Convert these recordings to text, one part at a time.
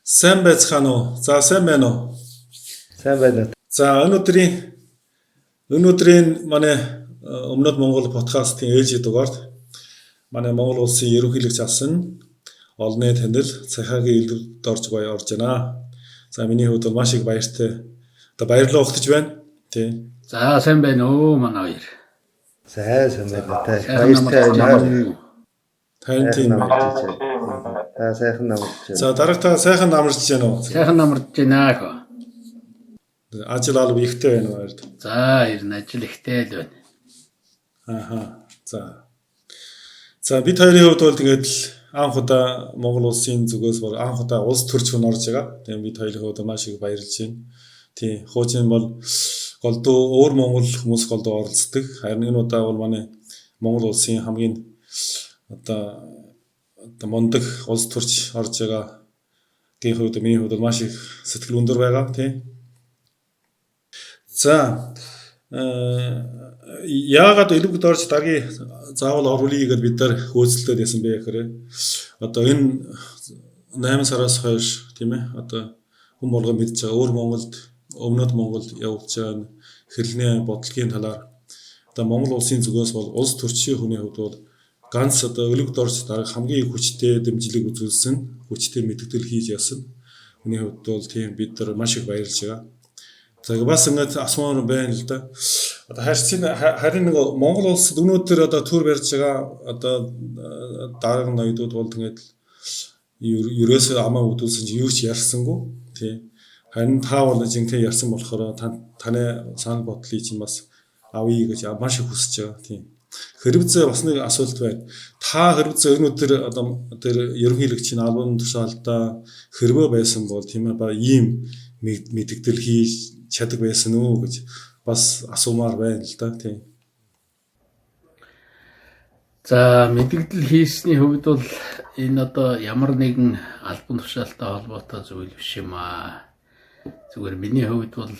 Сайн байцгаана уу? За сайн байна уу? Сайн байна уу? За өнөөдрийн манай Өмнөд Монгол подкастын ээлжийн дугаард манай Монгол улсын ерөнхийлөгч асан олонний танил Цахиагийн Элдэв Доржгой орж байна. За миний хувьд бол маш их баяртай. Одоо баярлалаа өгтөж байна. Тий. За сайн байна уу манай хоёр. Сайн байна та. Сайхан Баяртай намарч байна. байна уу? Тань Сайхан тийм байна. намарч байна. Та сайхан намарч байна. За дараатаа сайхан намарч байна уу? Сайхан намарч байна хөө. Ажил алба ихтэй байна уу баярт? За ер нь ажил ихтэй л байна. Ааха. За. За бид хоёрын хувьд бол тэгээд л анх удаа Монгол улсын зүгээс бол анх удаа улс төрч хүн орж байгаа. Тэгээд бид хоёрын хувьд маш их баярлж байна. Тийм. Хуучин бол голдуу өөр монгол хүмүүс голдуу оролцдог. Харин энэ удаа бол манай Монгол улсын хамгийн одоо мундаг улс төрч орж байгаа. Гийн хувьд миний хувьд бол маш их сэтгэл өндөр байгаа. Тийм. За яагаад элбэгд орж даргийн заавал оруулъя гэдээ бид нар хөөцөлдөд ясан бэ гэхээр одоо энэ 8 сараас хойш тийм ээ одоо хүн болгон мэдж байгаа өөр Монголд Өмнөд Монголд явагдж байгаа хэрэлний бодлогын талаар одоо Монгол улсын зүгээс бол улс төрчийн хүний хувьд бол ганц одоо элбэгд орж дарга хамгийн их хүчтэй дэмжлэг үзүүлсэн, хүчтэй мэдгдэл хийж ясан. Хүний хувьд бол тийм бид нар маш их баярлж байгаа. За бас ингээд асуумаар байна л да. Одоо харьцын харин нэг Монгол улсад өнөөдөр одоо төр барьж байгаа одоо дарга ноёдууд бол тэгээд ерөөсөө амаа үүдүүлсэн чи юу ч ярьсангүй тий. Харин та бол жинхэнэ ярьсан болохоор таны санал бодлыг чинь бас авъя гэж маш их хүсэж байгаа тий. Хэрвээ бас нэг асуулт байна. Та хэрвээ өнөөдөр одоо тэр ерөнхийлөгчийн албан тушаалдаа хэрвээ байсан бол тийм ээ ба ийм мэдгдэл хийж чаддаг байсан уу гэж бас асуумаар байна л да тий. За мэдгдэл хийсний хувьд бол энэ одоо ямар нэгэн албан тушаалтай холбоотой зүйл биш юм аа. Зүгээр миний хувьд бол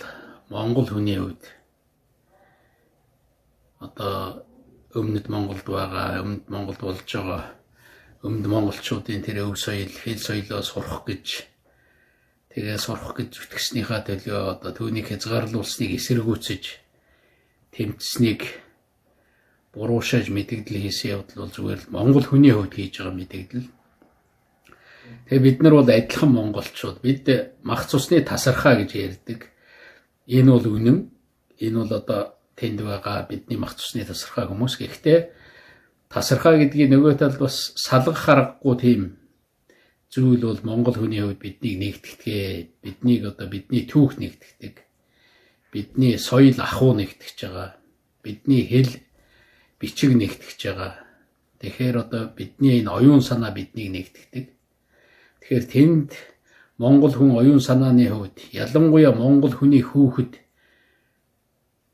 Монгол хүний хувьд одоо Өмнөд Монголд байгаа, Өмнөд Монголд болж байгаа Өмнөд монголчуудын тэр өв соёл, хэл соёлоо сурах гэж тэгээ сурах гэж зүтгэснийхаа төлөө одоо түүнийг хязгаарлуулсныг эсэргүүцэж тэмцсэнийг буруушааж мэдгдэл хийсэн явдал бол зүгээр л Монгол хүний хувьд хийж байгаа мэдгдэл. Тэгээ бид нар бол адилхан монголчууд. Бид мах цусны тасархаа гэж ярьдаг. Энэ бол үнэн. Энэ бол одоо тэнд байгаа бидний мах цусны тасархаа хүмүүс. Гэхдээ тасархаа гэдгийг нөгөө талд бас салгах аргагүй тийм зүйл бол Монгол хүний хувьд биднийг нэгтгэдэг. Биднийг одоо бидний түүх нэгтгэдэг. Бидний соёл ахуй нэгтгэж байгаа. Бидний хэл бичиг нэгтгэж байгаа. Тэгэхээр одоо бидний энэ оюун санаа биднийг нэгтгэдэг. Тэгэхээр тэнд Монгол хүн оюун санааны хувьд ялангуяа Монгол хүний хүүхэд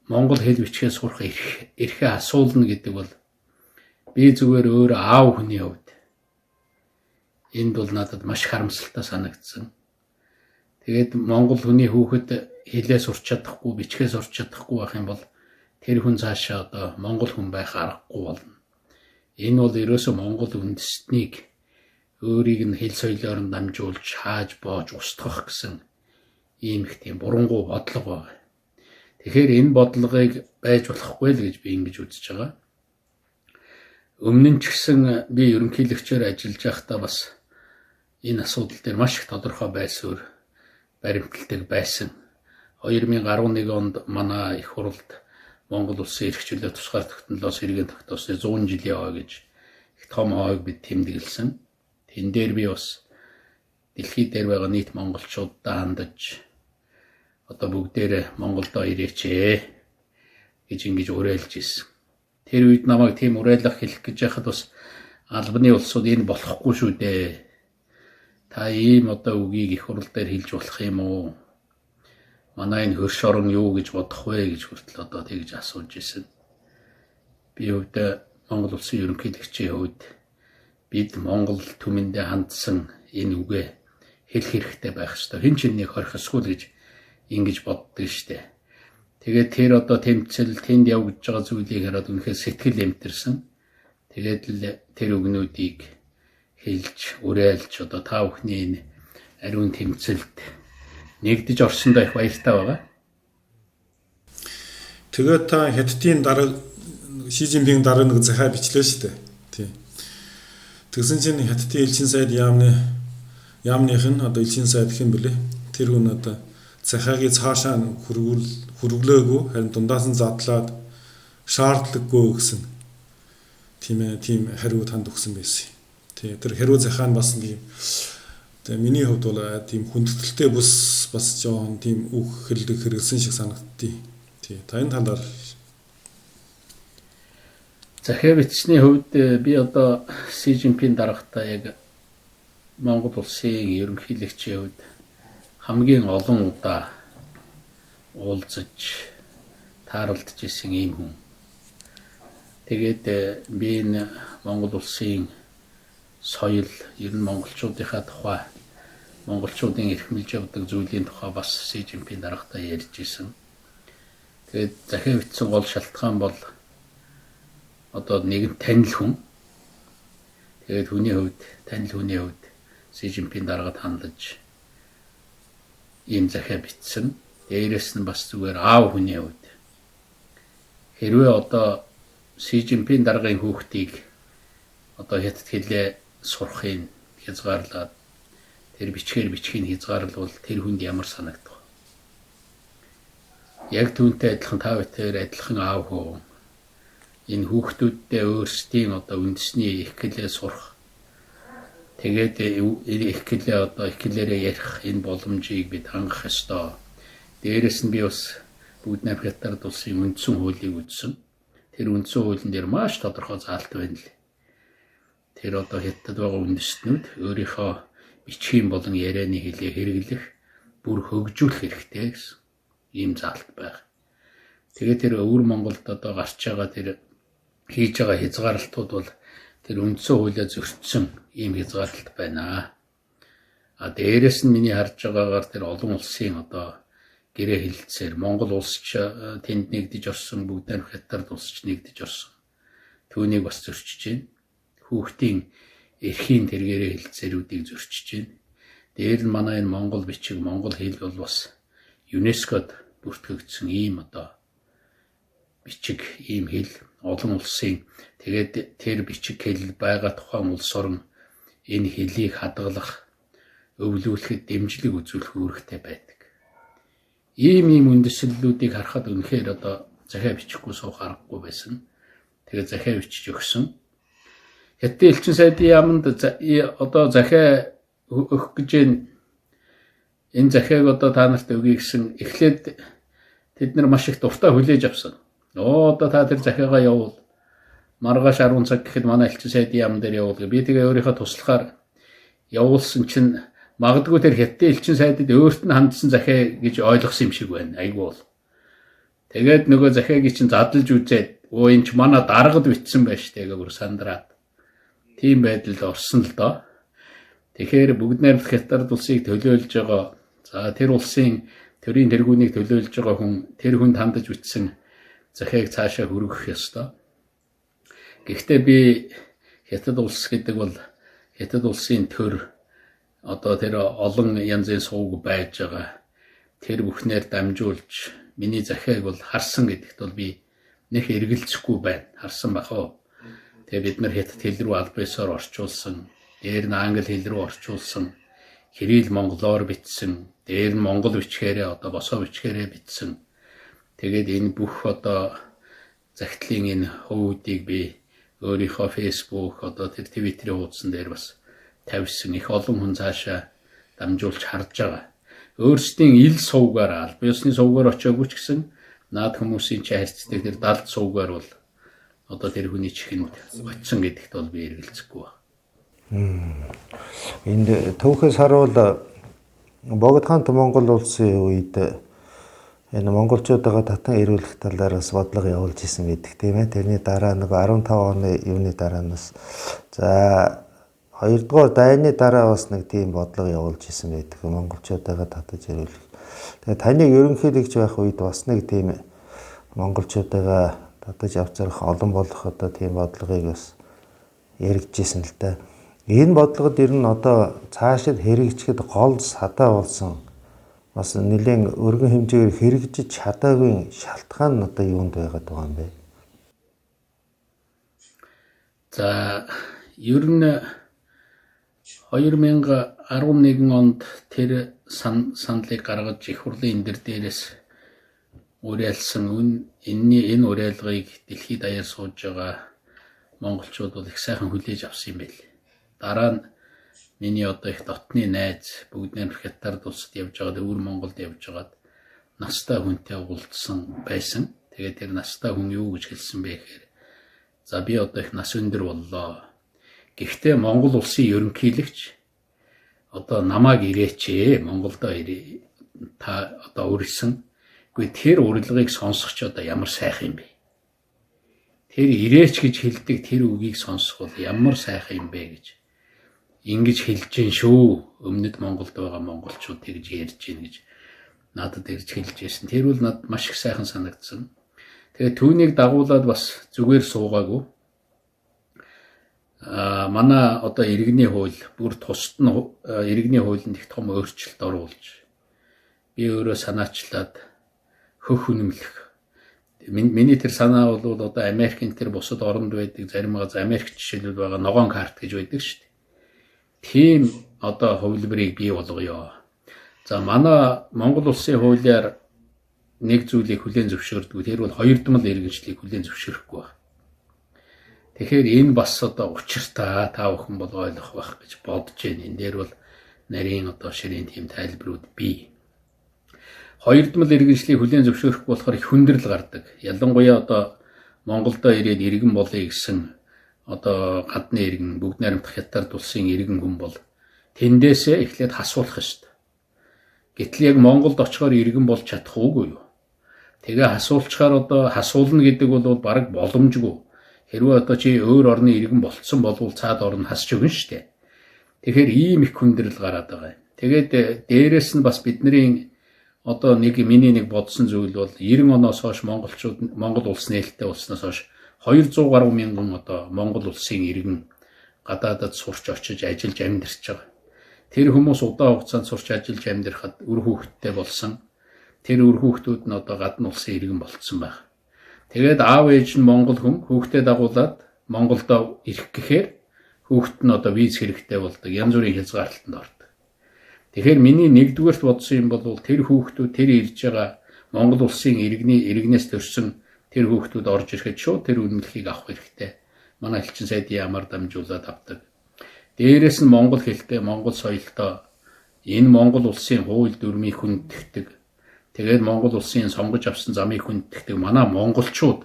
монгол хэл бичгээ сурах эрхээ асуулна гэдэг бол би зүгээр өөр аав хүний хувьд энд бол надад маш харамсалтай санагдсан. Тэгээд монгол хүний хүүхэд хэлээ сурч чадахгүй, бичгээ сурч чадахгүй байх юм бол тэр хүн цаашаа одоо монгол хүн байх аргагүй болно. Энэ бол ерөөсөө монгол үндэстнийг өөрийг нь хэл соёлоор нь дамжуулж хааж боож устгах гэсэн ийм их тийм бурангуй бодлого байна. Тэгэхээр энэ бодлогыг байж болохгүй л гэж би ингэж үзэж байгаа. Өмнө нь ч гэсэн би ерөнхийлөгчөөр ажиллаж байхдаа бас энэ асуудал дээр маш их тодорхой байр суурь баримталдаг байсан. 2011 онд манай их хурлд Монгол улсын эрх чөлөө тусгаар тогтнолоос иргэн тогтоосны 100 жилийн хой гэж их том хойг бид тэмдэглэсэн. Тэн дээр би бас дэлхий дээр байгаа нийт монголчуудаа хандаж одоо бүгдээрээ Монголдоо ирээч гэж ингэж уриалж ирсэн. Тэр үед намайг тийм уриалга хэлэх гэж яхад бас албаны улсууд энэ болохгүй шүү дээ. Та ийм одоо үгийг их хурл дээр хэлж болох юм уу? Манай энэ хөрш орон юу гэж бодох вэ гэж хүртэл одоо тэгж асууж ирсэн. Би хувьдаа Монгол улсын ерөнхийлөгчийн хувьд бид Монгол түмэндээ хандсан энэ үгээ хэлэх хэрэгтэй байх ёстой. Хэн ч энэнийг хорих ёсгүй л гэж ингэж боддог штэ. Тэгээд тэр одоо тэмцэл тэнд явагдаж байгаа зүйлийг хараад үнэхээр сэтгэл эмтэрсэн. Тэгээд л тэр үгнүүдийг хэлж, уриалж одоо та бүхний энэ ариун тэмцэлд нэгдэж орсондоо их баяртай байгаа. Тэгээд та Хятадын дарга Ши Цзиньпин дарга нэг захиа бичлээ шүү дээ. Тий. Тэгсэн чинь Хятадын элчин сайд яамных нь одоо элчин сайд хэн бэлээ? Тэр хүн одоо захиагийн цаашаа хүргэлээгүй, харин дундаас нь задлаад шаардлагагүй гэсэн тийм ээ, тийм хариу танд өгсөн байсан. Тий, тэр хариу захиа нь бас нэг юм, тэгээ миний хувьд бол тийм хүндэтгэлтэй бүс бас жоохон тийм үг хэлдэг хэрэгсэн шиг санагддیں۔ Тий, та энэ талаар захиа бичсний хувьд би одоо Си Цзиньпин даргатай яг Монгол улсын ерөнхийлөгчийн хувьд хамгийн олон удаа уулзаж тааралдж исэн ийм хүн. Тэгээд би энэ Монгол улсын соёл, ер нь монголчуудынхаа тухай, монголчуудын эрхэмлж явдаг зүйлийн тухай бас Си Цзиньпин даргатай ярьж исэн. Тэгээд захиа бичсэн гол шалтгаан бол одоо нэгэн танил хүн. Тэгээд хүний хувьд, танил хүний хувьд Си Цзиньпин даргад хандаж ийм захиа бичсэн. Дээрээс нь бас зүгээр аав хүний хувьд. Хэрвээ одоо Си Цзиньпин даргын хүүхдийг одоо хятад хэлээ сурахыг хязгаарлаад тэр бичгээр бичгийг хязгаарлавал тэр хүнд ямар санагдах вэ? Яг түүнтэй адилхан та бүхэн адилхан аав хүү энэ хүүхдүүддээ өөрсдийн одоо үндэсний их хэлээ сурах, тэгээд их хэлээ одоо их хэлээрээ ярих энэ боломжийг бид хангах ёстой. Дээрээс нь би бас Бүгд найрамдах Хятад улсын үндсэн хуулийг үзсэн. Тэр үндсэн хуулийн дээр маш тодорхой заалт байна л. Тэр одоо Хятад байгаа үндэстнүүд өөрийнхөө бичгийн болон ярианы хэлээ хэрэглэх, бүр хөгжүүлэх хэрэгтэй гэсэн ийм заалт байна. Тэгээд тэр өвөр Монголд одоо гарч байгаа тэр хийж байгаа хязгаарлалтууд бол тэр үндсэн хуулиа зөрчсөн ийм хязгаарлалт байна. А дээрэс нь миний харж байгаагаар тэр олон улсын одоо гэрээ хэлэлцээр Монгол улс ч тэнд нэгдэж орсон, Бүгд найрамдах Хятад улс ч нэгдэж орсон. Түүнийг бас зөрчиж байна. Хүүхдийн эрхийн тэр гэрээ хэлэлцээрүүдийг зөрчиж байна. Дээр нь манай энэ монгол бичиг, монгол хэл бол бас ЮНЕСКОд бүртгэгдсэн ийм одоо бичиг, ийм хэл олон улсын. Тэгээд тэр бичиг хэл байгаа тухайн улс орон энэ хэлийг хадгалах, өвлүүлэхэд дэмжлэг үзүүлэх үүрэгтэй байдаг. Ийм үндэслэлүүдийг харахад үнэхээр одоо захиа бичихгүй суух аргагүй байсан. Тэгээд захиа бичиж өгсөн. Хятадын элчин сайдын яаманд одоо захиа өгөх гэж энэ захиаг одоо та нарт өгье гэсэн эхлээд тэд нар маш их дуртай хүлээж авсан. Одоо та тэр захиагаа явуул. Маргааш 10 цаг гэхэд манай элчин сайдын яам дээр явуул. Би тэгээ өөрийнхөө туслахаар явуулсан чинь магадгүй тэр Хятадын элчин сайдад өөрт нь хандсан захиа гэж ойлгосон юм шиг байна. Айгүй бол. Тэгээд нөгөө захиагийг чинь задлж үзээд өө энэ ч манай даргад бичсэн байж тээ гэх бүр сандраад. Тийм байдалд орсон л доо. Тэгэхээр Бүгд найрамдах Хятад улсыг төлөөлж байгаа, за тэр улсын төрийн тэргүүнийг төлөөлж байгаа хүн тэр хүнд хандаж бичсэн захиаг цаашаа хүргэх ёстой. Гэхдээ би Хятад улс гэдэг бол Хятад улсын төр одоо тэр олон янзын сувг байж байгаа. Тэр бүхнээр дамжуулж миний захиаг бол харсан гэдэгт бол би нэх эргэлзэхгүй байна. Харсан бах уу. Тэгээ бид нар хятад хэл рүү аль биесээр орчуулсан, дээр нь англи хэл рүү орчуулсан, кирилл монголоор бичсэн, дээр нь монгол бичгээрээ одоо босоо бичгээрээ бичсэн. Тэгээд энэ бүх одоо захидлын энэ хувьдыг би өөрийнхөө Facebook одоо тэр Twitter-ийн хуудсан дээр бас тавьсан. Их олон хүн цаашаа дамжуулж харж байгаа. Өөрсдийн ил сувгаар аль биесны сувгаар очиагүй ч гэсэн наад хүмүүсийн чи харьцдаг тэр далд сувгаар бол одоо тэр хүний чихэнд очсон гэдэгт бол би эргэлзэхгүй байна. Энд түүхээс харуул Богд хаант Монгол улсын үед энэ монголчуудаа татан ирүүлэх талаар бас бодлого явуулж исэн гэдэг тийм ээ. Тэрний дараа нэг 15 оны юуны дараа нь бас за хоёрдугаар дайны дараа бас нэг тийм бодлого явуулж исэн байдаг. Монголчуудаа татаж ирүүлэх. Тэгээ таныг ерөнхийлөгч байх үед бас нэг тийм монголчуудаа татаж авчрах олон болох одоо тийм бодлогыг бас яригдчихсэн л да. Энэ бодлогод ер нь одоо цаашид хэрэгжихэд гол садаа болсон бас нэлээд өргөн хэмжээгээр хэрэгжиж чадаагүй шалтгаан нь одоо юунд байгаад байгаа юм бэ? За, ер нь 2011 онд тэр саналыг гаргаж их хурлын энэ дээрээс уриалсан. Энэ уриалгыг дэлхийд даяар сууж байгаа монголчууд бол их сайхан хүлээж авсан юм байл. Дараа нь миний одоо их дотны найз бүгд найрамдах Хятад улсад явж байгаад, өвөр Монголд явж байгаад настай хүнтэй уулзсан байсан. Тэгээд тэр настай хүн юу гэж хэлсэн бэ гэхээр, за би одоо их нас өндөр боллоо. Гэхдээ Монгол улсын ерөнхийлөгч одоо намайг ирээч ээ, Монголдо ирээ. Та одоо урьсан. Үгүй, тэр урилгыг сонсох ч одоо ямар сайхан юм бэ? Тэр ирээч гэж хэлдэг тэр үгийг сонсох бол ямар сайхан юм бэ гэж ингэж хэлж гин шүү. Өмнөд Монголд байгаа монголчууд тэгж ярьж гин гэж надад ирж хэлж байсан. Тэр бол надад маш их сайхан санагдсан. Тэгээ түүнийг дагуулад бас зүгээр суугаагүй. Манай одоо иргэний хууль бүр тусад нь иргэний хуулинд их том өөрчлөлт оруулж, би өөрөө санаачлаад хөх үнэмлэх. Миний тэр санаа бол одоо Америкийн тэр бусад оронд байдаг зарим газар, Америк жишээлбэл байгаа ногоон карт гэж байдаг шүү дээ. Тийм одоо хувилбарыг бий болгоё. За, манай Монгол улсын хуулиар нэг зүйлийг хүлээн зөвшөөрдөг. Тэр бол хоёрдмол иргэншлийг хүлээн зөвшөөрөхгүй байна. Тэгэхээр энэ бас одоо учиртай, та бүхэн бол ойлгох байх гэж бодож байна. Энэ дээр бол нарийн одоо ширийн тийм тайлбарууд бий. Хоёрдмол иргэншлийг хүлээн зөвшөөрөхгүй болохоор их хүндрэл гардаг. Ялангуяа одоо Монголдо ирээд иргэн болъё гэсэн одоо гадны иргэн, бүгд найрамдах Хятад улсын иргэн хүн бол тэндээсээ эхлээд хасуулах ёстой. Гэтэл яг Монголд очихоор иргэн болж чадах уугүй юу? Тэгээ хасуулчаар одоо хасуулна гэдэг бол бараг боломжгүй. Хэрвээ одоо чи өөр орны иргэн болцсон болвол цаад орн хасч өгнө шүү дээ. Тэгэхээр ийм их хүндрэл гараад байгаа юм. Тэгээд дээрэс нь бас бидний одоо нэг миний нэг бодсон зүйл бол 90 оноос хойш монголчууд Монгол улс нээлттэй болсноос хойш 200 гаруй мянган одоо Монгол улсын иргэн гадаадад сурч очиж ажиллаж амьдарч байгаа. Тэр хүмүүс удаан хугацаанд сурч ажиллаж амьдрахад үр хүүхэдтэй болсон. Тэр үр хүүхдүүд нь одоо гадна улсын иргэн болцсон байх. Тэгээд аав ээж нь монгол хүн хүүхдээ дагуулад Монголдо ирэх гэхээр хүүхэд нь одоо виз хэрэгтэй болдог. Янз бүрийн хязгаарлалтанд ордог. Тэгэхээр миний нэгдүгээрт бодсон юм бол тэр хүүхдүүд, тэр ирж байгаа Монгол улсын иргэний иргэнээс төрсэн тэр хүүхдүүд орж ирэхэд шууд тэр үнэмлэхийг авах хэрэгтэй. Манай элчин сайдын яамаар дамжуулаад авдаг. Дээрээс нь монгол хэлтэй, монгол соёлтой, энэ Монгол улсын хууль дүрмийг хүндэтгэдэг. Тэгээд Монгол улсын сонгож авсан замыг хүндэтгэдэг манай монголчууд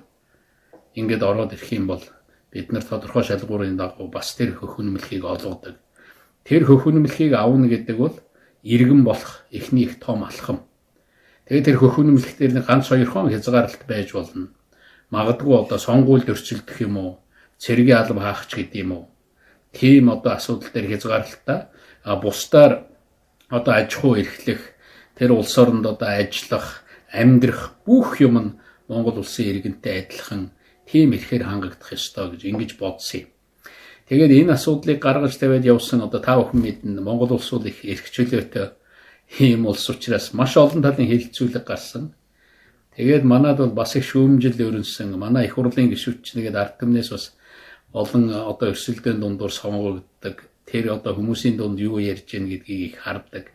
ингээд ороод ирэх юм бол бид нар тодорхой шалгуурын дагуу бас тэр хөх үнэмлэхийг олгодог. Тэр хөх үнэмлэхийг авна гэдэг бол иргэн болох эхний их том алхам. Тэгээд тэр хөх үнэмлэх дээр нэг ганц хоёрхон хязгаарлалт байж болно. Магадгүй одоо сонгуульд өрсөлдөх юм уу, цэргийн алба хаах ч гэдэг юм уу. Тийм одоо асуудал дээр хязгаарлалтаа, а бусдаар одоо аж ахуй эрхлэх, тэр улс оронд одоо ажиллах, амьдрах бүх юм нь Монгол улсын иргэнтэй адилхан тийм эрхээр хангагдах ёстой гэж ингэж бодсон юм. Тэгээд энэ асуудлыг гаргаж тавиад явсан. Одоо та бүхэн мэднэ, Монгол улс бол их эрх чөлөөтэй ийм улс учраас маш олон талын хэлэлцүүлэг гарсан. Тэгээд манад бол бас их шүүмжил өрнөсөн. Манай их хурлын гишүүд ч нэгэд ард түмнээс бас олон одоо өрсөлдөөн дундуур сонгогддог. Тэр одоо хүмүүсийн дунд юу ярьж гин гэдгийг их хардаг.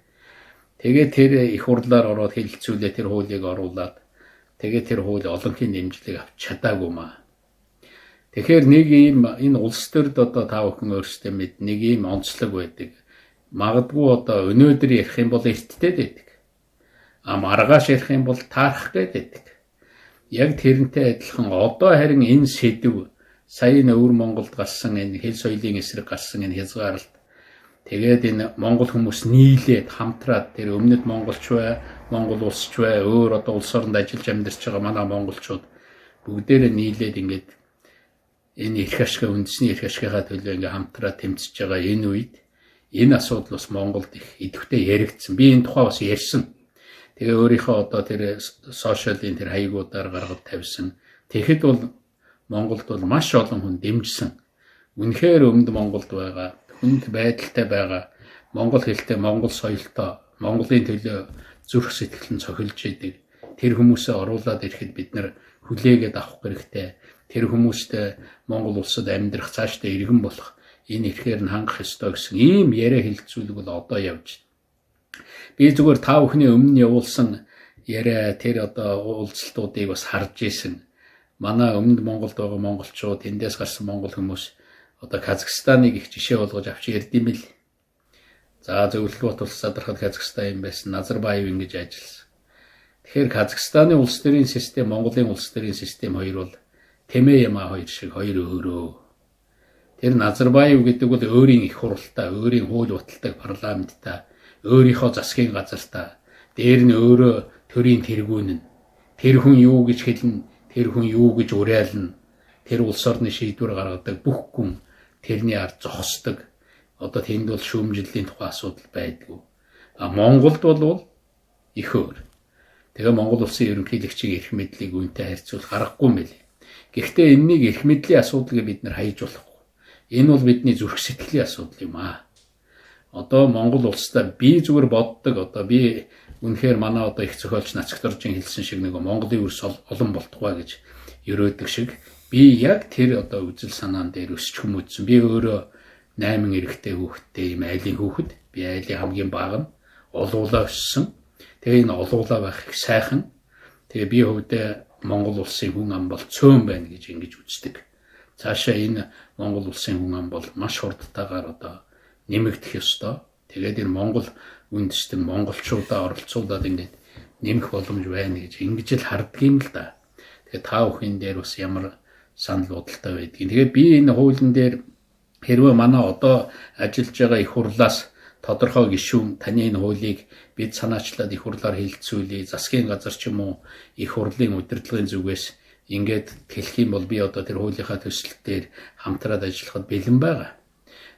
Тэгээд тэр их хурлаар ороод хэлэлцүүлээ, тэр хуулийг оруулаад тэгээд тэр хууль олонхын дэмжлэг авч чадаагүй маа. Тэгэхээр нэг ийм энэ улс төрд одоо та бүхэн өөрсдөө мэд нэг ийм онцлог байдаг. Магадгүй одоо өнөөдөр ярих юм бол эрттэй байдаг. А маргааш ярих юм бол таарах гээд байдаг. Яг тэрнтэй адилхан одоо харин энэ сэдв, сая энэ өвөр Монголд гарсан энэ хэл соёлын эсрэг гарсан энэ хязгаарлалт, тэгээд энэ монгол хүмүүс нийлээд хамтраад тэр өмнөд монголч бай, монгол улсч бай, өөр одоо улс оронд ажиллаж амьдарч байгаа манай монголчууд бүгдээрээ нийлээд ингээд энэ эрх ашиг, үндэсний эрх ашигынхаа төлөө ингээд хамтраад тэмцэж байгаа энэ үед энэ асуудал бас Монголд их идэвхтэй яригдсан. Би энэ тухай бас ярьсан. Тэгээ өөрийнхөө одоо тэр сошиалын тэр хаягуудаар гаргад тавьсан. Тэгэхэд бол Монголд бол маш олон хүн дэмжсэн. Үнэхээр өмнөд Монголд байгаа хүнд байдалтай байгаа монгол хэлтэй, монгол соёлтой, Монголын төлөө зүрх сэтгэл нь цохилж идэг. Тэр хүмүүсээ оруулаад ирэхэд бид нар хүлээгээд авах хэрэгтэй. Тэр хүмүүстэй Монгол улсад амьдрах, цаашдаа иргэн болох энэ эрхээр нь хангах ёстой гэсэн ийм яриа хэлцүүлэг бол одоо явж байна. Би зүгээр та бүхний өмнө явуулсан яриа, тэр одоо уулзалтуудыг бас харж исэн. Манай өмнөд Монголд байгаа монголчууд, тэндээс гарсан монгол хүмүүс одоо Казахстаныг их жишээ болгож авч ярьд юм бил. За, Зөвлөлт улс задрахад Казахстан юм байсан, Назарбаев ингэж ажилласан. Тэгэхээр Казахстаны улс төрийн систем, Монголын улс төрийн систем хоёр бол тэмээ ямаа хоёр шиг хоёр өөрөө. Тэр Назарбаев гэдэг бол өөрийн их хуралтай, өөрийн хууль баталдаг парламенттай, өөрийнхөө засгийн газартай, дээр нь өөрөө төрийн тэргүүн нь. Тэр хүн юу гэж хэлнэ, тэр хүн юу гэж уриална, тэр улс орны шийдвэр гаргадаг бүх хүн тэрний ард зогсдог. Одоо тэнд бол шүүмжлэлийн тухай асуудал байдгүй. А Монголд бол их өөр. Тэгээ Монгол улсын ерөнхийлөгчийн эрх мэдлийг үүнтэй харьцуулах аргагүй юм билээ. Гэхдээ энэнийг эрх мэдлийн асуудал гэж бид нар хайж болохгүй. Энэ бол бидний зүрх сэтгэлийн асуудал юм аа. Одоо Монгол улстай би зүгээр боддог, одоо би үнэхээр манай одоо их зохиолч Нацагторжин хэлсэн шиг нэг Монголын өрс олон болтугай гэж ерөөдөг шиг би яг тэр одоо үзэл санаан дээр өсч хүмүүжсэн. Би өөрөө 8 эрэгтэй хүүхэдтэй ийм айлын хүүхэд. Би айлын хамгийн бага нь олуулаа өссөн. Тэгээ энэ олуулаа байх их сайхан. Тэгээ би хувьдаа Монгол улсын хүн ам бол цөөн байна гэж ингэж үздэг. Цаашаа энэ Монгол улсын хүн ам бол маш хурдтайгаар одоо нэмэгдэх ёстой. Тэгээд энэ Монгол үндэстэн монголчуудаа оролцуулаад ингээд нэмэх боломж байна гэж ингэж л харддаг юм л да. Тэгээ та бүхэн дээр бас ямар санал бодолтой байдгийг. Тэгээ би энэ хуулийн дээр хэрвээ манай одоо ажиллаж байгаа их хурлаас тодорхой гишүүн таны энэ хуулийг бид санаачлаад их хурлаар хэлэлцүүлье, засгийн газар ч юм уу их хурлын удирдлагын зүгээс ингээд хэлэх юм бол би одоо тэр хуулийнхаа төсөл дээр хамтраад ажиллахад бэлэн байгаа.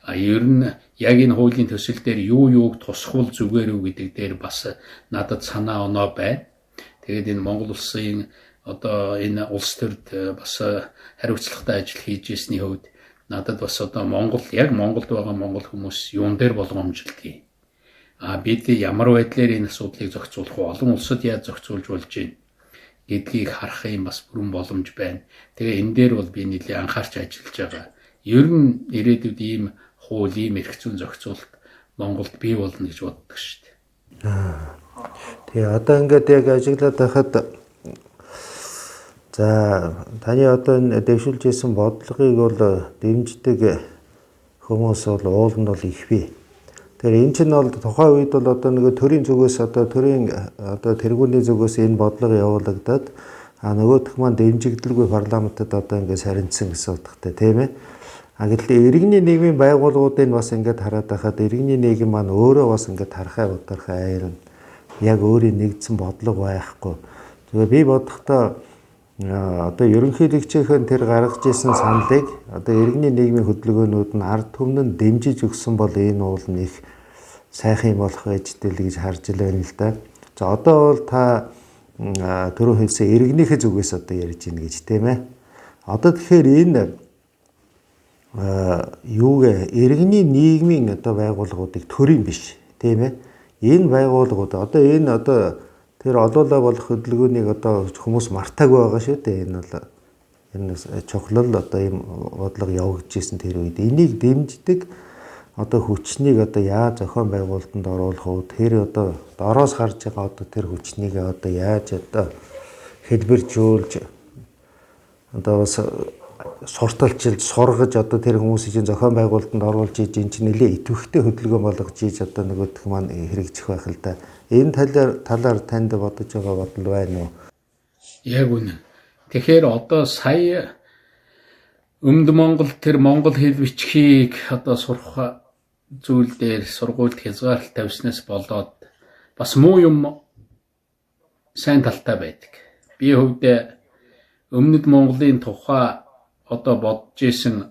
А ер нь яг энэ хуулийн төсөл дээр юу юуг тусахвал зүгээр үү гэдэг дээр бас надад санаа оноо байна. Тэгээд энэ Монгол улсын одоо энэ улс төрд бас хариуцлагатай ажил хийж ирсний хувьд надад бас одоо Монгол, яг Монголд байгаа монгол хүмүүс юун дээр болгоомжилдгийг. А бид ямар байдлаар энэ асуудлыг зохицуулах вэ? Олон улсад яаж зохицуулж болж байна гэдгийг харах юм бас бүрэн боломж байна. Тэгээ энэ дээр бол би нэлээд анхаарч ажиллаж байгаа. Ер нь ирээдүйд ийм хууль, ийм эрх зүйн зохицуулалт Монголд бий болно гэж боддог шүү дээ. Тэгээ одоо ингээд яг ажиглаад байхад, за, таны одоо энэ дэвшүүлж исэн бодлогыг бол дэмждэг хүмүүс бол уул нь бол их бий. Тэгэхээр энэ чинь бол тухайн үед бол одоо нэг төрийн зүгээс, одоо төрийн одоо тэргүүний зүгээс энэ бодлого явуулагдаад, а нөгөөх маань дэмжигдэлгүй парламентод одоо ингээд сарничсан гэсэн утгатай, тийм ээ. А гэтэл иргэний нийгмийн байгууллагуудыг бас ингээд хараад байхад иргэний нийгэм маань өөрөө бас ингээд тархай удархай айлна. Яг өөрийн нэгдсэн бодлого байхгүй. Тэгээ би бодохдоо одоо ерөнхийлөгчийн тэр гаргаж исэн саналыг одоо иргэний нийгмийн хөдөлгөөнүүд нь ард түмэн нь дэмжиж өгсөн бол энэ уул нь их сайхан юм болох байж тэл гэж харж л байна л да. За, одоо бол та түрүү хэлсэн иргэнийхээ зүгээс одоо ярьж гин гэж, тийм ээ. Одоо тэгэхээр энэ юуг иргэний нийгмийн одоо байгууллагуудыг, төрийн биш, тийм ээ. Энэ байгууллагууд одоо энэ одоо тэр олоолаа болох хөдөлгөөнийг одоо хүмүүс мартаагүй байгаа шүү дээ. Энэ бол энэ чухлал одоо ийм бодлого явагдаж исэн тэр үед энийг дэмждэг одоо хүчнийг одоо яаж зохион байгуулалтанд оруулах вэ? Тэр одоо дороос гарч байгаа одоо тэр хүчнийг одоо яаж одоо хэлбэржүүлж, одоо бас сурталчилж, сургаж, одоо тэр хүмүүсийг чинь зохион байгуулалтанд оруулж иж, эн чинь нэлээ идэвхтэй хөдөлгөөн болгож иж одоо нөгөөх маань хэрэгжих байх л да. Энэ талаар танд бодож байгаа бодол байна уу? Яг үнэн. Тэгэхээр одоо сая Өмнөд Монгол тэр монгол хэл бичгийг одоо сурах зүйл дээр сургуульд хязгаарлалт тавьснаас болоод бас муу юм сайн талтай байдаг. Би хувьд Өмнөд Монголын тухай одоо бодож исэн,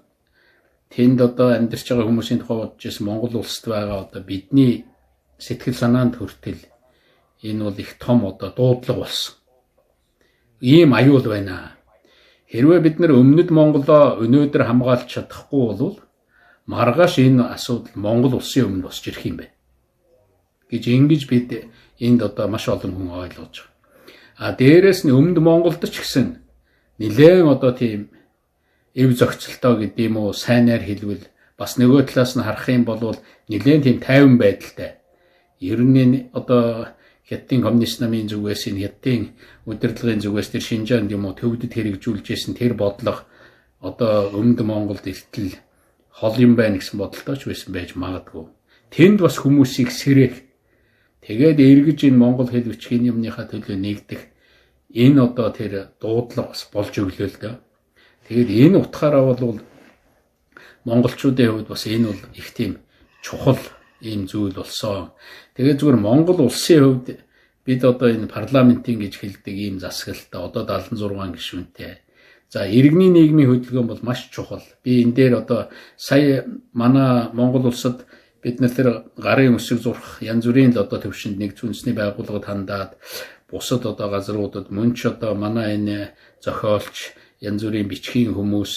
тэнд одоо амьдарч байгаа хүмүүсийн тухай бодож исэн, Монгол улсад байгаа одоо бидний сэтгэл санаанд хүртэл энэ бол их том одоо дуудлага болсон. Ийм аюул байна. Хэрвээ бид нар Өмнөд Монголоо өнөөдөр хамгаалж чадахгүй бол Маргааш энэ асуудал Монгол улсын өмнө босч ирэх юм байна гэж ингэж бид энд одоо маш олон хүн ойлгож байгаа. А дээрэс нь өмнөд Монголд ч гэсэн нэлээд одоо тийм эв зохицолтой гэдэг юм уу, сайнаар хэлбэл бас нөгөө талаас нь харах юм бол нэлээд тийм тайван байдалтай. Ер нь одоо Хятадын коммунист намын зүгээс энэ Хятадын удирдлагын зүгээс тэр Шинжаанд юм уу төвдөд хэрэгжүүлж исэн тэр бодлого одоо өмнөд Монголд илтэл хол юм байна гэсэн бодолтой ч байсан байж магадгүй. Тэнд бас хүмүүсийг сэрэх, тэгээд эргэж энэ монгол хэл бичгийн юмныхаа төлөө нэгдэх энэ одоо тэр дуудлага бас болж өглөө л дөө. Тэгээд энэ утгаараа бол монголчуудын хувьд бас энэ бол их тийм чухал ийм зүйл болсон. Тэгээд зүгээр Монгол улсын хувьд бид одоо энэ парламентын гэж хэлдэг ийм засаглалтай одоо 76 гишүүнтэй. За, иргэний нийгмийн хөдөлгөөн бол маш чухал. Би энэ дээр одоо сая манай Монгол улсад бид нар тэр гарын үсэг зурх янз бүрийн л одоо төвшөнд нэг үндэсний байгууллагад хандаад бусад одоо газруудад мөн ч одоо манай энэ зохиолч, янз бүрийн бичгийн хүмүүс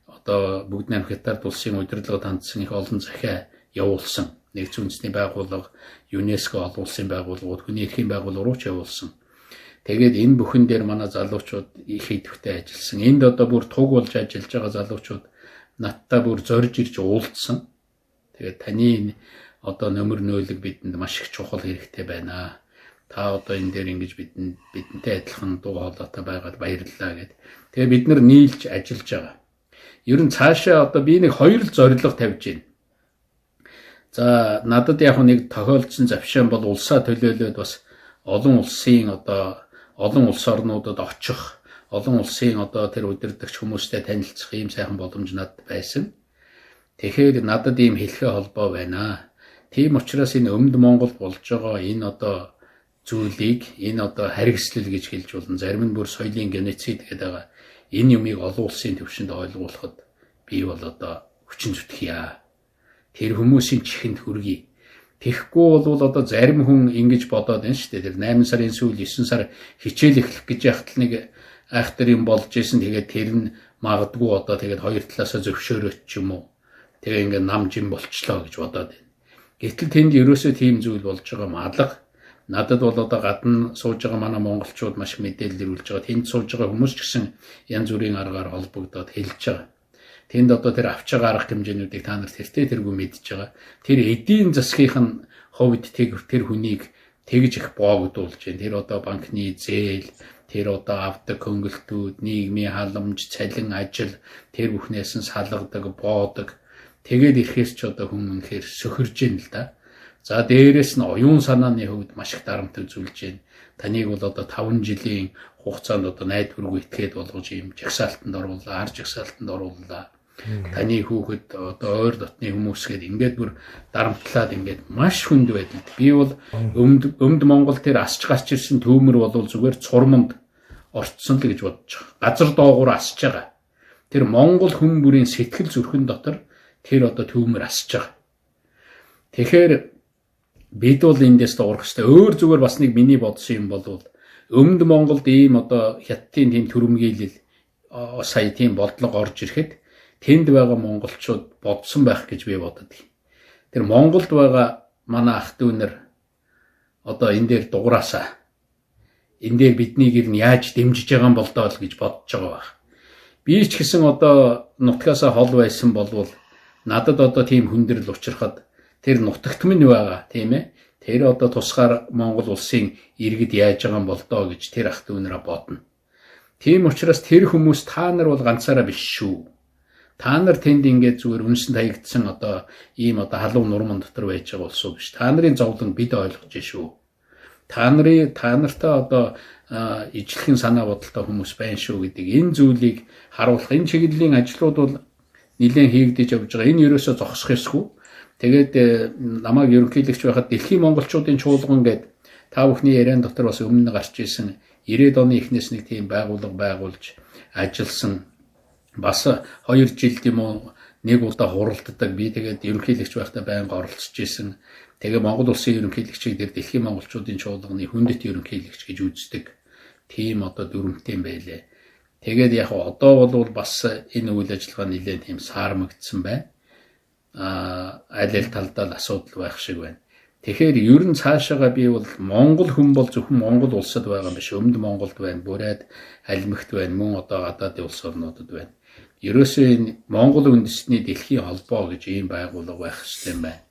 одоо бүгд найрамдах Хятад улсын удирдлагад хандсан их олон захиа явуулсан. Нэгдсэн үндэсний байгууллага, ЮНЕСКО, олон улсын байгууллагууд, хүний эрхийн байгууллага руу ч явуулсан. Тэгээд энэ бүхэн дээр манай залуучууд их идэвхтэй ажилласан. Энд одоо бүр туг болж ажиллаж байгаа залуучууд надтай бүр зорж ирж уулзсан. Тэгээд таны одоо нөмөр нөөлөг бидэнд маш их чухал хэрэгтэй байна. Та одоо энэ дээр ингэж бидэнтэй адилхан дуу хоолойтой байгаад баярлалаа гэд. Тэгээ бид нар нийлж ажиллаж байгаа. Ер нь цаашаа одоо би нэг хоёр л зорилго тавьж байна. За, надад яг нэг тохиолдсон завшаан бол улсаа төлөөлөөд бас олон улсын одоо олон улс орнуудад очих, олон улсын одоо тэр удирдагч хүмүүстэй танилцах ийм сайхан боломж надад байсан. Тэгэхээр надад ийм хэлхээ холбоо байна. Тийм учраас энэ өмнөд Монголд болж байгаа энэ одоо зүйлийг, энэ одоо харгислал гэж хэлж болно. Зарим нь бүр соёлын геноцид гэдэг байгаа. Энэ юмыг олон улсын төвшөнд ойлгуулахад би бол одоо хүчин зүтгэе. Тэр хүмүүсийн чихэнд хүргэе. Тэгэхгүй бол одоо зарим хүн ингэж бодоод байна шүү дээ. Тэр 8 сарын сүүл 9 сар хичээл эхлэх гэж яхад л нэг айхтар юм болж исэн. Тэгээд тэр нь магадгүй одоо тэгээд хоёр талаасаа зөвшөөрөөч ч юм уу. Тэгээ ингээд нам жим болчлоо гэж бодоод байна. Гэтэл тэнд ерөөсөө тийм зүйл болж байгаа юм алга. Надад бол одоо гадна сууж байгаа манай монголчууд маш их мэдээлэл ирүүлж байгаа. Тэнд сууж байгаа хүмүүс ч гэсэн янз бүрийн аргаар холбогдоод хэлж байгаа. Тэнд одоо тэр авч байгаа арга хэмжээнүүдийг та нар тэртээ тэргүй мэдж байгаа. Тэр эдийн засгийнх нь хувьд тэр хүнийг тэгж их боогдуулж байна. Тэр одоо банкны зээл, тэр одоо авдаг хөнгөлтүүд, нийгмийн халамж, цалин ажил тэр бүхнээс нь салгадаг, боодог. Тэгээд ирэхээс ч одоо хүн үнэхээр сөхөрж байна л да. За, дээрэс нь оюун санааны хувьд маш их дарамт үзүүлж байна. Таныг бол одоо 5 жилийн хугацаанд одоо найдваргүй этгээд болгож ийм жагсаалтанд оруулаа, ар жагсаалтанд орууллаа. Таны хүүхэд одоо ойр дотны хүмүүс гээд ингээд бүр дарамтлаад ингээд маш хүнд байдалд. Би бол өмд Монгол тэр асч гарч ирсэн төмөр бол зүгээр цурманд орцсон л гэж бодож байгаа. Газар доогуур асж байгаа. Тэр Монгол хүн бүрийн сэтгэл зүрхэн дотор тэр одоо төмөр асж байгаа. Тэгэхээр бид бол эндээс дуурах хэрэгтэй. Өөр зүгээр бас нэг миний бодсон юм бол өмнөд Монголд ийм одоо Хятадын тийм төрөмгийлэл сая тийм бодлого орж ирэхэд тэнд байгаа монголчууд бодсон байх гэж би боддог. Тэр Монголд байгаа манай ах дүү нар одоо энэ дээр дугураасаа энэ дээр биднийг ер нь яаж дэмжиж байгаа юм бол доо л гэж бодож байгаа байх. Би ч гэсэн одоо нутгаасаа хол байсан болвол надад одоо тийм хүндрэл учрахад тэр нутагт минь байгаа, тийм ээ. Тэр одоо тусгаар Монгол улсын иргэд яаж байгаа юм бол доо гэж тэр ах дүү нараа бодно. Тийм учраас тэр хүмүүс та нар бол ганцаараа биш шүү. Та нар тэнд ингээд зүгээр үнсэн таягдсан одоо ийм одоо халуун нурман дотор байж байгаа улсууд биш. Та нарын зовлон бид ойлгож шүү. Та нартай одоо ижлэхэн санаа бодолтой хүмүүс байна шүү гэдэг энэ зүйлийг харуулах энэ чиглэлийн ажлууд бол нэлээд хийгдэж явж байгаа. Энэ ерөөсөө зогсох ёсгүй. Тэгээд намайг ерөнхийлөгч байхад дэлхийн монголчуудын чуулган гээд та бүхний яриан дотор бас өмнө гарч исэн 90-ад оны эхнээс нэг тийм байгууллага байгуулж ажилласан. Бас 2 жилд юм уу нэг удаа хуралддаг. Би тэгээд ерөнхийлөгч байхдаа байнга оролцож исэн. Тэгээ Монгол улсын ерөнхийлөгчийг тэр дэлхийн монголчуудын чуулганы хүндэт ерөнхийлөгч гэж үздэг. Тийм одоо дүрмтэй юм байлээ. Тэгээд яг одоо бол бас энэ үйл ажиллагаа нэлээд тийм саармагдсан байна. Аль аль талдаа л асуудал байх шиг байна. Тэгэхээр ер нь цаашаага би бол Монгол хүн бол зөвхөн Монгол улсад байгаа юм биш. Өмнөд Монголд байна, Бүрээд, Алмигт байна, мөн одоо гадаадын улс орнуудад байна. Ерөөсөө энэ Монгол үндэстний дэлхийн холбоо гэж ийм байгууллага байх ёстой юм байна.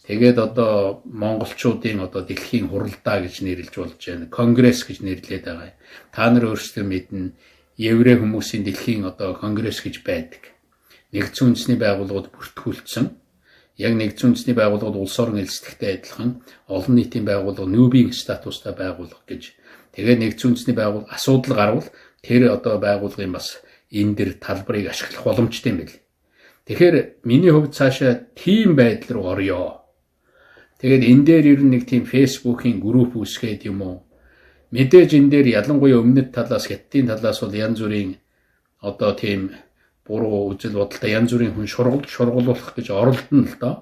Тэгээд одоо монголчуудын одоо дэлхийн хуралдаа гэж нэрлэж болж байна. Конгресс гэж нэрлээд байгаа. Та нар өөрсдөө мэднэ, еврей хүмүүсийн дэлхийн одоо конгресс гэж байдаг. Нэгдсэн үндэсний байгууллагууд бүртгүүлсэн. Яг нэгдсэн үндэсний байгууллагууд улс орон элсэлттэй адилхан олон нийтийн байгууллага нүүбийн статустай байгууллага гэж. Тэгээд нэгдсэн үндэсний байгууллага асуудал гарвал тэр одоо байгууллагын бас энэ дэр талбарыг ашиглах боломжтой юм байна. Тэгэхээр миний хувьд цаашаа тийм байдал руу орё. Тэгээд энэ дээр ер нь нэг тийм Facebook-ийн групп үүсгээд юм уу? Мэдээж энэ дээр ялангуяа өмнөд талаас, хятадын талаас бол янз бүрийн одоо тийм буруу үзэл бодолтой янз бүрийн хүн шургуулах гэж оролдоно л доо.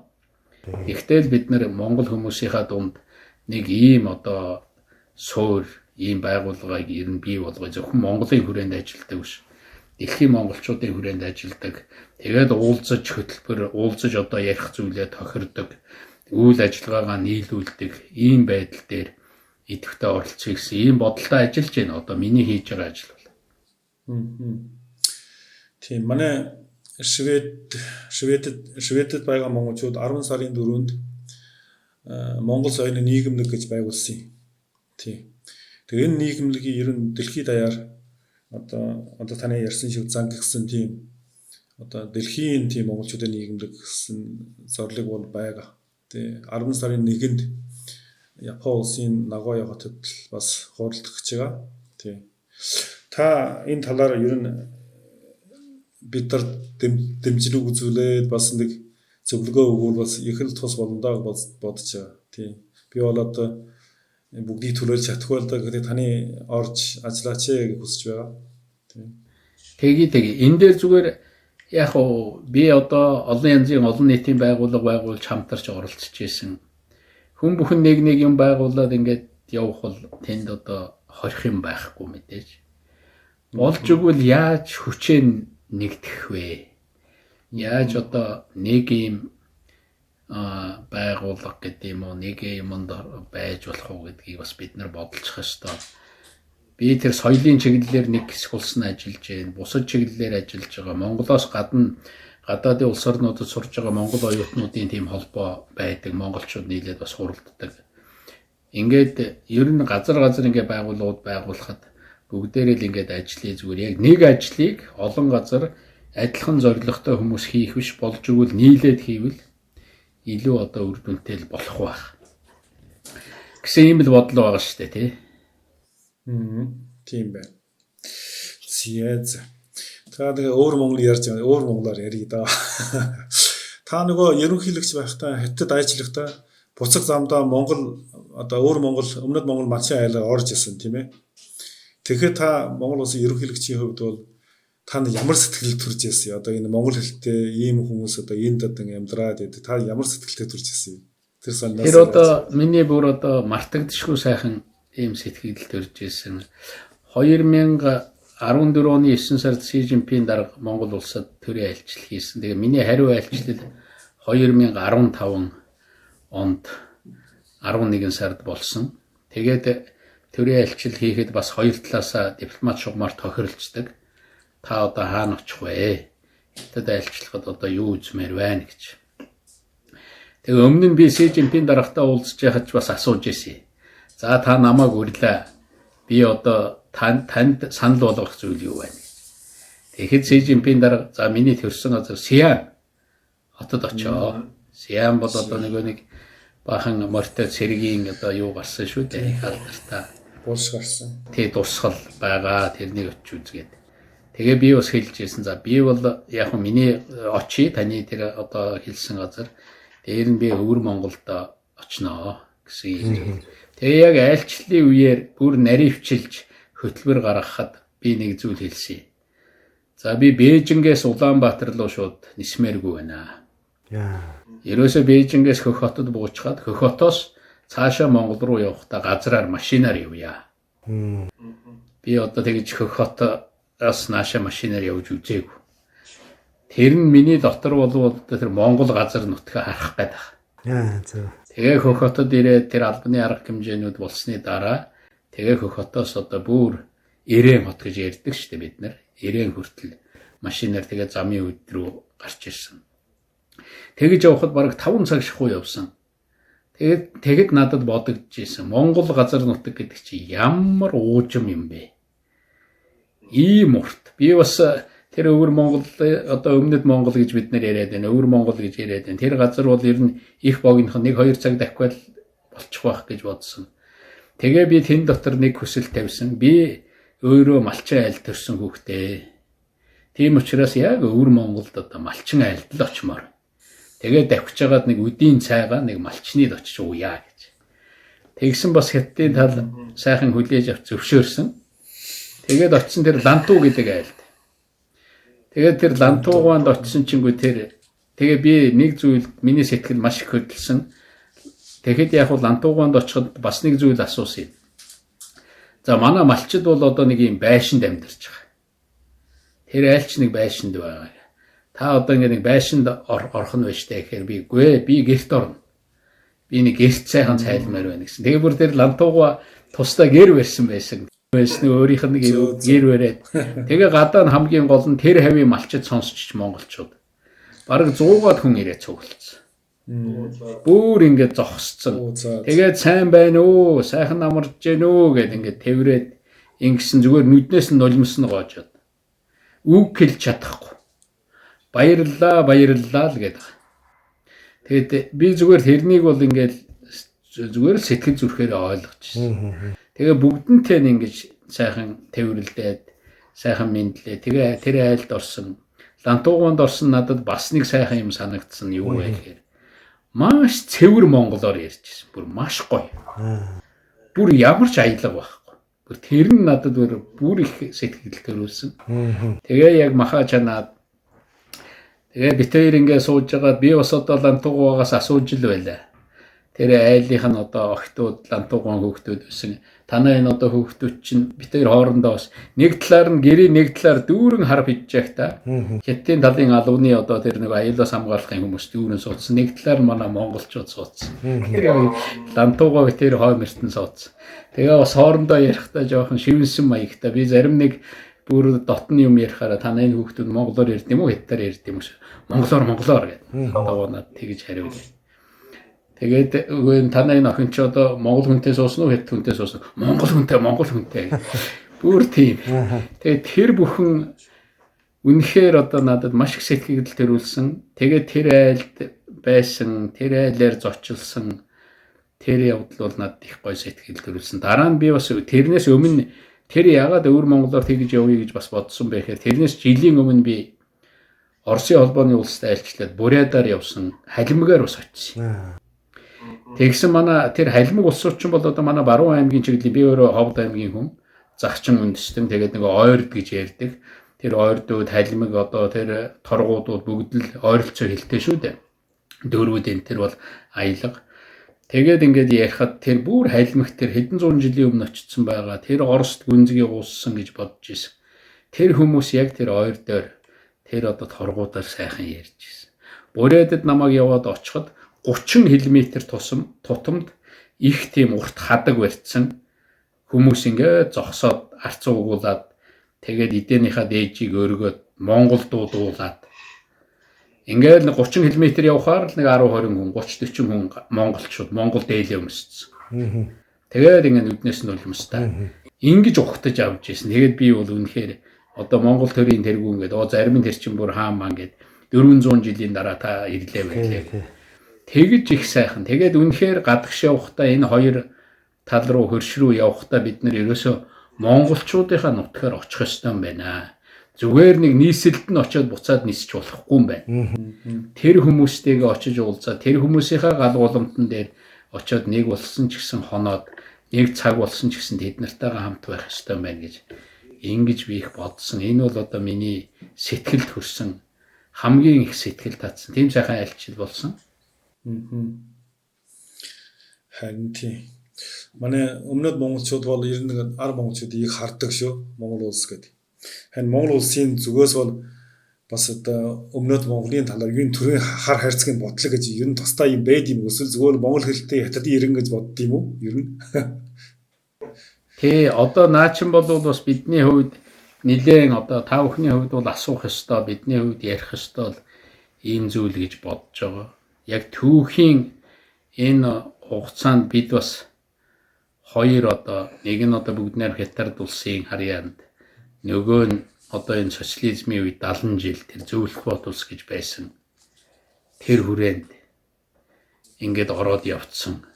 Гэхдээ л бид нэр Монгол хүмүүсийнхаа дунд нэг ийм одоо суур ийм байгууллагыг ер нь бий болгоё. Зөвхөн Монголын хүрээнд ажилладаг биш. Дэлхийн монголчуудын хүрээнд ажилладаг. Тэгээд уулзаж хөтөлбөр, уулзаж одоо ярих зүйлээ тохирдог, үйл ажиллагаагаа нийлүүлдэг ийм байдал дээр идэвхтэй оролцъё гэсэн ийм бодолтой ажиллаж байна. Одоо миний хийж байгаа ажил бол. Тийм, манай Шведэд байгаа монголчууд 10 сарын 4-нд Монгол соёлын нийгэмлэг гэж байгуулсан юм. Тийм. Тэгээ энэ нийгэмлэгийн ер нь дэлхийд даяар одоо таны ярьсан шиг зангигсан тийм одоо дэлхийн тийм монголчуудын нийгэмлэг гэсэн зорилго бол байгаа. Тий 10 сарын 1-нд Япон улсын Нагоя хотод бас хуралдах гэж байгаа. Тий. Та энэ талаар ер нь бид нар дэмжлэг үзүүлээд бас нэг зөвлөгөө өгвөл бас их л тус болно даа бодож байгаа. Тий. Би бол одоо бүгдийг төлөөлж чадахгүй л да, гэхдээ таны орж ажиллаач гэж хүсэж байгаа. Тий. Тэгье. Энэ дээр зүгээр яг уу би одоо олон янзын олон нийтийн байгууллага байгуулж хамтарч оролцож исэн. Хүн бүхэн нэг нэг юм байгуулад ингээд явах бол тэнд одоо хорих юм байхгүй мэдээж. Болж өгвөл яаж хүчээ нэгдэх вэ? Яаж одоо нэг юм байгууллага гэдэг юм уу, нэг юмд байж болох уу гэдгийг бас бид нар бодолцох ёстой. Би тэр соёлын чиглэлээр нэг хэсэг улс нь ажиллаж байна. Бусад чиглэлээр ажиллаж байгаа. Монголоос гадна гадаадын улс орнуудад сурж байгаа монгол оюутнуудын тийм холбоо байдаг. Монголчууд нийлээд бас хуралддаг. Ингээд ер нь газар ингээд байгууллагууд байгуулахад бүгдээрээ л ингээд ажлыг зүгээр яг нэг ажлыг олон газар адилхан зорилготой хүмүүс хийх биш, болж өгвөл нийлээд хийвэл илүү одоо үр дүнтэй л болох байх гэсэн ийм л бодол байгаа шүү дээ, тий. Тийм байна. За. Та тэгээ өөр монгол ярьж байгаа, өөр монголоор ярья да. Та нөгөө ерөнхийлөгч байхдаа Хятад ажиллахдаа буцах замдаа Монгол одоо өөр Монгол өмнөд Монгол Манчин айлаар орж исэн тийм ээ. Тэгэхээр та Монгол улсын ерөнхийлөгчийн хувьд бол та ямар сэтгэл төрж ирсэн? Одоо энэ монгол хэлтэй ийм хүмүүс одоо энд одоо амьдраад байдаг. Та ямар сэтгэлтэй төрж ирсэн юм? Тэр санаас. Тэр одоо миний бүр одоо мартагдшгүй сайхан ийм сэтгэл төрж ирсэн. 2014 оны 9 сард Си Жинпин дарга Монгол улсад төрийн айлчлал хийсэн. Тэгээ миний хариу айлчлал 2015 онд 11 сард болсон. Тэгээд төрийн айлчлал хийхэд бас хоёр талаасаа дипломат шугамар тохиролцдог. Та одоо хаана очих вэ? Хятад айлчлахад одоо юу үзмээр байна гэж. Тэгээ өмнө нь би Си Жинпин даргатай уулзж байхад ч бас асууж ирсэн. За та намайг урлаа. Би одоо танд санал болгох зүйл юу байна? Тэгэхэд Си Жинпин дарга за миний төрсөн газар Сиан хотод очоо. Сиан бол одоо нөгөө нэг баахан морьтой цэргийн одоо юу гарсан шүү дээ. Их алдартай. Булш гарсан. Тий, дурсгал байгаа. Тэрнийг очиж үзгээд. Тэгээ би бас хэлж ирсэн. За би бол яг нь миний очие таны тэр одоо хэлсэн газар дээр нь би өвөр Монголд очноо гэсэн юм. Тэгээ яг айлчлалын үеэр бүр наривчилж хөтөлбөр гаргахад би нэг зүйл хэлсэн. За би Бээжингээс Улаанбаатар руу шууд нисмээргүй байна. Ерөөсөө Бээжингээс Хөх хотод буучгаад Хөх хотоос цаашаа Монгол руу явахдаа газраар машинаар явъя. Би одоо тэгж Хөх хотоос наашаа машинаар явж үзээгүй. Тэр нь миний дотор болвол тэр Монгол газар нутгаа харах гээд байна. Зөв. Тэгээ Хөх хотод ирээд тэр албаны арга хэмжээнүүд болсны дараа тэгээ Хөх хотоос одоо бүр Эрээн хот гэж ярьдаг шүү дээ бид нар. Эрээн хүртэл машинаар тэгээ замын үд рүү гарч ирсэн. Тэгэж явхад бараг 5 цаг шахуу явсан. Тэгээд тэгэд надад бодогдож исэн. Монгол газар нутаг гэдэг чи ямар уужим юм бэ? Ийм урт. Би бас тэр өвөр Монгол одоо өмнөд Монгол гэж бид нэр яриад байна. Өвөр Монгол гэж яриад байна. Тэр газар бол ер нь их богинохон 1-2 цаг давхиал болчих байх гэж бодсон. Тэгээ би тэн дотор нэг хүсэл тавьсан. Би өөрөө малчин айл төрсэн хүүхдээ. Тийм учраас яг өвөр Монголд одоо малчин айлд л очимоор. Тэгээд давхиж хагаад нэг үдийн цайгаа нэг малчныг очиж ууя гэж. Тэгсэн бас хятадын тал сайхан хүлээж авч зөвшөөрсөн. Тэгээд очисон тэр Лантуу гэдэг айлд. Тэгээд тэр Лантуугаанд очисон чингүү тэр тэгээ би нэг зүйлд миний сэтгэл маш их хөдөлсөн. Тэгэхэд яг бол Лантуугаанд очиход бас нэг зүйл асуусан юм. За манай малчид бол одоо нэг юм байшинд амьдарч байгаа. Тэр айлч нэг байшинд байгаа. Та одоо ингэ нэг байшинд орох нь байж таа гэхээр би үгүй би гэрт орно. Би нэг гэрт сайхан цайлмаар байна гэсэн. Тэгээ бүр тэр Лантууга тусдаа гэр барьсан байсан. Байсан өөрийнх нь нэг гэр бариад. Тэгээ гадаа нь хамгийн гол нь тэр хавийн малчид сонсч монголчууд. Бараг 100-аад хүн ирээд цуглдсан. Бүр ингэ зогсцсон. Тэгээд сайн байна уу? Сайхан амарч гэнэ үү гэд ингэ тэврээд ингэсэн зүгээр нүднээс нь нулимс нь гоожод. Үг хэлж чадахгүй. Баярлалаа, баярлалаа л гэдэг. Тэгээд би зүгээр тэрнийг бол ингээл зүгээр л сэтгэл зүрхээрээ ойлгочихсон. Тэгээ бүгдэнтэй нь ингэж сайхан тэврэлдээд, сайхан мэдлээ. Тэгээ тэр айлд орсон. Лантуугаанд орсон надад бас нэг сайхан юм санагдсан юу вэ гэхээр маш цэвэр монголоор ярьжсэн. Бүр маш гоё. Бүр ямар ч аялга байхгүй. Бүр тэр нь надад бүр их сэтгэл төрүүлсэн. Тэгээ яг маха чанаад тэгээ бит хоёр ингээ сууж байгаад би бас одоо Лантуугаагаас асууж л байлаа. Тэр айлынх нь одоо охтууд Лантуугаан хүүхдүүд байсан. Танай энэ одоо хүүхдүүд чинь бит хоёр хоорондоо бас нэг талаар нь гэрээ нэг талаар дүүрэн харав хийж явах та. Хятадын талын алууны одоо тэр нэг аюулаас хамгаалахын хүмүүс дүүрэн суудсан. Нэг талаар нь манай монголчууд суудсан. Тэр Лантуугаа бит хоёр хой мөртөн суудсан. Тэгээ бас хоорондоо ярихдаа жоохон шивэнсэн маягтай. Би зарим нэг бүр дотны юм ярихаараа танай энэ хүүхдүүд монголоор ярьд юм уу хятадаар ярьд юм уу? Монголоор монголоор гэдэг. Одоо надад тэгж хариулъя. Тэгээд үгүй танай энэ охин чи одоо монгол хүнтэй суусан уу хятад хүнтэй суусан? Монгол хүнтэй, монгол хүнтэй. Бүр тийм. Тэгээд тэр бүхэн үнэхээр одоо надад маш их сэтгэл төрүүлсэн. Тэгээд тэр айлд байсан, тэр айлаар зочилсан тэр явдал бол надад их гоё сэтгэл төрүүлсэн. Дараа нь би бас тэрнээс өмнө тэр яагаад өвөр монголоор тэгж явъя гэж бас бодсон бэ гэхээр тэрнээс жилийн өмнө би Оросын холбооны улсад айлчлаад Бурядаар явсан, Халимгаар бас очив. Тэгсэн манай тэр Халимаг улсууд ч бол одоо манай Баруун аймгийн чиглэлийн би өөрөө Ховд аймгийн хүн, Загчин үндэстэн тэгээд нэг ойрд гэж ярьдаг. Тэр ойрдууд, Халимаг одоо тэр торгуудууд бүгд л ойролцоо хэлтэй шүү дээ. Дөрвүүд энэ тэр бол аялга. Тэгээд ингээд ярихад тэр бүр Халимаг тэр хэдэн зуун жилийн өмнө очсон байгаа. Тэр Орост гүнзгий ууссан гэж бодож исэн. Тэр хүмүүс яг тэр ойр дээр тэр одоо торгуудаар сайхан ярьж исэн. Бурядад намайг яваад очиход 30 км тусам тутамд их тийм урт хадаг барьцсан хүмүүс ингээд зогсоод арц угуулад тэгээд эдэнийхээ дээжийг өргөөд монгол дуу дуулаад ингээд 30 км явхаар л нэг 10 20 хүн 30 40 хүн монголчууд монгол дээлээ өмссөн. Тэгээд ингээд нүднээс нь улмстай. Ингэж ухтаж авч ирсэн. Тэгээд би бол үнэхээр одоо Монгол төрийн тэргүүн гээд зарим нь тэр чинь бүр хаамаа гээд 400 жилийн дараа та ирлээ байлээ. Тэгэж их сайхан. Тэгээд үнэхээр гадагш явахдаа энэ хоёр тал руу хөрш рүү явахдаа бид нар ерөөсөө монголчуудынхаа нутгаар очих ёстой юм байна. Зүгээр нэг нийсэлд нь очиод буцаад нисч болохгүй юм байна. Тэр хүмүүстэйгээ очиж уулзаа, тэр хүмүүсийнхээ гал гуламтан дээр очиод нэг болсон ч гэсэн хоноод, нэг цаг болсон ч гэсэн тэд нартайгаа хамт байх ёстой юм байна гэж ингэж би их бодсон. Энэ бол одоо миний сэтгэлд хүрсэн хамгийн их сэтгэл татсан. Тийм сайхан айлчил болсон. Харин тийм. Манай өмнөд монголчууд бол ер нь ар монголчуудыг их хардаг шүү. Монгол улс гэдэг. Харин Монгол улсын зүгээс бол бас одоо өмнөд Монголын талаар юу төрийн хар хайрцгийн бодлого гэж ер нь тусдаа юм байд юм эсвэл зүгээр монгол хэлтэй хятадын иргэн гэж бодд юм уу? Ер нь. Тий, одоо наачин бол бас бидний хувьд нилээн одоо та бүхний хувьд бол асуух ёстой, бидний хувьд ярих ёстой бол ийм зүйл гэж бодож байгаа. Яг түүхийн энэ хугацаанд бид бас хоёр одоо нэг нь одоо бүгд найр Хятад улсын харьяанд, нөгөө нь одоо энэ социализмын үед 70 жил тэр зөвлөх бот улс гэж байсан. Тэр хүрээнд ингээд ороод явцсан.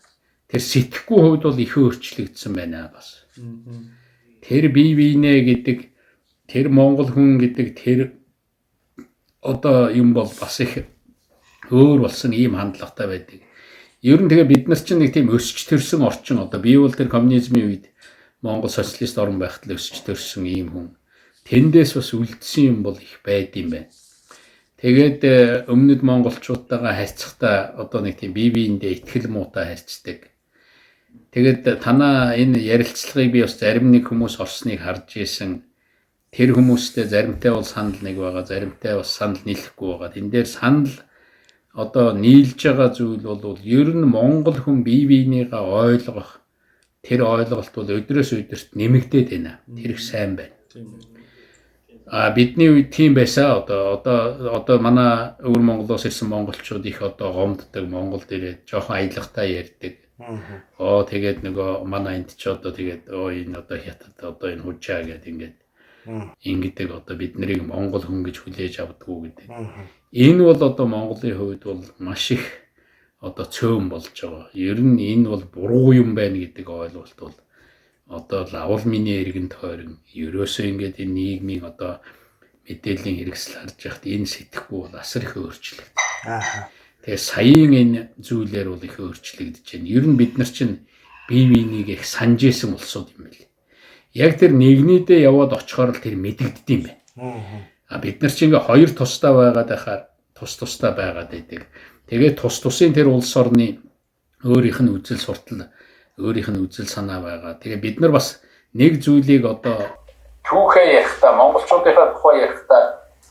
Тэр сэтгэхгүй хувьд бол их өөрчлөгдсөн байна бас. Тэр бие биенээ гэдэг, тэр монгол хүн гэдэг тэр одоо юм бол бас их өөр болсон ийм хандлагатай байдаг. Ер нь тэгээ бид нар чинь нэг тийм өсч төрсөн орчин, одоо би бол тэр коммунизмын үед Монгол социалист орн байхад л өсч төрсөн ийм хүн. Тэндээс бас үлдсэн юм бол их байд юм байна. Тэгээд өмнөд монголчуудтайгаа харьцахдаа одоо нэг тийм бие биендээ итгэл муутай харьцдаг. Тэгээд танаа энэ ярилцлагыг би бас зарим нэг хүмүүс орсныг харж исэн. Тэр хүмүүстэй заримтай бол санал нэг байгаа, заримтай бас санал нийлэхгүй байгаа. Тэн дээр санал одоо нийлж байгаа зүйл бол ер нь монгол хүн бие биенийгээ ойлгох тэр ойлголт бол өдрөөс өдөрт нэмэгдээд байна. Тэр их сайн байна. Тийм байна. А бидний үед тийм байсан. Одоо манай өвөр Монголоос ирсэн монголчууд их одоо гомддог, Монголд ирээд жоохон аялгатай ярьдаг. Оо тэгээд нөгөө манай энд ч одоо тэгээд оо энэ одоо хятад одоо энэ хужаа гэдэг ингээд ингэдэг, одоо бид нарыг монгол хүн гэж хүлээж авдаггүй гэдэг. Энэ бол одоо Монголын хувьд бол маш их одоо цөөн болж байгаа. Ер нь энэ бол буруу юм байна гэдэг ойлголт бол одоо л авал миний иргэн тойрон ерөөсөө ингээд энэ нийгмийн одоо мэдээллийн хэрэгсэл харж байхад энэ сэтгэхгүй бол асар их өөрчлөгдөв. Тэгээ саяын энэ зүйлээр бол их өөрчлөгдөж байна. Ер нь бид нар чинь бие биенийг их санаж исэн улсууд юм бэл. Яг тэр нэгнийдээ яваад очихоор л тэр мэдэгддэг юм байна. А бид нар чинь ингээ хоёр тусдаа байгаад байхаар тус тусдаа байгаад байдаг. Тэгээд тус тусын тэр улс орны өөрийнх нь үзэл суртал, өөрийнх нь үзэл санаа байгаа. Тэгээ бид нар бас нэг зүйлийг одоо түүхээ ярихдаа, монголчуудынхаа тухай ярихдаа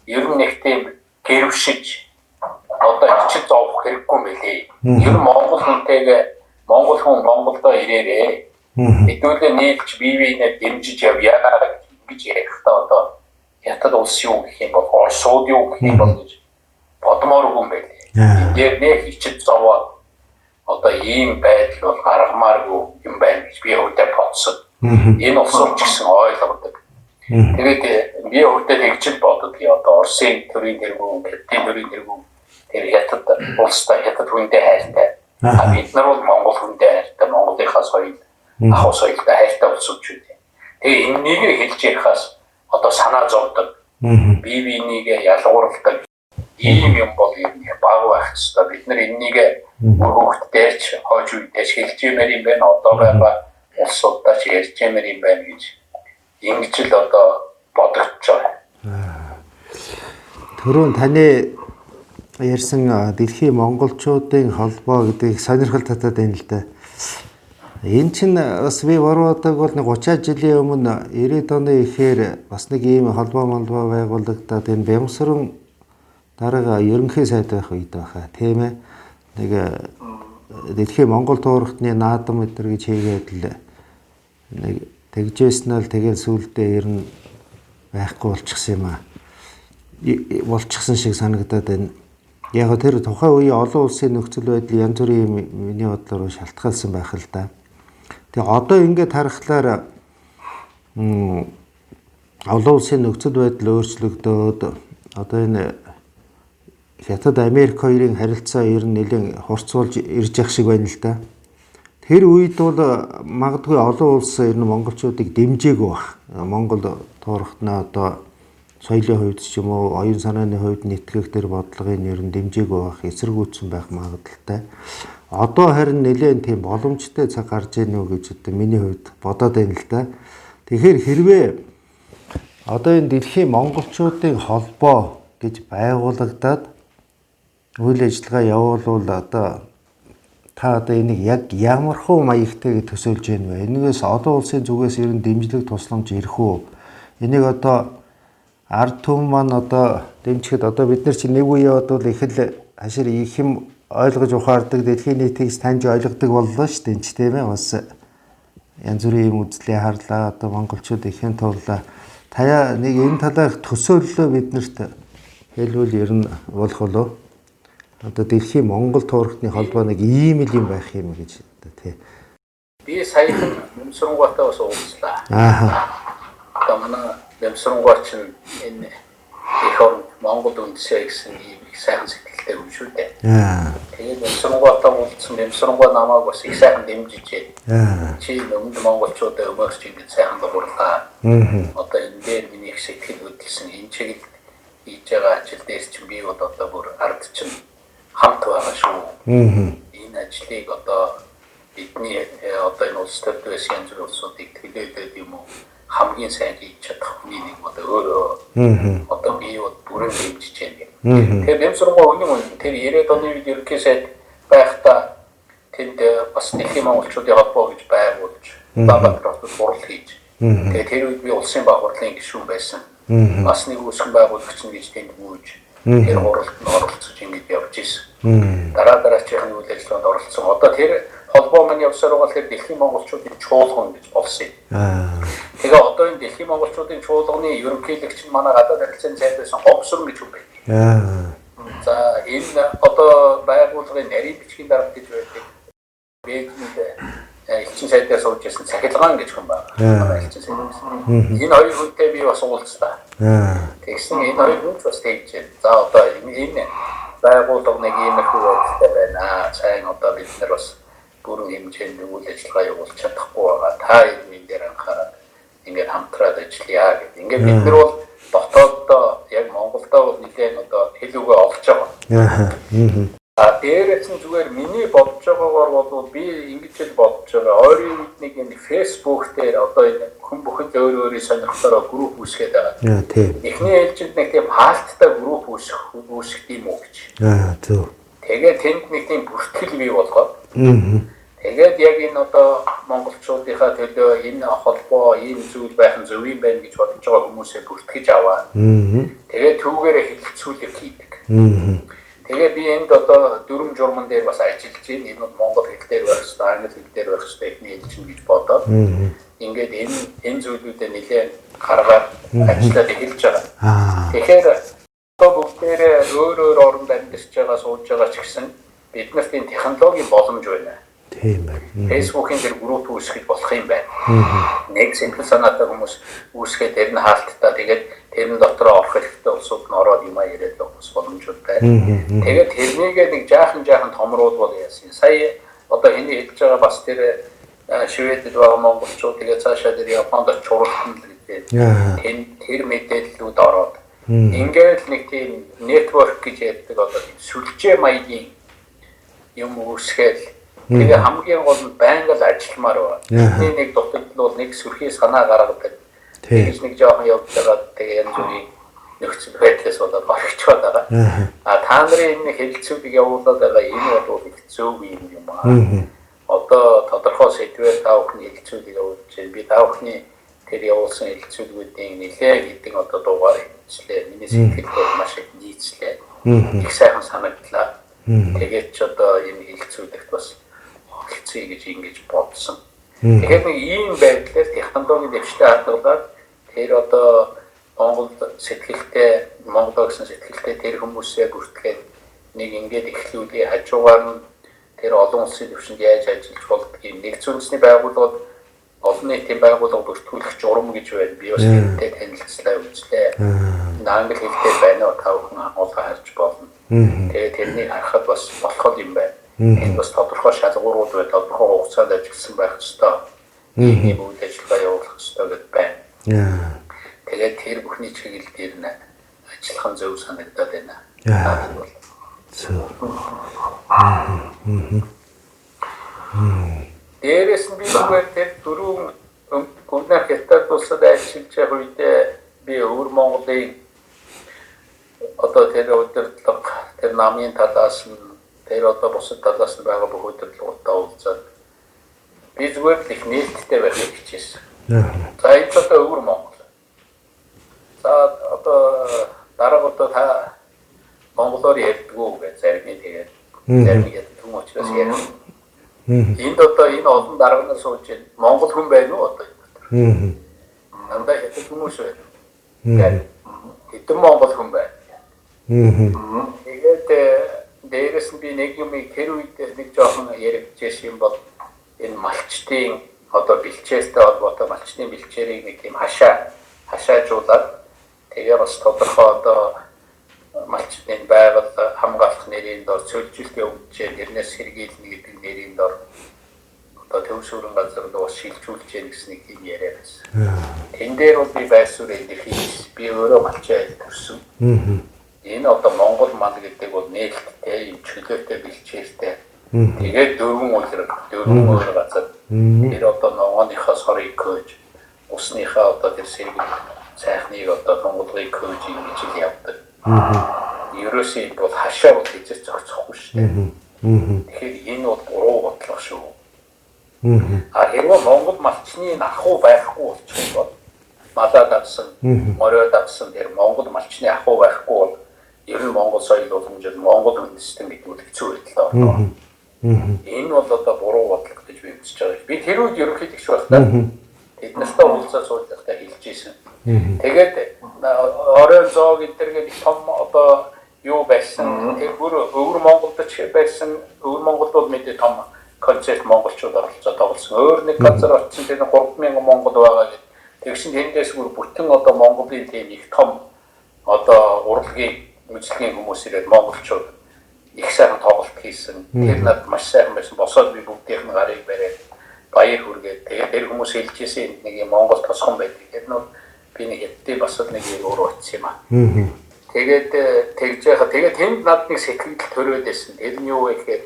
ер нь нэг тийм гэрвшиж одоо ичид зовох хэрэггүй юм билээ. Ер нь монгол хүнтэйгээ монгол хүн Монголдо ирээрээ. Хэдүүлээ нийлж бие биенээ дэмжиж явъя гэж ярихдаа одоо хятад улс юу гэх юм бол, Оросууд юу гэх юм бол гэж бодмооргүй юм байлээ. Энэ дээр нэх ичид зовоод одоо ийм байдал бол гаргамааргүй юм байна гэж би өвдөө бодсон. Энэ улсууд ч гэсэн ойлгодог. Тэгээд би өвдөө тэгж л боддог. Одоо Оросын төрийн тэргүүн, Хятадын төрийн тэргүүн тэр хятад улстай, хятад хүндээ хайртай. А бид нар бол монгол хүндээ хайртай, Монголынхаа соёл, ахуй соёлтой хайртай улсууд шүү дээ. Тэгээ энэнийг хэлж ярихаас одоо санаа зовдөг. Бие биенийгээ ялгуурладаг. Ийм юм бол юм баг байх ёстой. Бид нар энэнийг үр хүүхдтэй ч хойч үедээ ч хэлж юмэр юм байна. Одоо байгаа улсуудаа ч ярьж юмэр юм байна гэж ингэж л одоо бодогдож байгаа. Түрүүн таны ярьсан дэлхийн монголчуудын холбоо гэдэг сонирхол татаад байна л да. Энэ чинь бас би буруудаг бол нэг 30 жилийн өмнө 90-ад оны ихээр бас нэг ийм холбоо молбоо байгуулагдаад энэ Бямсран дарга ерөнхий сайд байх үед байхаа, тийм ээ. Нэг дэлхийн монгол туурхтны наадам өдр гэж хийгээд л нэг тэгжсэн л тэгэл сүулдэ ер нь байхгүй болчихсон юм аа. Болчихсон шиг санагдаад байна. Яг тэр тухайн үеийн олон улсын нөхцөл байдал янз бүрийн миний бодлоор шалтгаалсан байх л да. Тэгээ одоо ингээд харахлаар олон улсын нөхцөл байдал өөрчлөгдөөд одоо энэ Хятад Америк хоёрын харилцаа ер нь нэлээд хурцуулж ирж явах шиг байна л да. Тэр үед бол магадгүй олон улс ер нь монголчуудыг дэмжээгүй байх. Монгол туурхтнаа одоо соёлын хувьд ч юм уу, оюун санааны хувьд нэтгэх тэр бодлогын ер нь дэмжээгүй байх, эсэргүүцсэн байх магадлалтай. Одоо харин нэлээд тийм боломжтой цаг гарч ийн үү гэж одоо миний хувьд бодоод байна л да. Тэгэхээр хэрвээ одоо энэ дэлхийн монголчуудын холбоо гэж байгуулагдаад үйл ажиллагаа явуулвал одоо та одоо энийг яг ямархуу маягтай гэж төсөөлж байна вэ? Энэгээс олон улсын зүгээс ер нь дэмжлэг тусламж ирэх үү? Энийг одоо Ард түмэн маань одоо дэмжихэд одоо бид нар чинь нэг үе бодвол их л хашир их юм ойлгож ухаардаг, дэлхийн нийтийг таньж ойлгодог боллоо шүү дээ. Энд ч тийм ээ бас янз бүрийн юм үзлээ харлаа. Одоо монголчууд ихэн туллаа. Таяа нэг энэ талаарх төсөөллөө биднэрт хэлбэл ер нь болох болов. Одоо дэлхийн Монгол туурхтны холбоо нэг ийм л юм байх юм гэж одоо тий. Би саяхан Нэмсрэнгуйтай бас уулзлаа. Аа. Одоо манай Нэмсрэнгуй чинь энэ эх орнд Монгол үндэсээ гэсэн ийм их сайхан сэтгэлтэй хүн шүү дээ. Аа. Тэгээд Нэмсрэнгуйтай уулзсан, Нэмсрэнгуй намайг бас их сайхан дэмжижээ. Аа. Чи өмнөд монголчуудаа өмөрч ингэж сайхан дугуурлаа. Аа. Одоо энэ дээр миний их сэтгэл хөдлөсөн, энэ чиглэлд хийж байгаа ажил дээр чинь би бол одоо бүр ард чинь хамт байгаа шүү. Аа. Энэ ажлыг одоо бидний одоо энэ улс төрд байсан янз бүрийн улсуудыг төлөөлөөд юм уу хамгийн сайн хийж чадах хүний нэг одоо өөрөө одоо би бол бүрэн дэмжиж байна гэх. Тэгэхээр Нэмсрэнгуй үнэн үнэн тэр 90-ад оны үед ерөнхий сайд байхдаа тэнд бас дэлхийн монголчуудын холбоо гэж байгуулж Улаанбаатар хотод хурал хийж. Тэгээд тэр үед би улсын баг хурлын гишүүн байсан. Бас нэг үүсгэн байгуулагч нь гэж тэнд гүйж тэр хуралд нь оролцож ингэж явж исэн. Дараа дараачихын үйл ажиллагаанд оролцсон. Одоо тэр холбоо маань явсаар байгаа тэр дэлхийн монголчуудын чуулган гэж болсон юм. Аа. Тэгээ одоо энэ дэлхийн монголчуудын чуулганы ерөнхийлөгч нь манай гадаад харилцааны сайд байсан Гомсрон гэж хүн байна. Аа. За энэ одоо байгууллагын нарийн бичгийн дарга гэж байдаг. Бээжинд элчин сайдаар сууж байсан Цахилгаан гэж хүн байна. Манай элчин сайд байсан. Энэ хоёр хүнтэй би бас уулзлаа. Аа. Тэгсэн энэ хоёр хүн ч бас тэгж байна. За одоо энэ байгууллага нэг иймэрхүү байдалтай байна. Сайн одоо бид нар бас бүрэн хэмжээнд үйл ажиллагаа явуулж чадахгүй байгаа. Та энэ дээр анхаарал ингээд хамтраад ажиллая гэдэг. Ингээд бид нар бол дотооддоо яг Монголдоо бол нэлээд одоо хэл үгээ олж байгаа. Аа. А дээрээс нь зүгээр миний бодож байгаагаар бол би ингэж л бодож байгаа. Ойрын үед нэг энэ Facebook дээр одоо энэ хүн бүхэн л өөр өөрийн сонирхлоороо групп үүсгээд байгаа. Аа, тийм. Эхний ээлжинд нэг тийм хаалттай групп үүсгэх юм уу гэж. Аа, зөв. Тэгээд тэнд нэг тийм бүртгэл бий болгоод. Аа. Тэгээд яг энэ одоо монголчуудынхаа төлөө энэ холбоо, ийм зүйл байх нь зөв юм байна гэж бодож байгаа хүмүүсээ бүртгэж аваа. Аа. Тэгээд түүгээрээ хэлэлцүүлэг хийдэг. Аа. Тэгээ би энд одоо дүрм журман дээр бас ажиллаж байна. Энэ бол монгол хэл дээр байх ёстой, англи хэл дээр байх ёстой эхний ээлжин гэж бодоод ингээд энэ зүйлүүдэд нэлээд гаргаад ажиллаад эхэлж байгаа. Аа. Тэгэхээр одоо бүгдээрээ өөр өөр оронд амьдарч байгаа, сууж байгаа ч гэсэн бид нарт энэ технологийн боломж байна. Тийм байна. Facebook-ийн тэр групп үүсгэж болох юм байна. Нэг сэтгэл санаатай хүмүүс үүсгээд тэр нь хаалттай тэгээд тэрэн дотроо орох хэрэгтэй улсууд нь ороод юм яриад явах бас боломжууд байна. Тэгээд тэрнийгээ нэг жаахан томруулбал яасан. Сая одоо хэний хэлж байгаа бас тэр Шведэд байгаа монголчууд тэгээд цаашаа тэр Японд очиж хуралдана л гэдэг. Тэр мэдээллүүд ороод ингээд нэг тийм network гэж ярьдаг одоо сүлжээ маягийн юм үүсгээл. Тэгээ хамгийн гол нь байнга л ажилламаар байна. Бидний нэг дутагдал бол нэг сүрхий санаа гаргадаг. Тэгэж нэг жоохон явж байгаа тэгээ янз бүрийн нөхцөл байдлаас болоод орхичоод байгаа. А та нарын энэ хэлэлцүүлэг явуулаад байгаа энэ бол их зөв юм аа. Одоо тодорхой сэдвээр та бүхний хэлэлцүүлэг явуулж байна. Би та бүхний тэр явуулсан хэлэлцүүлгүүдийн нэлээд хэдэн одоо дугаар хэлцлээ. Миний сэтгэл бол маш их нийцлээ. Их сайхан санагдлаа. Тэгээд ч одоо энэ хэлэлцүүлэгт бас оролцъё гэж ингэж бодсон. Тэгэхээр нэг ийм байдлаар технологийн дэвшлээ хадгалаад тэр одоо Монгол сэтгэлтэй, Монголоо гэсэн сэтгэлтэй тэр хүмүүсээ бүртгээд нэг ингээд эхлүүлээ. Хажуугаар нь тэр олон улсын түвшинд яаж ажиллаж болдгийг нэгдсэн үндэсний байгууллагууд олон нийтийн байгууллага бүртгүүлэх журам гэж байна. Би бас тэрнтэй танилцлаа, үзлээ. Англи хэлтэй байна уу? Та бүхэн агуулга харж болно. Тэгээд тэрнийг харахад бас болох юм байна. Энэ бас тодорхой шалгуурууд бай, тодорхой хугацаанд ажилласан байх ёстой. Ийм үйл ажиллагаа явуулах ёстой гэдээ байна. Тэгээд тэр бүхний чиглэл дээр нь ажиллах нь зөв санагдаад байна. Зөв. Дээрээс нь би зүгээр тэр дөрвөн Өмнөх Хятад улсад ажиллаж байгаа үедээ би өвөр Монголын одоо тэр удирдлага, тэр намын талаас нь, тэр одоо бусад талаас нь байгаа бүх удирдлагуудтай уулзаад би зүгээр л их нээлттэй байхыг хичээсэн. За энэ ч одоо өвөр Монгол. За одоо Дараа одоо та монголоор ярьдгүү гэж зарим нь тэгээд зарим нь хятад хүн учраас ярина. Энд одоо энэ олон дарга нар сууж байна. Монгол хүн байна уу одоо энэ дотор? Дандаа хятад хүмүүс байна. Хэдэн монгол хүн байна. Тэгээд дээрэс нь би нэг юмыг тэр үед нэг жоохон яригдчихсэн юм бол энэ малчтын одоо бэлчээртэй холбоотой малчтын бэлчээрийг нэг тийм хашаажуулаад тэгээ бас тодорхой одоо малчтын байгаль хамгаалах нэрийн дор цөлжилт явуулж тэрнээс сэргийлнэ гэдэг нэрийн дор одоо төв сүрэн газар руу бас шилжүүлж яах гэсэн нэг тийм яриа байсан. Тэн дээр бол би байр суурь илэрхийлж би өөрөө малчин айл төрсөн. Энэ одоо Монгол мал гэдэг бол нээлттэй, юм чөлөөтэй, бэлчээртэй. Тэгээд дөрвөн улирал, дөрвөн өөр газар. Тэр одоо ногооныхоо сорыг көөж, усныхаа одоо тэр сэрэг сайхныг одоо тунгалгыг көөж ингэж л явдаг. Ерөөсөө энэ бол хашаа бол хэзээ зохицохгүй шүү дээ. Тэгэхээр энэ бол буруу бодлого шүү. А хэрвээ Монгол малчны ахуй байхгүй болчих юм бол малаа дагсан, морио дагсан тэр Монгол малчны ахуй байхгүй бол ер нь Монгол соёл уламжил, Монгол үндэстэн гэдэг нь хэцүү байдалд орно. Энэ бол одоо буруу бодлого гэж би үзэж байгаа. Би тэр үед ерөнхийлөгч байхдаа тэд нартай уулзаад сууж байхдаа хэлж ийсэн. Тэгээд оройн зоог энэ төр гэдэг том одоо юу байсан. Тэр бүр өвөр Монголд ч байсан. Өвөр Монголд бол мэдээ том концерт монголчууд оролцоод тоглосон. Өөр нэг газар очсон тэр 3000 монгол байгаа гэдэг. Тэгсэн тэндээс бүр бүтэн одоо Монголын тийм их том одоо урлагийн мэдлэгийн хүмүүс ирээд монголчууд их сайхан тоглолт хийсэн. Тэр надад маш сайхан байсан. Босоод би бүгдийнх нь гарыг бариад баяр хүргээд тэгээд тэр хүмүүс хэлж ирсэн нэг юм Монгол тосгон байдаг. Тэр нь би нэг хятадын бас л нэг юм өөр очсон юм аа. Тэгээд тэгж яхаа тэгээд тэнд над нэг сэтгэл төрөөд байсан. Тэр нь юу вэ гэхээр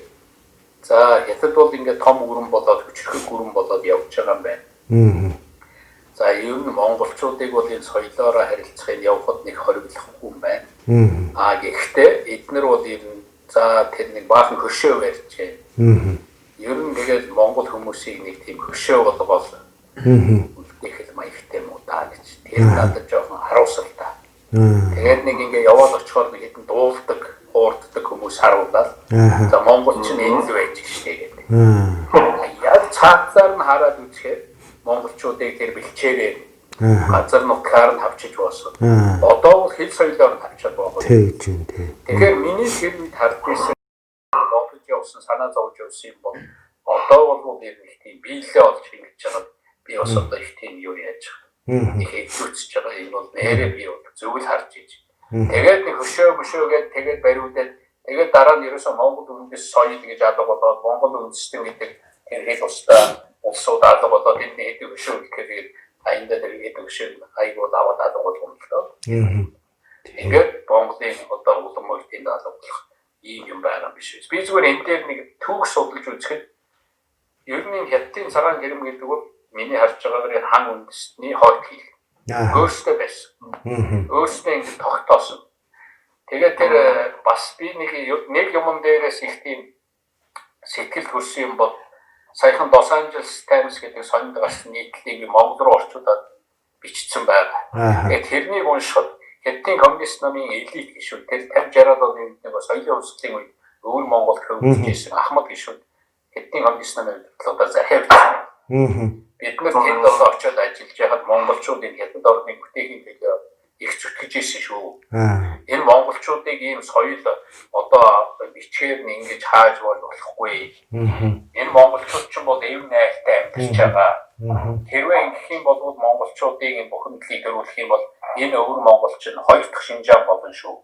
за хятад бол ингээд том өрн болоод хүчрхэг өрн болоод явж байгаа юм байна. За ер нь монголчуудыг бол энэ соёлоороо харилцахыг явхад нэг хориглохгүй юм байна. А гэхдээ эднэр бол ер нь за тэр нэг баахан хөшөө барьж байна. Ер нь тэгээд монгол хүмүүсийг нэг тийм хөшөө болгоол үлдээх л маягтай юм уу даа гэж. Тэр надад жоохон харуулсан л та. Тэгээд нэг ингээ яваад очихоор нэг хэдэн дуулдаг, хуурддаг хүмүүс харуулаад за монгол чинь энэ л байж штэ гэдэг. Яг цаатлаар нь хараад үзэхээр монголчуудыг тэр бэлчээрээ газар нутгаар нь хавчиж боосон. Одоо бол хэл соёлоор нь хавчаад байгаа. Тэгж юм тий. Тэгэхээр миний тэр үед харж байсан бодож явсан, санаа зовж явсан юм бол одоо бол ер нь их тийм биелээ олж ингэж байгаа. Би бас одоо их тийм юу яаж байгаа. Их хэцүүцэж байгаа. Энэ бол нэрээ би бол зөв л харж иж. Тэгээд нэг хөшөө мөшөө гээд тэгээд бариудаад тэгээд дараа нь ерөөсөө Монгол үндэс соёл гэж алга болоод Монгол үндэстэн гэдэг тэр хэл устай улсууд алга болоод эдний хэдэн хөшөө гэхээр тэгээд аяндаа тэр хэдэн хөшөө айгуул аваад алга болгоно л доо. Тэгээд Монголын одоо улам мөртөнд алга болох ийм юм байгаа юм биш үү. Би зүгээр энэ дээр нэг түүх судалж үзэхэд ер нь хятадын цагаан гэрэм гэдэг бол миний харж байгаагаар хан үндэстний хойд хил. Өөрсдөө байсан. Өөрсдөө ингэ тогтоосон. Тэгээд тэр бас би нэг юмн дээрээс их тийм сэтгэл төрсөн юм бол саяхан Los Angeles Times гэдэг сонинд гарсан нийтлэлийг би Монгол руу орчуулад бичсэн байгаа. Тэгээд тэрнийг уншихад Хятадын коммунист намын элит гишүүд тэр 50 60-аад оны үед нэг соёлын хувьсгалын үед өвөр Монголд хөвдөж ирсэн Ахмад гишүүд Хятадын коммунист намын удирдлагаар захиа бичсэн. Бид нар тэнд одоо очиод ажиллаж байхад монголчууд энэ хятад орныг бүтээхийн төлөө их зүтгэж ирсэн шүү. Энэ монголчуудыг ийм соёл одоо бичгээр нь ингэж хааж бол болохгүй. Энэ монголчууд ч бол эв найртай амьдарч байгаа. Хэрвээ ингэх юм бол монголчуудыг энэ бухимдлыг төрүүлэх юм бол энэ өвөр монголч нь хоёр дахь Шинжаан болно шүү.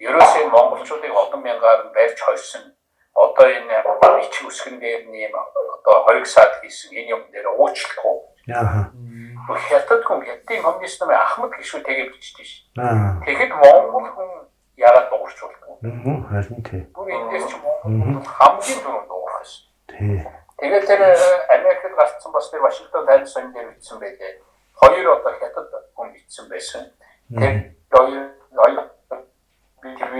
Ерөөсөө энэ монголчуудыг олон мянгаар нь барьж хойсон. Одоо энэ бичиг үсгэн дээр нь ийм одоо хориг саад хийсэн энэ юм дээр уучлахгүй. Хятад хүн хятадын коммунист намын Ахмад гишүү тэгээ бичдэг ш. Тэгэхэд монгол хүн яагаад дуурч болдгоо? Харин тий. Бүр энэ дээр чи монгол хүн бол хамгийн түрүүнд дуурах байсан. Тий. Тэгээд тэр Америкт гарцсан бас тэр Вашингтон Таймс сонь дээр бичсэн байлээ. Хоёр одоо хятад хүн бичсэн байсан. Тэр хоёр би тэр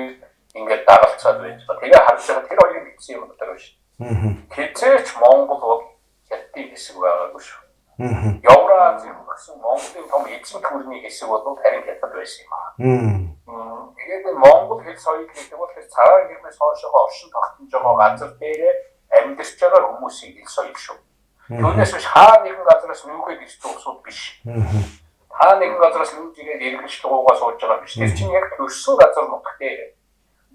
ингээд дагалцаад байж байгаа. Тэгээ харж байгаа тэр хоёрын бичсэн юм дотор биш. Хизээч Монгол бол хятадын хэсэг байгаагүй шүү. Евразийн гэсэн Монголын том эзэн төрний хэсэг бол харин хятад байсан юм аа. Тэгээд энэ Монгол хэл соёл гэдэг бол тэр цагаан гэрмээс хойшоогоо оршин тогтнож байгаа газар дээрээ амьдарч байгаа хүмүүсийн хэл соёл шүү. Түүнээс биш хаа нэгэн газараас нүүгээд ирсэн улсууд биш. Хаа нэгэн газараас нүүж ирээд иргэнш дугуугаа сууж байгаа биш. Тэр чинь яг төрсөн газар нутаг дээр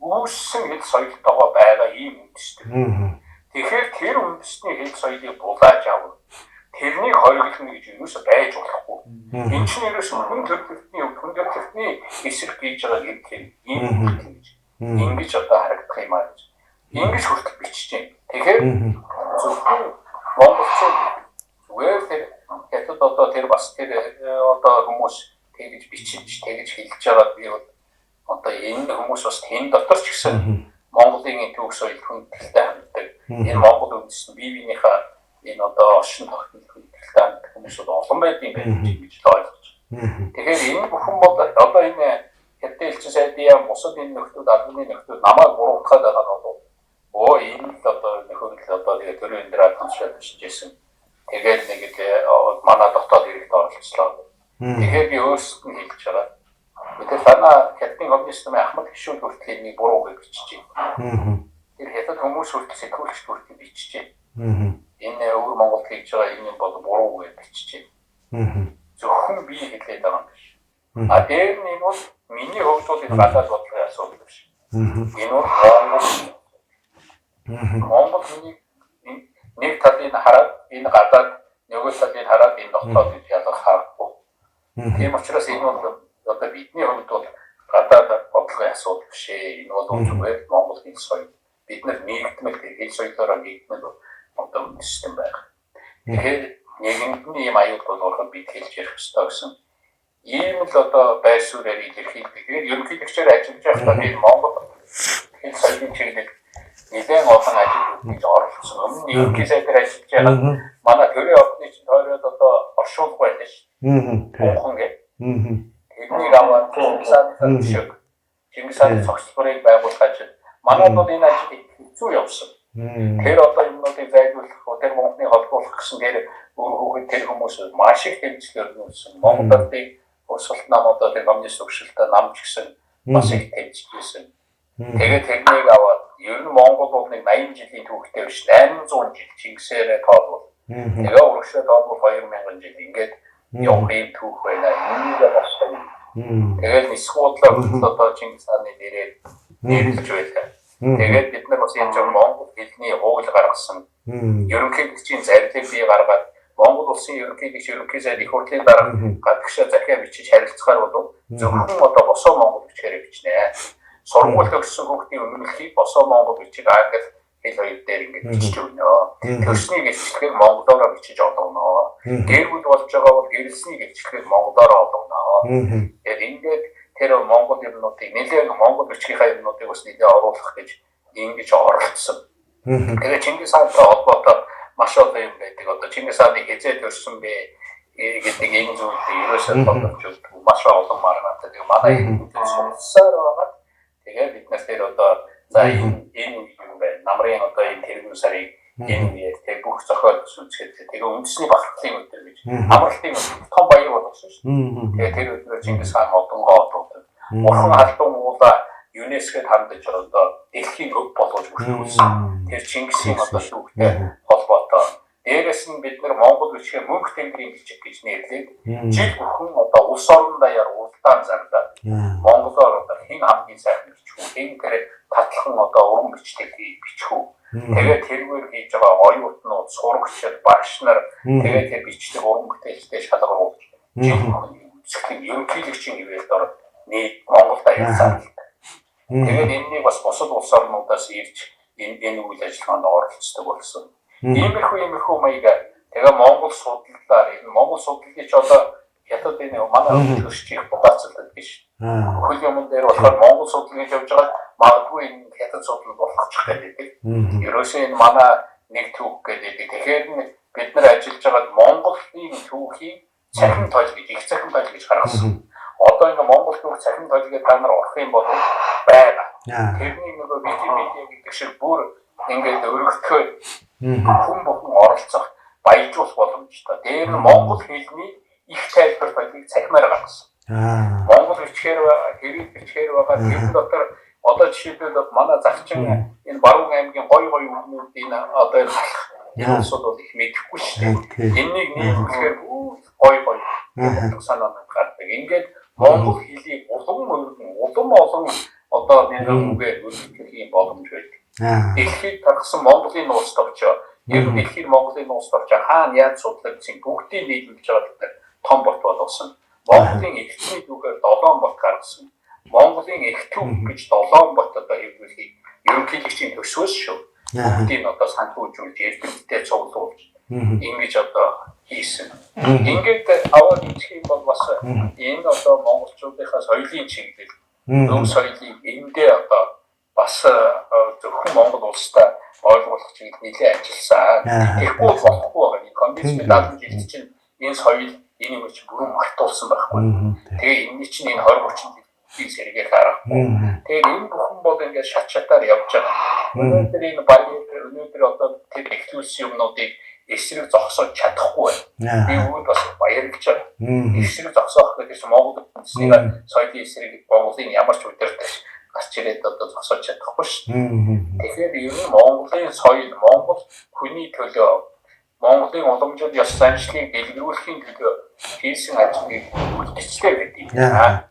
үүссэн хэл соёлтойгоо байгаа ийм үндэстэн. Тэгэхээр тэр үндэстний хэл соёлыг булааж авна. Тэрнийг хориглоно гэж юусоо байж болохгүй. Энэ чинь ерөөсөө хүн төрөлхтний эсрэг хийж байгаа гэдэг ийм гэж. Ингэж одоо харагдах юм аа гэж. Ингэж хүртэл бичиж байна. Тэгэхээр зөвхөн монголчууд зүгээр тэр хятад одоо тэр бас тэр одоо хүмүүс тэгж бичиж тэгж хэлж байгаа би бол одоо энэ хүмүүс бас тэн дотор ч гэсэн Монголын түүх соёл хүндэтгэлтэй ханддаг. Энэ Монгол үндэстэн бие биенийхээ энэ одоо оршин тогтнол хүндэтгэлтэй ханддаг хүмүүсүүд олон байдгийн байх гэж л ойлгож байна. Тэгэхээр энэ бүхэн бол одоо энэ хятадын элчин сайдын яам бусад энэ нөхдүүд албаны нөхдүүд намайг буруутгаад байгаа нь бол өө энэ л одоо нөхөрлөл одоо тэгээ төрийн өндөр албан тушаал бичижсэн. Тэгээд нэг л манай дотоод хэрэгт оролцлоо. Тэгэхээр би өөрсдөд нь хэлж байгаа. Тэгэхээр танаа хятадын коммунист намын Ахмад гишүүн хүртэл энийг буруу гэж бичиж байна. Тэр хятад хүмүүс хүртэл сэтгүүлчд хүртэл бичиж байна. Энэ өвөр Монголд хийж байгаа энэ юм бол буруу гэж бичиж байна. Зөвхөн би хэлээд байгаа юм биш. А дээр нь энэ бол миний хувьд бол энэ гадаад бодлогын асуудал биш. Энэ бол Монгол хүний нэг талыг хараад энэ гадаад нөгөө талыг хараад энэ дотоод гэж ялгах аргагүй. Тийм учраас энэ бол одоо бидний хувьд бол гадаад бодлогын асуудал биш ээ. Энэ бол зүгээр Монгол хэл соёл. Бид нар нэгдмэл хэл соёлоороо нэгдмэл одоо үндэстэн байх. Тэгэхээр нэгэнд нь ийм аюул болгоход бид хэлж ярих ёстой гэсэн ийм л одоо байр суурьаар илэрхийлдэг. Тэгэхээр ерөнхийлөгчөөр ажиллаж байхдаа би Монгол хэл соёлын чиглэл нэлээд олон ажил хийж оролцсон. Өмнө нь ерөнхий сайдаар ажиллаж байхад манай төрийн ордны чинь тойроод одоо оршуулга байлаа шүү. Бунхан гэх. Тэрнийг аваад Чингис хааны төшөөг Чингис хааны цогцлборыг байгуулах ажил. Манайд бол энэ ажил хэцүү явсан. Тэр одоо юмнуудыг зайлуулах, тэр бунхныг холбуулах гэсэн тэр үр хүүхэд тэр хүмүүс маш их дэмжлэг өрнүүлсэн. Монгол Ардын өсөлт нам одоо тэр коммунист төвшөлтөй нам ч гэсэн бас их дэмжижсэн. Тэгээд тэрнийг аваад ер нь Монгол бол нэг 80 жилийн түүхтэй биш 800 жил Чингисээрээ тоолвол. Тэгээ урагшаа тоолвол 2000 жил ингээд явах юм түүх байна. Энийг босгоё. Тэгээд нисгуудлаа хүртэл одоо Чингис хааны нэрээр нэрлэж байлаа. Тэгээд бид нар бас энэ жоо Монгол хэлний хууль гаргасан. Ерөнхийлөгчийн зарлиг бий гаргаад Монгол улсын ерөнхийлөгч ерөнхий сайд их хурлын дарга гадагшаа захиа бичиж харилцахаар болов зөвхөн одоо босоо Монгол бичгээрээ бичнэ. Сургуульд төгссөн хүүхдийн өмнөлхийг босоо монгол бичиг англи хэл хоёр дээр ингэж бичиж өгнө. Төрсний гэрчлэгийг монголоор бичиж олгоно. Гэр бүл болж байгаа бол гэрэлсний гэрчлэгийг монголоор олгоно. Тэгээд ингээд тэр монгол юмнуудыг нэлээд монгол бичгийнхаа юмнуудыг бас нэлээд оруулах гэж ингэж оролцсон. Тэгээд Чингис хаантай холбоотой маш олон юм байдаг. Одоо Чингис хааны хизээ төрсөн бэ гэдэг энэ зүйлийг ерөөсөө тодорч өгдөг маш олон маргаантай. Тэгээд манай энэ судалсаар байгаа. Тэгээд бид нар тэр одоо за энэ юм байна. Намрын одоо энэ тэргүүн сарыг энэ үеэр тэг бүх зохиол сүнцгээд тэгээ үндэсний бахархлын өдөр гэж амралтын өдөр том баяр болгосон шүү дээ. Тэгээд тэр өдрөө Чингис хаан одонгоо одуудаг. Бурхан халдун уулаа ЮНЕСКОд хандаж одоо дэлхийн өв болгож бүртгүүлсэн. Тэр Чингисийн одоо шүүхтэй холбоотой. Дээрээс нь бид нар Монгол бичгээр мөнх тэнгэрийн бичиг гэж нэрлээд жил бүхэн одоо улс орон даяар уралдаан зарлаад монголоор одоо хэн хамгийн сайхан бичих үү, хэн тэр татлхан одоо уран бичдэг бичих үү. Тэгээд тэргээр хийж байгаа оюутнууд, сурагчид, багш нар тэгээд тэр бичдэг уран бүтээлчтэй шалгаруулж жил бүхэн үзэсгэлэн ерөнхийлөгчийн хэвлэлд ороод нийт Монголд аяар зарладаг. Тэгээд энэнийг бас бусад улс орнуудаас ирж энэ үйл ажиллагаанд оролцдог болсон. Иймэрхүү маягаар тэгээ Монгол судлалаар энэ Монгол судлалыг ч одоо хятад энэ манай хөршиж их булаацалдаг биш. Хөл юмн дээр болохоор Монгол судлал гэж явж байгаа магадгүй энэ хятад судлал болгочих гэдэг. Ерөөсөө энэ манай нэг түүх гэдэг. Тэгэхээр бид нар ажиллаж байгаад Монголын түүхийн цахим тойл гэж их цахим тойл гэж гаргасан. Одоо ингээ Монгол түүх цахим тойл гэдэг та нар орох юм бол байгаа. Тэрний нөгөө Википедиа гэдэг шиг бүр ингээд өргөтгөө хүн бүхэн оролцох. Баяжуулах боломжтой. Дээр нь монгол хэлний их тайлбар соёлыг цахимаар гаргасан. Монгол бичгээр хэрэг бичгээр байгаа. Тэр дотор одоо жишээлбэл манай загчин энэ Баруун аймгийн гой гой үгнүүд энэ одоо энэ халах энэ улсууд бол их мэдэхгүй шүү дээ. Эннийг нийлүүлэхээр гой гой утга санаанууд гардаг. Ингээд монгол хэлийг улам өргөн, улам олон одоо мянган үгээр өргөх юм боломж байдаг. Дэлхийд тархсан Монголын нууц товчоо, ер нь дэлхийн Монголын нууц товчоо хаана яаж судлагдсан бүгдийг нийлүүлж байгаа гэдэг том бот болгосон. Монголын эртний түүхээр 7 бот гаргасан. Монголын эх төв гэж 7 бот одоо хэвлүүлэхийг ерөнхийлөгчийн төсвөөс шүү. Бүгдийг одоо санхүүжүүлж, эрдэмтдээ цуглуулж ингэж одоо хийсэн. Ингээд аваад үзэх юм бол бас энэ одоо монголчуудынхаа соёлын чиглэл, өв соёлыг эндээ одоо бас зөвхөн Монгол улстай ойлгуулах чиглэл нэлээд ажилласан. Тэгэхгүй болохгүй байгаа. Энэ коммунизмын 70 жилд чинь энэ соёл энэ юм чинь бүрэн мартуулсан байхгүй. Тэгээ энэний чинь энэ 20 30 жилийн сэргээх аргагүй. Тэгээд энэ бүхэн бол ингээд шат шатаар явж байгаа. Өнөөдөр энэ баяр, өнөөдөр одоо тэр эхлүүлсэн юмнуудыг эсрэг зогсоож чадахгүй байна. Би үүнд бас баярлаж байгаа. Эсрэг зогсоох гэдэг чинь Монгол үндэсний соёлын эсрэг Монголын ямар ч удирдагч гарч ирээд одоо зогсоож чадахгүй шүү. Тэгэхээр ер нь Монголын соёл, Монгол хүний төлөө, Монголын уламжлал ёс заншлыг дэлгэрүүлэхийн төлөө хийсэн ажлыг үлдчихлээ гэдэг юм.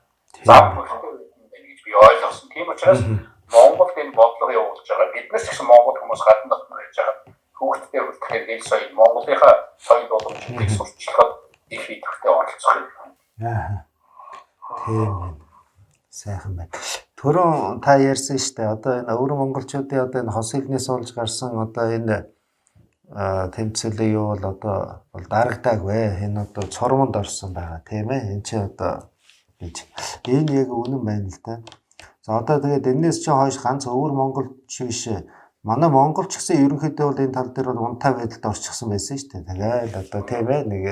Зам бүртэй байдаг гэж би ойлгосон. Тийм учраас Монголд энэ бодлого явуулж байгаа. Бид нар ч гэсэн Монгол хүмүүс гадна дотно байж байгаа. Хүүхдтэй хүртэхээр хэл соёл, Монголынхаа соёл уламжлалыг сурчлахад их идэвхтэй оролцох юм. Тийм ээ. Сайхан байна. Түрүүн та ярьсан шүү дээ. Одоо энэ өвөр монголчуудын одоо энэ хос хэлнээс болж гарсан одоо энэ тэмцээлийн юу бол одоо бол дарагдаагүй. Энэ одоо цормонд орсон байгаа, тийм ээ. Энэ чи одоо гэж. Энэ яг үнэн байна л да. За одоо тэгээд энэс чи хойш ганц өвөр монголч биш. Манай монголч гэсэн ерөнхийдөө бол энэ тал дээр бол унтаа байдалд орчихсон байсан шүү дээ. Тэгээл одоо тийм ээ нэг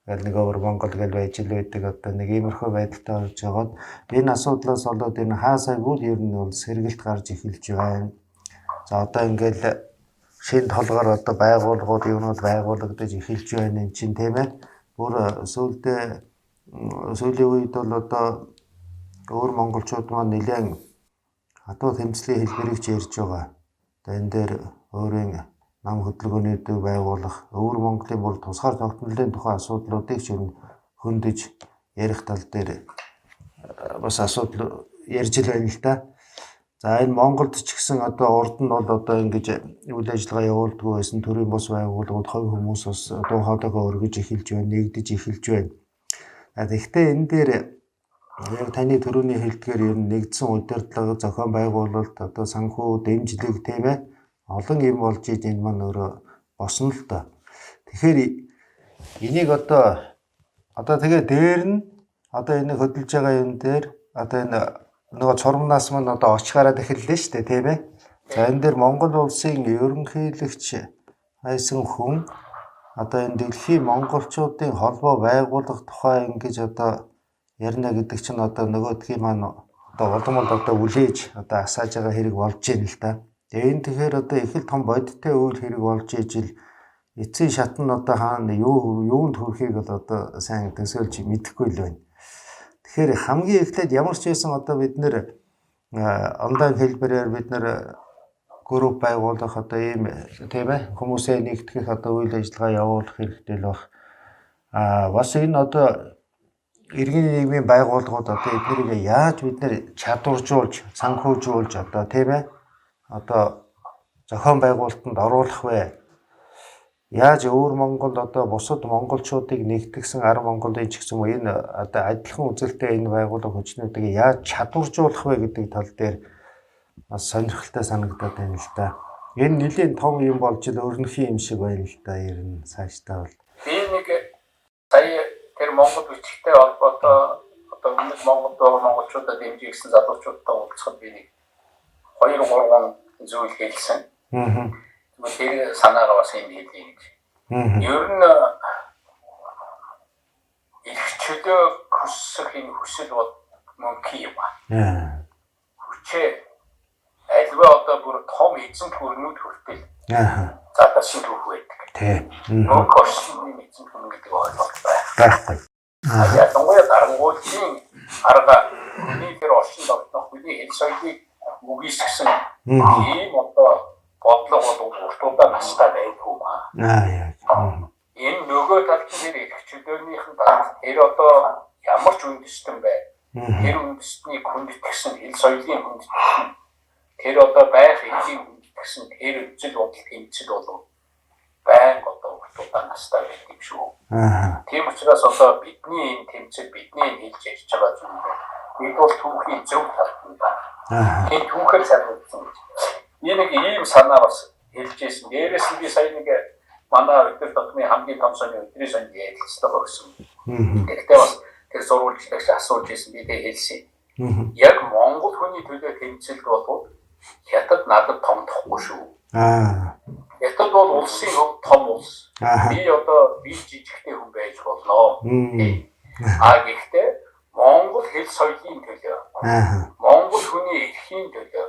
гэл нэг өвөр монгол гэл байж л байдаг одоо нэг иймэрхүү байдалтай орж байгаад энэ асуудлаас болоод энэ хаасайгүй л ер нь бол сэргэлт гарч эхэлж байна. За одоо ингээл шинэ толгоор одоо байгууллагууд юмнууд байгуулагдаж эхэлж байна энэ чинь тийм ээ. Бүр сүүлдээ сүүлийн үед бол одоо өвөр монголчууд маань нэлээд хатуу тэмцлийн хэлбэрийг ч ярьж байгаа. Одоо энэ дээр өөрийн нам хөдөлгөөнүүдийг байгуулах, өвөр Монголын бүр тусгаар тогтнолын тухай асуудлуудыг ч ер нь хөндөж ярих тал дээр бас асуудал ярьж л байна л да. За энэ Монголд ч гэсэн одоо урд нь бол одоо ингэж үйл ажиллагаа явуулдаггүй байсан төрийн бус байгууллагууд, хувь хүмүүс бас дуу хоолойгоо өргөж эхэлж байна, нэгдэж эхэлж байна. Тэгэхдээ энэ дээр яг таны төрөний хэлдгээр ер нь нэгдсэн удирдлага, зохион байгуулалт, одоо санхүү, дэмжлэг тийм ээ олон юм болж иж энэ маань өөрөө босно л доо. Тэгэхээр энийг одоо тэгээ дээр нь одоо энэ хөдөлж байгаа юм дээр одоо энэ нөгөө цурмнаас мань одоо оч гараад эхэллээ шүү дээ, тийм ээ. За энэ дээр Монгол улсын ерөнхийлөгч байсан хүн одоо энэ дэлхийн монголчуудын холбоо байгуулах тухай ингэж одоо ярина гэдэг чинь одоо нөгөөдгийн маань одоо улам л одоо үлээж одоо асааж байгаа хэрэг болж байна л да. Тэгээ энэ тэгэхээр одоо их л том бодиттой үйл хэрэг болж ижил эцсийн шат нь одоо хаана юу юунд хүрэхийг бол одоо сайн төсөөлж мэдэхгүй л байна. Тэгэхээр хамгийн эхлээд ямар ч байсан одоо бид нэр онлайн хэлбэрээр бид нэр групп байгуулах одоо ийм тийм ээ хүмүүсээ нэгтгэх одоо үйл ажиллагаа явуулах хэрэгтэй л баг. Аа бас энэ одоо иргэний нийгмийн байгууллагууд одоо эднэрийг яаж бид нэр чадваржуулж, санхүүжүүлж одоо тийм ээ одоо зохион байгуулалтанд оруулах вэ? Яаж өвөр Монголд одоо бусад монголчуудыг нэгтгэсэн 10 Монголын ч гэсэн энэ одоо адилхан үзэлтэй энэ байгууллага хүчнүүдийг яаж чадваржуулах вэ гэдэг тал дээр бас сонирхолтой санагдаад байна л да. Энэ нэлийн том юм болж ил өрнөхийн юм шиг байна л да ер нь цаашдаа бол. Би нэг сая тэр Монгол бичигтэй холбоотой одоо өмнөд Монголд байгаа монголчуудад дэмжиж гисэн залуучуудтай уулзахад би нэг 2 3 зүйл хэлсэн. Аа. Тэгвэл тэр санаагаа бас энд хэлье гэж. Ер нь их чөлөө хүсэх энэ хүсэл бол мөнхий юм аа. Хүчээ альва одоо бүр том эзэн төрнүүд хүртэл Аа. Задарсан түүх байдаг. Тий. Мөнх оршины эзэн хүн гэдэг ойлголт байх. Байхгүй. Ялангуяа дарангуйлын арга хүний тэр оршин тогтнох хүний хэл соёлыг үгүйсгэсэн ийм одоо бодлого бол урт удаа настай байдгүй маа. Аа яа. Энэ нөгөө талд нь тэр эрх чөлөөнийх нь талд тэр одоо ямар ч үндэстэн бай. Тэр үндэстнийг хүндэтгэсэн хэл соёлын хүндэтгэсэн тэр одоо байх эрхийг хүндэтгэсэн тэр үзэл бодол тэмцэл болов байнга одоо урт удаа настай байдаг юм шүү. Аа. Тийм учраас одоо бидний энэ тэмцэл бидний энэ хэлж ярьж байгаа зүйл бид бол түүхийн зөв талд нь байна. Аа. Энэ түүхээр сарнигдсан гэж. Энэ нэг ийм санаа бас хэлж ирсэн. Дээрээс нь би сая нэг манай өдөр тутмын хамгийн том сони өдрийн сонд ярилцлага өгсөн. Тэгэхдээ бас тэр сурвалжлагч асууж ирсэн, би тэг хэлсэн. Яг Монгол хүний төлөө тэмцэлд болвол Хятад надад томдохгүй шүү. Аа. Хятад бол улсын хувьд том улс. Би одоо би жижигтэй хүн байж болно. А гэхдээ Монгол хэл соёлын төлөө, Монгол хүний эрхийн төлөө,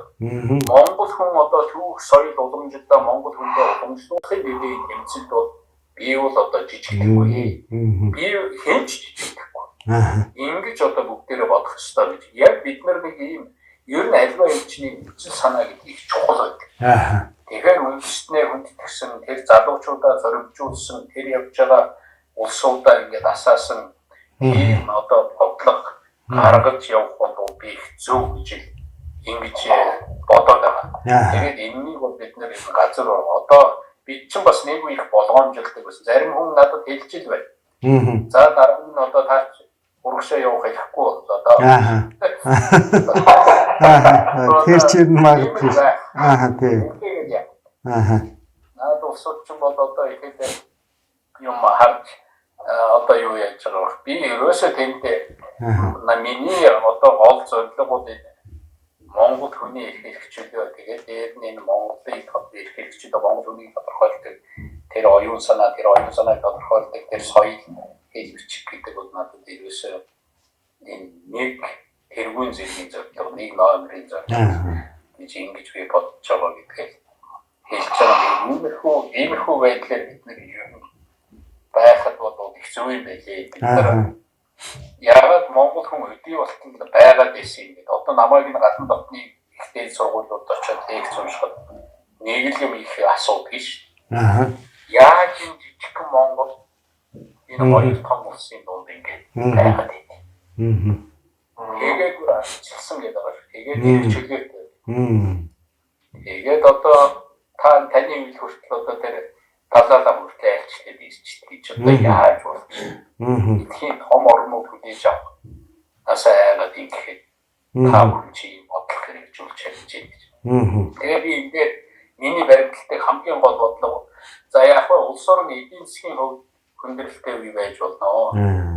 Монгол хүн одоо түүх соёл уламжлалаа Монгол хүндээ уламжлуулахын төлөө тэмцэлд бол би бол одоо жижигдэхгүй. Би хэн ч жижигдэхгүй. Ингэж одоо бүгдээрээ бодох ёстой гэж. Яг бид нар нэг ийм ер нь альва эмчний үзэл санаа гэдэг их чухал байдаг. Тэгэхээр үндэстнээ хүндэтгсэн, тэр залуучуудаа зоригжуулсан, тэр явж байгаа улсуудаа ингээд асаасан ийм одоо бодлого гаргаж явах бол би их зөв гэж ингэж бодоод байгаа. Тэгээд энэнийг бол бид нэр энэ газар одоо бид чинь бас нэг их болгоомжилдог байсан. Зарим хүн надад хэлж ил байна. За дараа нь одоо та урагшаа явах хэрэггүй боллоо доо. Аа. Тэр чинь магадгүй. Аа тий. Аа. Наад улсууд чинь бол одоо ихэд юм харж одоо юу яаж байгаа вэ? Би ерөөсөө тэнд миний одоо гол зорилго бол энэ Монгол хүний эрх хэрэгчлөө. Тэгээд дээр нь энэ Монголын эрх хэрэгчлөө, Монгол хүнийг тодорхойлдог тэр оюун санаа, тэр оюун санааг тодорхойлдог тэр соёл, хэл бичиг гэдэг бол надад ерөөсөө энэ нэг тэргүүн зэргийн зорилго, нэг номерын зорилго гэж ингэж би бодож байгаа гэдгийг хэлж байгаа. Иймэрхүү байдлаар бид нэг юм байхад бол их зөв юм байлээ. Бид нар яагаад Монгол хүн өдий болтол байгаад байсан юм бэ? Одоо намайг энэ гадна дотны их дээд сургуулиуд очиод лекц уншихад нэг л юм их асуудаг шүү дээ. Аа. Яаж энэ жижигхэн Монгол энэ хоёр том улсын дунд ингээд байгаад байт. Тэгээд бүр арчилсан гэдэг байгаа шүү. Тэгээд их чөлөөтэй. Тэгээд одоо та таны үйл хүртэл одоо тэр талаалаа хүртэл айлчлаад ирчихдэг гэж одоо яаж болж эдхийн том орнууд хүлээж авах насаа айгаад ингэхэд та бүхэн чи юм бодлого хэрэгжүүлж чадчих гэж. Тэгээд би ингээд миний баримтлагыг хамгийн гол бодлого за яг вэ улс орон эдийн засгийн хувьд хүндрэлтэй үе байж болно.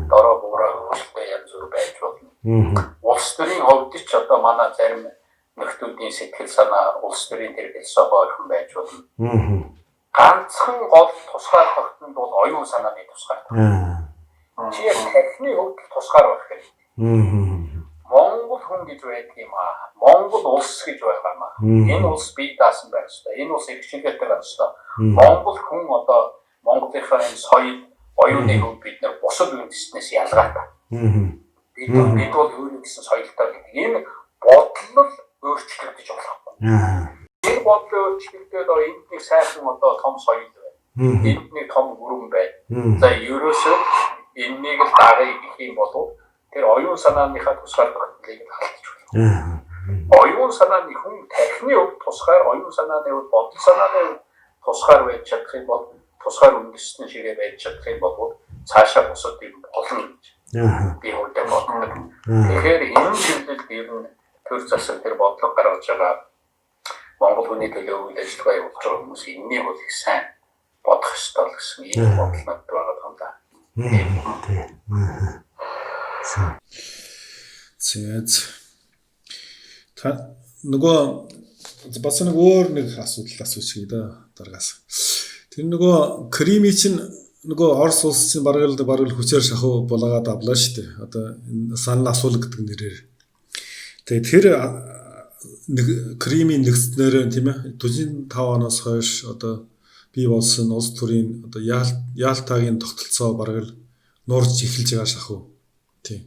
Дорой буурай хөгжилтэй янз бүр байж болно. Улс төрийн хувьд ч одоо манай зарим нөхдүүдийн сэтгэл санаа улс төрийн тэр философи орхин байж болно. Ганцхан гол тусгаар тогтнонд бол оюун санааны тусгаар тогтно. Чи яг тархины хувьд тусгаар байх хэрэгтэй. Монгол хүн гэж байдаг юм аа. Монгол улс гэж байгаа юм аа. Энэ улс бие даасан байх ёстой. Энэ улс эрхчлөлтэй байх ёстой. Монгол хүн одоо Монголынхаа энэ соёл, оюуны хувьд бид нар бусад үндэстнээс ялгаатай. Бид бол өөр нэгсэн соёлтой гэдэг энэ бодол нь өөрчлөгдөж болохгүй. Энэ бодол өөрчлөгдөөд энд нэг сайхан одоо том соёл байна. Энд нэг том гүрэн байна. За ерөөсөө энэнийг л дагая гэх юм бол тэр оюун санааныхаа тусгаар тогтнолыг л алдчих болно. Оюун санааны хүн тархины хувьд тусгаар, оюун санааны хувьд, бодол санааны хувьд тусгаар байж чадах юм бол тусгаар үндэстэн шигээ байж чадах юм бол цаашаа бусад юм болно гэж би хувьдаа боддог. Тэгэхээр энэ чиглэлд ер нь төр засаг тэр бодлого гаргаж байгаа Монгол хүний төлөө үйл ажиллагаа явуулж байгаа хүмүүс энэнийг бол их сайн бодох ёстой л гэсэн ийм бодол надад байгаа юм да. Тий. За. Та нөгөө бас нэг өөр нэг асуудал асуучих да дараагаас. Тэр нөгөө Крими чинь нөгөө Орос улс чинь бараг л хүчээр шахуу булаагаад авлаа шүү дээ. Одоо энэ санал асуулга гэдэг нэрээр. Тэгээд тэр нэг Кримийн нэгдснээр тийм ээ 45 оноос хойш одоо бий болсон улс төрийн одоо Ялтагийн тогтолцоо бараг л нуурч эхэлж байгаа шахуу. Тийм.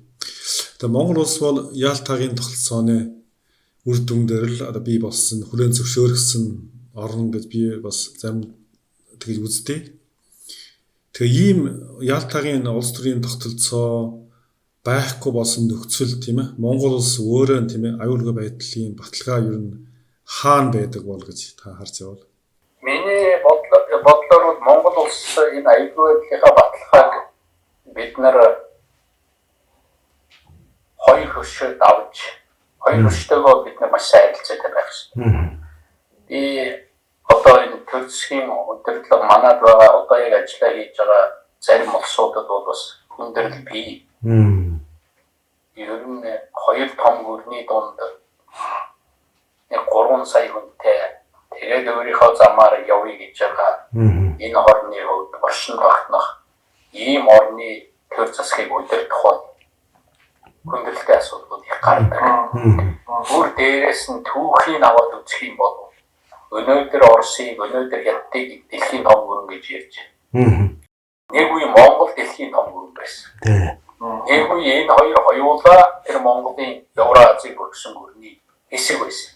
Одоо Монгол улс бол Ялтагийн тогтолцооны үр дүн дээр л одоо бий болсон, хүлээн зөвшөөрөгдсөн орн гэж би бас зарим тэгж үздэг. Тэгээ ийм Ялтагийн улс төрийн тогтолцоо байхгүй болсон нөхцөл, тийм ээ, Монгол улс өөрөө, тийм ээ, аюулгүй байдлын баталгаа ер нь хаана байдаг бол гэж та харж байвал? Миний бодлоор бол Монгол улс энэ аюулгүй байдлынхаа баталгааг бид нар хоёр хөшөөд авч, хоёр хөштэйгөө бид нар маш сайн харилцаатай байх хэрэгтэй. Би одоо энэ төр засгийн удирдлага манад байгаа, одоо яг ажиллаа хийж байгаа зарим улсуудад бол бас хүндрэл бий. Ер нь хоёр том гүрний дунд нэг 3 сая хүнтэй, тэгээд өөрийнхөө замаар явъя гэж байгаа энэ орны хувьд оршин тогтнох ийм орны төр засгийг удирдах бол хүндрэлтэй асуудлууд их гардаг. Бүр дээрээс нь түүхийг аваад үзэх юм бол өнөөдөр Оросыг, өнөөдөр Хятадыг дэлхийн том гүрэн гэж ярьж байна. Нэг үе Монгол дэлхийн том гүрэн байсан. Нэг үе энэ хоёр хоёулаа тэр Монголын Евразийг бүрдсэн гүрний хэсэг байсан.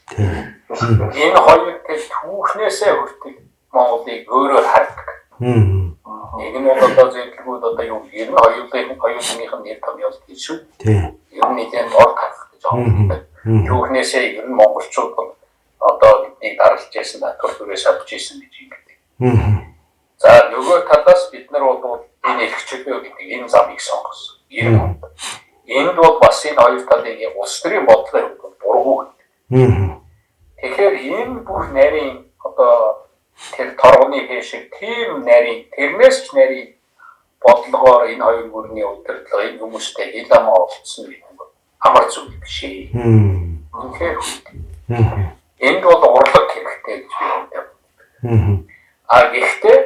Энэ хоёр тэр түүхнээсээ хүртэл Монголыг өөрөөр хардаг. Нэг нь бол одоо зэрлэгүүд одоо юу ер нь хоёулынх нь нэр томьёолт гэж шүү. Ер нь нэлээд дор харах гэж байгаа. Түүхнээсээ ер нь монголчууд бол одоо биднийг даралж яасан, татвар түрээс авч ийсэн гэж ингэдэг. За, нөгөө талаас бид нар бол энэ эрх чөлөө гэдэг энэ замыг сонгосон. 90 онд. Энд бол бас энэ хоёр талын улс төрийн бодлогын хувьд бол бургүй гэдэг. Тэгэхээр энэ бүх нарийн одоо тэр торгоны хээ шиг тийм нарийн, тэрнээс ч нарийн бодлогоор энэ хоёр гүрний удирдлага энэ хүмүүстэй хил амаа олцсон гэдэг нь амар зүйл биш ээ. Үнэхээр хүнд. Энд бол урлаг хэрэгтэй гэж би боддог. А гэхдээ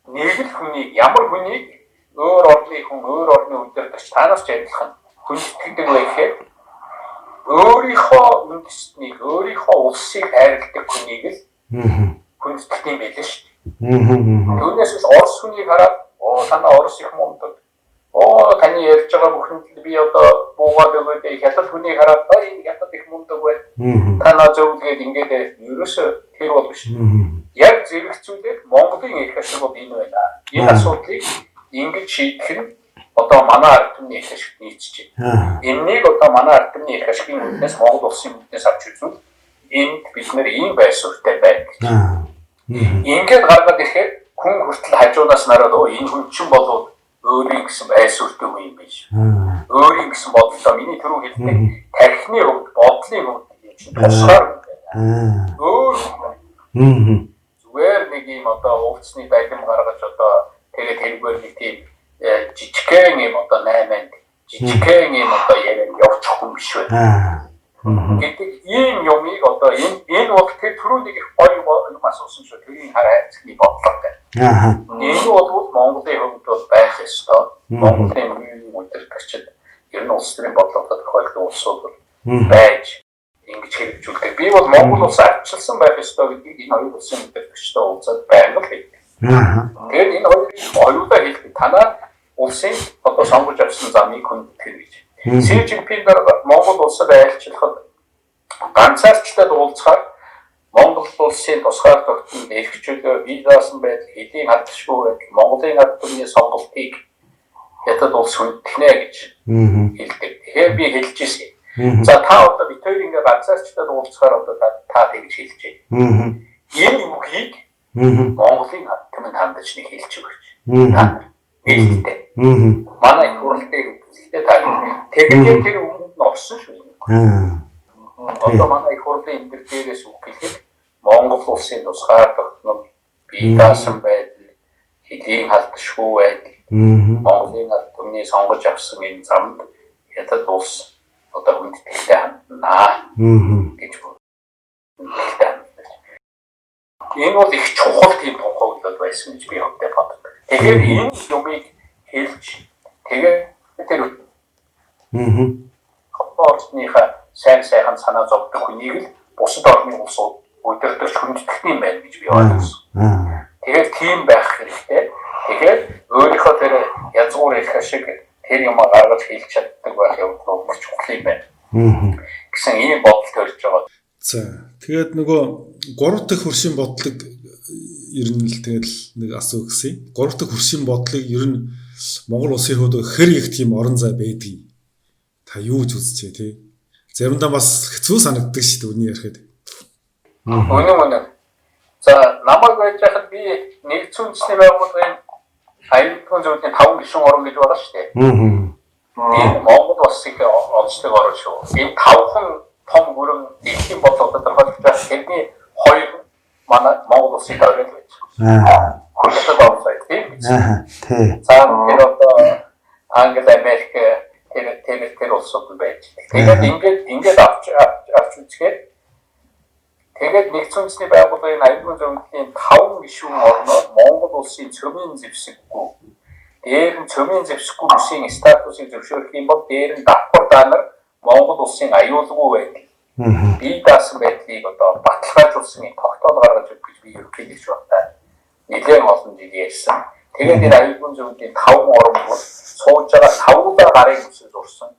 нэг л хүнийг, ямар хүнийг өөр орны хүн, өөр орны удирдагч танаас ч адилхан хүндэтгэдэг вэ гэхээр өөрийнхөө үндэстнийг, өөрийнхөө улсыг хайрладаг хүнийг л хүндэтгэх юм байлээ шүү дээ. Түүнээс биш Орос хүнийг хараад, "Оо, танаа Орос их мундаг. Оо, таны ярьж байгаа бүхэнд би одоо буугаад өгөөд," хятад хүнийг хараад, "Аа, энэ хятад их мундаг байна. Танаа зөвлөгээд," ингээд ерөөсөө тэр бол биш. Яг зэрэгцүүлээд Монголын эрх ашиг бол энэ байна. Энэ асуудлыг ингэж шийдэх нь одоо манай ард түмний эрх ашигт нийцэж байна. Энэнийг одоо манай ард түмний эрх ашигын үүднээс, Монгол улсын үүднээс авч үзвэл энд бид нэр ийм байр суурьтай байна гэж. Ингээд гаргаад ирэхээр хүн хүртэл хажуунаас нараад, "Оо, энэ хүн чинь болов өөрийн гэсэн байр суурьтай хүн юм биш. Өөрийн гэсэн бодлоо, миний түрүү хэлдэг тархины хувьд, бодлын хувьд юм чинь тусгаар байна. Өөр зүгээр нэг юм одоо уулцны байлим гаргаж, одоо тэгээд тэргээр нэг тийм жижигхэн юм одоо 8-нд жижигхэн юм одоо яриад явчих хүн биш байна" гэдэг ийм юмыг одоо энэ бол тэр түрүү нэг их гоё юм асуусан шүү. Тэрийн хар хайрцагны бодлого гэх. Энэ бол Монголын хувьд бол байх ёстой. Монголын үеийн удирдагчид ер нь улс төрийн бодлоготой тохиолдсон улсууд бол байж ингэж хэрэгжүүлдэг. Би бол Монгол улс ардчилсан байх ёстой гэдгийг энэ хоёр улсын удирдагчтай уулзаад байнга л хэлдэг. Тэгээд энэ хоёрыг хоёулаа хэлдэг. Танаа улсын одоо сонгож авсан замыг хүндэтгэх гэж. Си Жинпин дарга Монгол улсад айлчлахад ганцаарчлаад уулзахаар Монгол улсын тусгаар тогтнол, эрх чөлөө, бие даасан байдал, хэдийн хадгалшгүй байдал, Монголын ард түмний сонголтыг Хятад улс хүндэтгэнэ гэж хэлдэг. Тэгэхээр би хэлж ирсэн. За, та одоо бид хоёр ингээ ганцаарчлаад уулзахаар одоо та тэгж хэлж байна. Энэ үгийг Монголын ард түмэнд хандаж нэг хэлж өгөөч. Та нийтдээ. Манай их хурал дээр үзэхдээ та тэгэхээр тэр үгэнд нь орсон шүү. Одоо манай их хурлын энэ дээрээс үг хэлэхэд Монгол улсын тусгаар тогтнол, бие даасан байдал, хэдийн халдшгүй байдал, Монголын ард түмний сонгож авсан энэ замд Хятад улс одоо хүндэтгэлтэй ханднаа гэж хүндэтгэлтэй хандна. Энэ бол их чухал тийм тунхаглал байсан гэж би хувьдаа боддог. Тэгэхээр энэ юмыг хэлж, тэгээд тэр ордныхаа сайн сайхан санаа зовдөг хүнийг л бусад орны улсууд удирдах хүндэтгэх юм байна гэж би ойлгосон. Тэгэхээр тийм байх хэрэгтэй. Тэгэхээр өөрийнхөө тэр язгуур ярих шиг тэр юм гаргаж хэлж чаддаг байх явдал бол чухал юм байна. Гэсэн ийм бодол төрж байгаа. За тэгээд нөгөө 3 дахь хөршийн бодлого ер нь л тэгэл нэг асуу гэсэн. 3 дахь хөршийн бодлогыг ер нь Монгол улсын хувьд хэр их тийм орон зай байдгийг та юу гэж үзчихэ тий? Заримдаа бас хэцүү санагддаг шүү дээ үний ярихад. Үнэн. За намайг байж хахад би нэгдсэн үндэсний байгууллагын аюулгүй зөвлөлийн 5 гишүүн орон гэж байгаа шүү дээ. Энэ Монгол улс их онцлог орон шүү. Энэ 5хан том гүрэн дэлхийн бодлого тодорхойлж байгаа. Тэрний хоёр манай Монгол улсын тойрол байж. Хөлтөд орсон тийм биз? Тий. За тэр одоо Англи, Америк тэр улсууд нь байж. Тэгээд ингээд авч үзэхээр тэгээд нэгдсэн үндэсний байгууллагын аюулгүй зөвлөлийн 5 гишүүн орноор Монгол улсын цөмийн зэвсэггүй. Дээр нь цөмийн зэвсэггүй бүсийн статусыг зөвшөөрөх юм бол дээр нь давхар даанаар Монгол улсын аюулгүй байдал, бие даасан байдлыг одоо баталгаажуулсан юм тогтоол гаргаж өгөх гэж би ерөнхийлөгч байхдаа нэлээд олон жил ярьсан. Тэгээд энэ аюулгүй зөвлөлийн 5 орн бол сууж байгаа 5 удаа гарын үсэг зурсан.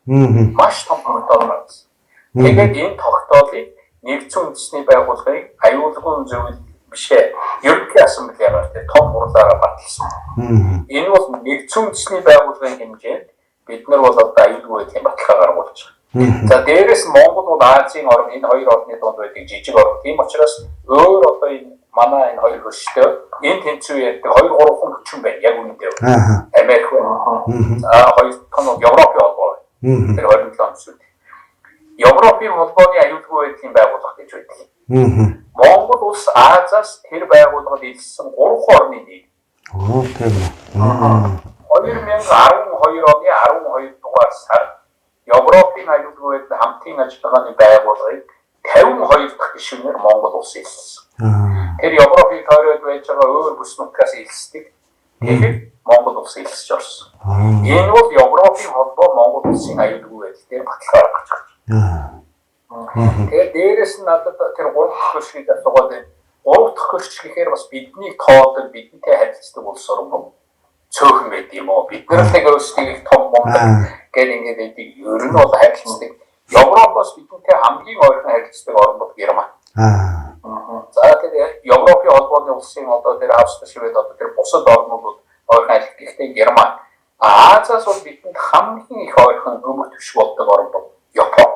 Маш том тогтоол гаргасан. Тэгээд энэ тогтоолыг нэгдсэн үндэсний байгууллагын аюулгүй зөвлөл биш ерөнхий ассамблегаар тэр том хурлаараа баталсан. Энэ бол нэгдсэн үндэсний байгууллагын хэмжээнд бид нар бол одоо аюулгүй байдлын баталгаа гаргуулж байгаа. За дээрэс нь Монгол бол Азийн орн, энэ хоёр орны дунд байдаг жижиг орн. Тийм учраас өөр одоо энэ манай энэ хоёр хөрштэй энэ тэнцүү ярьдаг 2 3 хүчин байна яг үүндээ. Америк байна. За хоёр дахь нь Европын холбоо байна. Тэр 27 онцлог. Европын холбооны аюулгүй байдлын байгууллага гэж байдаг. Монгол улс Азиас тэр байгууллагад элссэн 3 орны нэг. Оо тийм үү. 2012 оны 12 дугаар сард Европын аюулгүй байдлын хамтын ажиллагааны байгууллагыг 52 дахь гишүүнээр Монгол улс элссэн. Тэр Европыг тойроод байж байгаа өөр бүс нутгаас элсдэг. Тэгэхээр Монгол улс элсэж орсон. Энэ бол Европын холбоо Монгол улсын аюулгүй байдал дээр баталгаа гаргаж байгаа. Тэгээд дээрэс нь надад тэр 3 дахь хөршгийг асуугаад байна. 3 дахь хөрш гэхээр бас бидний тоодог, бидэнтэй харилцдаг улс орон бол цөөхөн байд юм уу? Бид нар л нэг өөрсдийг их том мундаг гэл ингээд байдаг. Ер нь бол харилцдаг. Европоос бидэнтэй хамгийн ойрхон харилцдаг орн бол Герман. За тэр Европын холбооны улсын одоо тэр Австри, Швед одоо тэр бусад орнууд ойрхон харилцдаг. Гэхдээ Герман. Азиас бол бидэнд хамгийн их ойрхон өмөх төвш болдог орн бол Япон.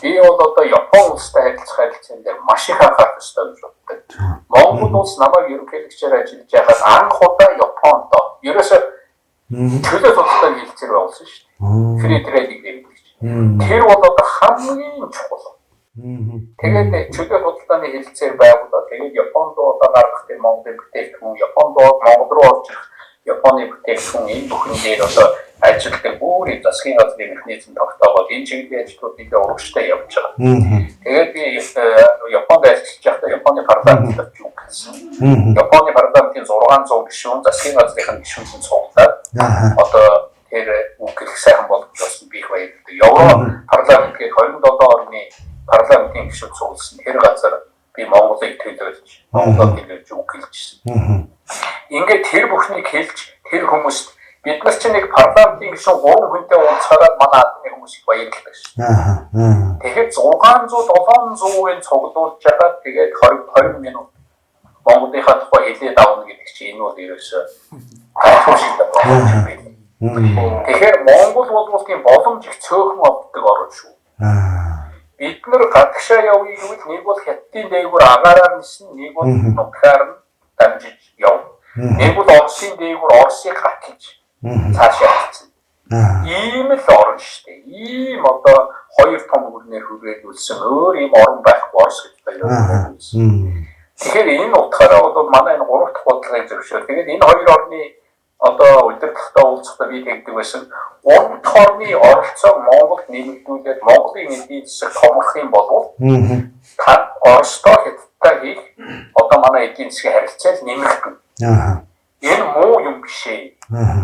Би бол одоо Япон улстай харилцах харилцаан дээр маш их анхаарах ёстой гэж боддог. Монгол улс намайг ерөнхийлөгчөөр ажиллаж байхад анх удаа Японд ерөөсөө чөлөө судалгааны хэлцээр байгуулсан шүү дээ. Free trading гэдэг чинь. Тэр бол одоо хамгийн чухал. Тэгээд чөлөө судалгааны хэлцээр байгуулаад тэгээд Японд одоо гаргах тэр Монголын бүтээгдэхүүн, Японд Монгол руу орж ирэх Японы бүтээгдэхүүн энэ бүхэн дээр одоо ажилладаг бүр засгийн газрын механизм тогтоогоод энэ чиглэлийн ажлууд нэлээд урагштай явж байгаа. Тэгээд би Японд ажиллаж байхдаа Японы парламентд очиж үг хэлсэн. Японы парламентын 600 гишүүн засгийн газрын гишүүнсэн цуглаад одоо тэр үг хэлэх сайхан боломж болсон би их баярлалаа. Евро парламент гэх 27 орны парламентын гишүүн цугласан тэр газар би Монголыг төлөөлж, Монголыг төлөөлж үг хэлжсэн. Ингээд тэр бүхнийг хэлж тэр хүмүүст бид нар чинь нэг парламентын гишүүн 3 хүнтэй уулзахаараа манай албаны хүмүүс их баярлалаа шүү. Тэгэхээр 600 700-ын цуглуулж байгаа тэгээд 20 20 минут Монголынхаа тухай хэлээд авна гэдэг чинь энэ бол ерөөсөө гайхамшигтай боломж юм байна. Тэгэхээр Монгол бол тийм боломж их цөөхөн олддог орн шүү. Бид нар гадагшаа явъя гэвэл нэг бол Хятадын дээгүүр агаараар нисэн, нэг бол нутгаар нь дамжиж явна. Нэг бол Оросын дээгүүр Оросыг гаталж цаашаа явцсан. Ийм л орн шүү дээ. Ийм одоо хоёр том гүрнээр хүрээлүүлсэн өөр ийм орн байхгүй Орос гэж баярлалаа. Тэгэхээр энэ утгаараа бол манай энэ гурав дахь бодлогыг зөвшөөр. Тэгээд энэ хоёр орны одоо удирдлагатай уулзахдаа би тэгдэг байсан. Гурав дахь орны оролцоог Монголд нэмэгдүүлээд Монголын эдийн засаг томрох юм бол та Оростой Хятадтай хийх одоо манай эдийн засгийн харилцаа л нэмэгдэнэ. Энэ муу юм биш ээ.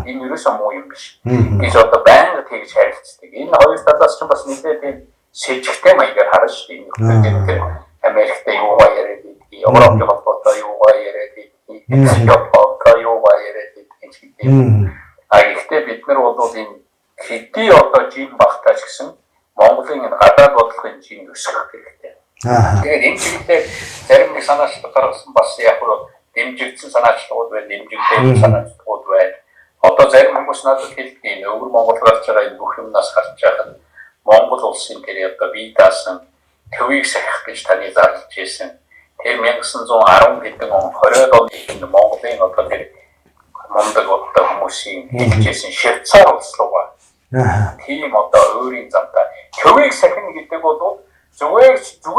Энэ ерөөсөө муу юм биш. Гэж одоо байнга тэгж харилцдаг. Энэ хоёр талаас ч бас нэлээд тийм сэжигтэй маягаар харна шүү дээ. Энэ нөхцөл тэр Америктэй юугаа яриад байдгийг, Европын холбоотой юугаа яриад идэх, Японтой юугаа яриад идэх ч гэдэг юм. А гэхдээ бид нар бол энэ хэдий одоо жин багтаа ч гэсэн Монголын энэ гадаад бодлогын жин өсгөх хэрэгтэй. Тэгээд энэ чиглэлээр зарим нэг санаачлал гаргасан, бас яг нь дэмжигдсэн санаачлагууд байна, дэмжигдээгүй санаачлагууд байна. Одоо зарим хүмүүс надад хэлдэг, энэ өвөр Монгол гарч байгаа энэ бүх юмнаас харж байхад Монгол улсын тэр одоо бие даасан төвийг сахих гэж таны зарлж ирсэн. Тэр 1910 хэдэн он 20-од оны энэ Монголын одоо тэр мундаг одоо хүмүүсийн хэлжсэн Швейцар улс руугаа тийм одоо өөрийн замтай төвийг сахина гэдэг бол зүгээр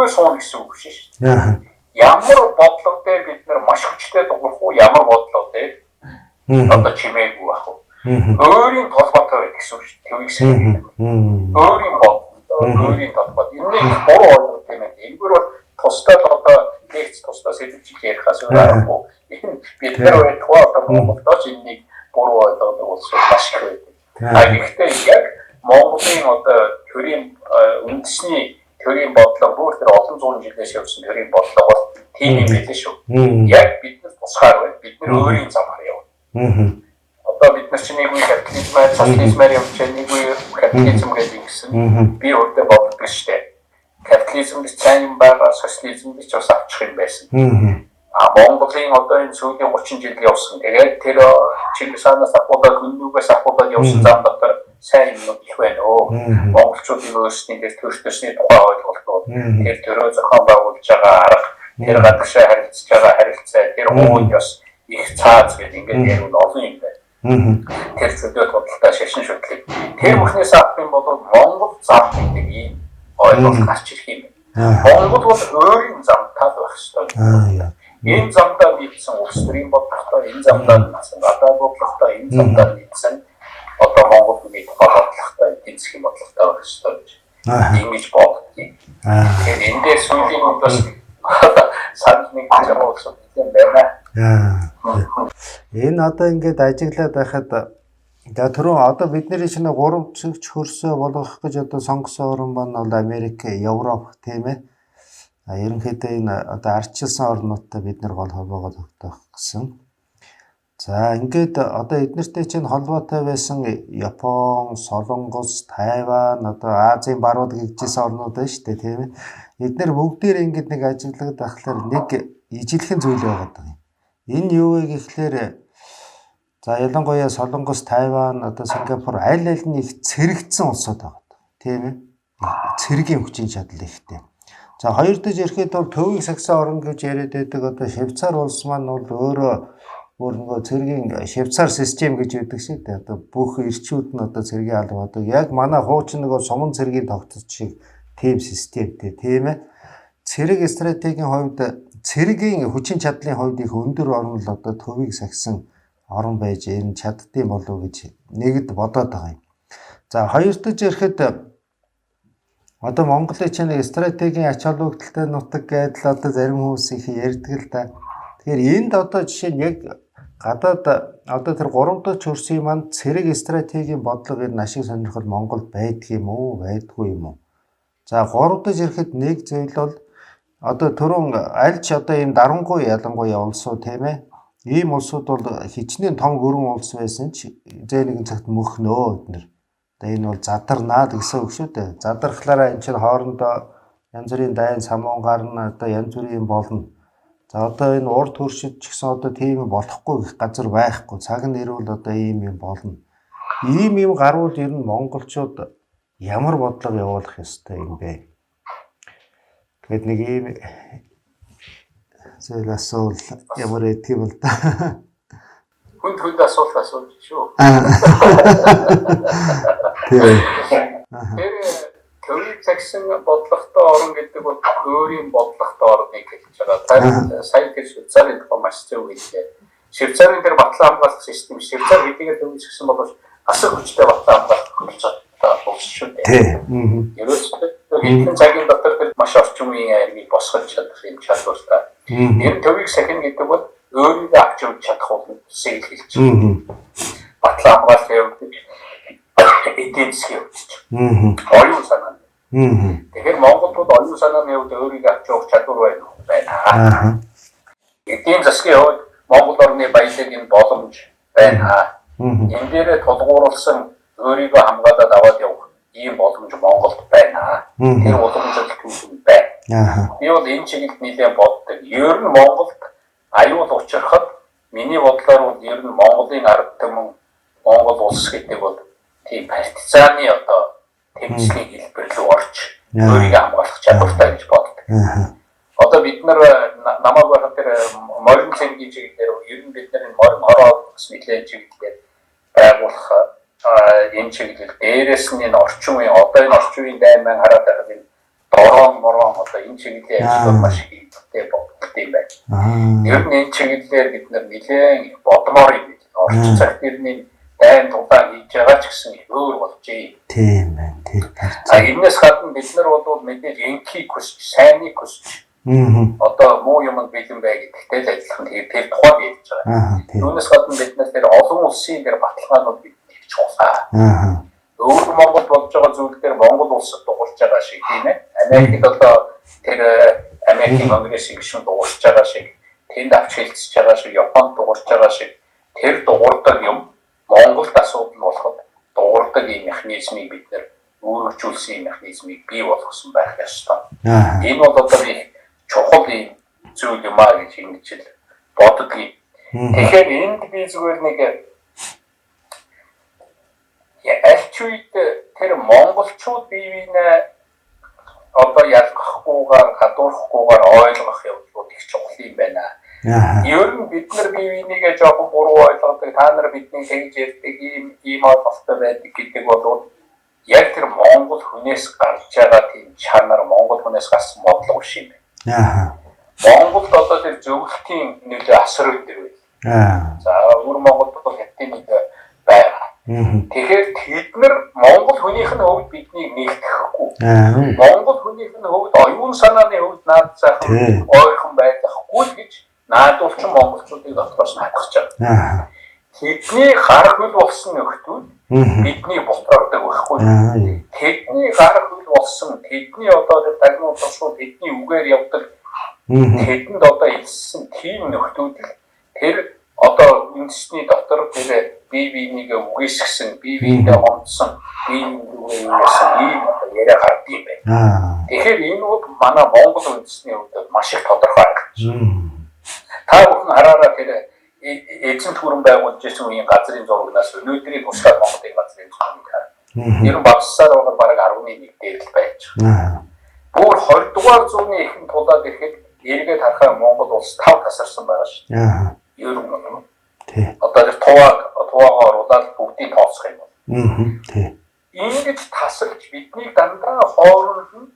сууна гэсэн үг биш шүү дээ. Ямар бодлого дээр бид нар маш хүчтэй дуурах уу, ямар бодлого дээр одоо чимээгүй байх уу? Өөрийн толгойтой байх гэсэн үг шүү дээ. Төвийг сахина. Өөрийн бодлого, өөрийн толгой. Энийг их буруу ойлгох юм байна. Энэгээр бол тусдаа одоо лекц, тусдаа сэдвчил ярихаас өөр аргагүй. Энэ бид нар байтугай одоо Монголдоо ч энэнийг буруу ойлгодог улсууд маш их байдаг. А гэхдээ яг Монголын одоо төрийн үндэсний төрийн бодлого, бүр тэр олон зуун жилээс явсан төрийн бодлого бол тийм юм байлээ шүү. Яг бид нар тусгаар байна. Бид нар өөрийн замаар явна. Одоо бид нар чинь нэг үе капитализмаар, социализмаар явж байгаа, нэг үе капитализм гэдэг ингэсэн. Би өөртөө боддог шүү дээ. Капитализм гэж сайн юм байгаа, социализм гэж бас авчих юм байсан. А Монголын одоо энэ сүүлийн 30 жил явсан. Тэгээд тэр Чингис хаанаас ахуулаад, Хүннүгээс ахуулаад явсан зам дотор сайн юмнууд их байна өө. Монголчуудын өөрсдийн тэр төрс төсний тухай ойлголтууд, тэр төрөө зохион байгуулж байгаа арга, тэр гадагшаа харилцаж байгаа харилцаа, тэр хууль ёс, их цааз гэдэг ингээд ярил олон юм байна. Тэр зөндөө худалдаа, шашин шүтлэг. Тэр бүхнээс авах юм бол Монгол зам гэдэг ийм ойлголт гарч ирэх юм байна. Монгол бол өөрийн замтай байх ёстой. Энэ замдаа нийцсэн улс төрийн бодлоготой, энэ замдаа нийцсэн гадаад бодлоготой, энэ замдаа нийцсэн одоо Монгол хүний тухай бодлоготой, эдийн засгийн бодлоготой байх ёстой гэж ингэж боддгийг. Тэгэхээр энэ дээр сүүлийн үед бас санал нэг байгаа улсууд юм байна. Энэ одоо ингээд ажиглаад байхад за түрүүн одоо бидний шинэ 3 цэгч хөрсөө болгох гэж одоо сонгосон орн маань бол Америк, Европ тийм ээ. А ерөнхийдөө энэ одоо ардчилсан орнуудтай бид нар гол холбоогоо тогтоох гэсэн. За ингээд одоо эднэртэй чинь холбоотой байсан Япон, Солонгос, Тайван, одоо Азийн баруун гэжсэн орнууд байна шүү дээ, тийм ээ. Эднэр бүгдээр ингээд нэг ажиглагдаад ахлаар нэг ижилхэн зүйл байгаад байгаа юм. Энэ юу вэ гэхлээр за ялангуяа Солонгос, Тайван, одоо Сингапур аль аль нь их цэрэгдсэн улсууд байгаа, тийм ээ. Цэргийн хүчин чадал ихтэй. За хоёр дахь ирэхэд бол төвийг сагсан орн гэж яриад байдаг одоо Швейцар улс маань бол өөрөө бүр нөгөө цэргийн Швейцар систем гэж байдаг шүү дээ. Одоо бүх ирчүүд нь одоо цэргийн алба одоо яг манай хуучин нөгөө суман цэргийн тогтцол шиг тийм системтэй, тийм ээ. Цэрэг стратегийн хувьд, цэргийн хүчин чадлын хувьд их өндөр орн л одоо төвийг сагсан орн байж энэ чаддсан болов уу гэж нэгд бодоод байгаа юм. За хоёр дахь ирэхэд одоо Монголын чинь стратегийн ач холбогдолтой нутаг гэдэл одоо зарим хүмүүс их ярьдаг л да. Тэгэхээр энд одоо жишээ нь яг гадаад одоо тэр 3 дахь хөрсийн маань цэрэг стратегийн бодлого энэ ашиг сонирхол Монголд байдаг юм уу, байдгүй юм уу? За 3 дахь ирэхэд нэг зүйл бол одоо түрүүн аль ч одоо ийм дарангуй ялангуяа улсууд, тийм ээ. Ийм улсууд бол хичнээн том гөрөн улс байсан ч зээ нэгэн цагт мөхнөө эднэр. Одоо энэ бол задарнаа л гэсэн үг шүү дээ. Задрахлаараа эн чинь хоорондоо янз бүрийн дайн самуун гарна, одоо янз бүрийн болно. За одоо энэ урд хөршид ч гэсэн одоо тийм болохгүй гэх газар байхгүй. Цаг нь ирвэл одоо ийм юм болно. Ийм юм гарвал ер нь монголчууд ямар бодлого явуулах ёстой юм бэ? Тэгэд нэг ийм зүйл асуувал ямар байдаг юм бол та. Хүнд хүнд асуулт асууж шүү. Тийм. Тэр төвийг цагсан бодлоготой орн гэдэг бол өөрийн бодлоготой орныг хэлж байгаа. Та сая тэр Швейцарын тухай маш зөв хэллээ. Швейцарын тэр батлан хамгаалах систем, Швейцар хэдийгээр төвийг цагсан боловч асар хүчтэй батлан хамгаалах хүч чадалтай улс шүү дээ. Тийм. Ерөөсөө хэдэн цагийн дотор тэр маш орчин үеийн армийг босгож чадах юм чадвартай. Энэ төвийг сахина гэдэг бол өөрийгөө авч явж чадах улсыг хэлж байна. Батлан хамгаалах явагдаж, эдийн засгийн явагдаж. Оюун санаа. Тэгэхээр Монголд оюун санааны хувьд өөрийгөө авч явах чадвар байна уу? Байна. Эдийн засгийн хувьд Монгол орны баялаг энэ боломж байна. Энэ дээрээ тулгуурласан өөрийгөө хамгаалаад аваад явах ийм боломж Монголд байна. Тэр уламжлалт түүхэн байна. Би бол энэ чиглэлд нэлээд боддог. Ер нь Монголд аюул учрахад миний бодлоор бол ер нь Монголын ард түмэн, Монгол улс гэдэг бол тийм партизаны одоо тэмцлийн хэлбэр рүү орж өөрийгөө хамгаалах чадвартай гэж боддог. Одоо бид нар намайг байхад тэр морин цэнгийн чиглэлээр ер нь бид нар энэ морин хороо гэсэн нэлээд чиглэлээр байгуулах энэ чиглэл дээрээс нь энэ орчин үеийн одоо энэ орчин үеийн дайман хараад байхад энэ дорон морон одоо энэ чиглэлийн ажил маш их ихтэй боддог юм байна. Ер нь энэ чиглэлээр бид нар нэлээд их бодмоор юм байна. Орчин цагт ер нь дайн тулаан хийж байгаа ч гэсэн их өөр болжээ. Тийм байна. Тийм. А энэс гадна бид нар бол мэдээж энхийг хүсч, сайныг хүсч одоо муу юмд бэлэн бай гэдэгтэй л адилхан тэр тухайд ярьж байгаа. Үүнээс гадна бид нар тэр олон улсын тэр баталгаанууд бид их чухал. Өвөр Монгол болж байгаа зүйл дээр Монгол улсад дугуйлж байгаа шиг тийм ээ. Америкт одоо тэр Америкийн конгрессийн гишүүн дугуйлж байгаа шиг, тэнд авч хэлцэж байгаа шиг, Японд дугуйлж байгаа шиг тэр дугуурдаг юм Монголд асуудал болоход дугуурдаг ийм механизмыг бид нэр өөрчлөсөн механизмыг бий болгосон байх ёстой. Энэ бол одоо их чухал ийм зүйл юм а гэж ингэж л боддгийг. Тэгэхээр энд би зүгээр нэг аль ч үед тэр монголчууд бие биенээ одоо ялгахгүйгээр гадуурхахгүйгээр ойлгох явдлууд их чухал юм байна. Ер нь бид нар бие бинийгээ жоохон буруу ойлгодог, та нар биднийг тэгж ярьдаг, ийм ойлголттой байдаг гэдэг бол яг тэр монгол хүнээс гарч байгаа тийм чанар, монгол хүнээс гарсан бодлого биш юм байна. Монголд одоо тэр зөвлөлтийн нөлөө асар өндөр байл. За өвөр Монголд бол хятадын нөлөө байгаа. Тэгэхээр тэд нар монгол хүнийх нь хувьд биднийг нэгтгэхгүй. Монгол хүнийх нь хувьд оюун санааны хувьд наад заахан ойрхон байхгүй л гэж наадуулчин монголчуудыг дотроос наадах байгаа. Тэдний гар хөл болсон нөхдүүд бидний бутраадаг байхгүй. Тэдний гар хөл болсон, тэдний одоо тэр дагнуу тушуу тэдний үгээр явдаг, тэдэнд одоо элссэн тийм нөхдүүд л тэр одоо үндэсний дотор тэр бие биенийг үгээсгсэн, бие биендээ гомдсон, бие биенийг юусан ийм одоо яриа гард юм байна. Тэгэхээр энэ бол манай Монгол үндэсний хувьд маш их тодорхой харагдаж байна. Та бүхэн хараараа тэр эзэн түрэн байгуулж ирсэн үеийн газрын зурагнаас өнөөдрийн тусгай Монголын газрын зургийг хар. Ер нь багссаар байгаа бараг 11 дээр л байж байгаа. Бүр 20 дугаар зууны эхэнд тулаад ирэхэд эргээд харахаар Монгол улс 5 тасарсан байгаа шүү дээ. Ер нь бол Тий. Одоо тэр хуваагаа оруулаад бүгдийг тооцох юм бол. Тий. Ингэж тасалж биднийг дандаа хооронд нь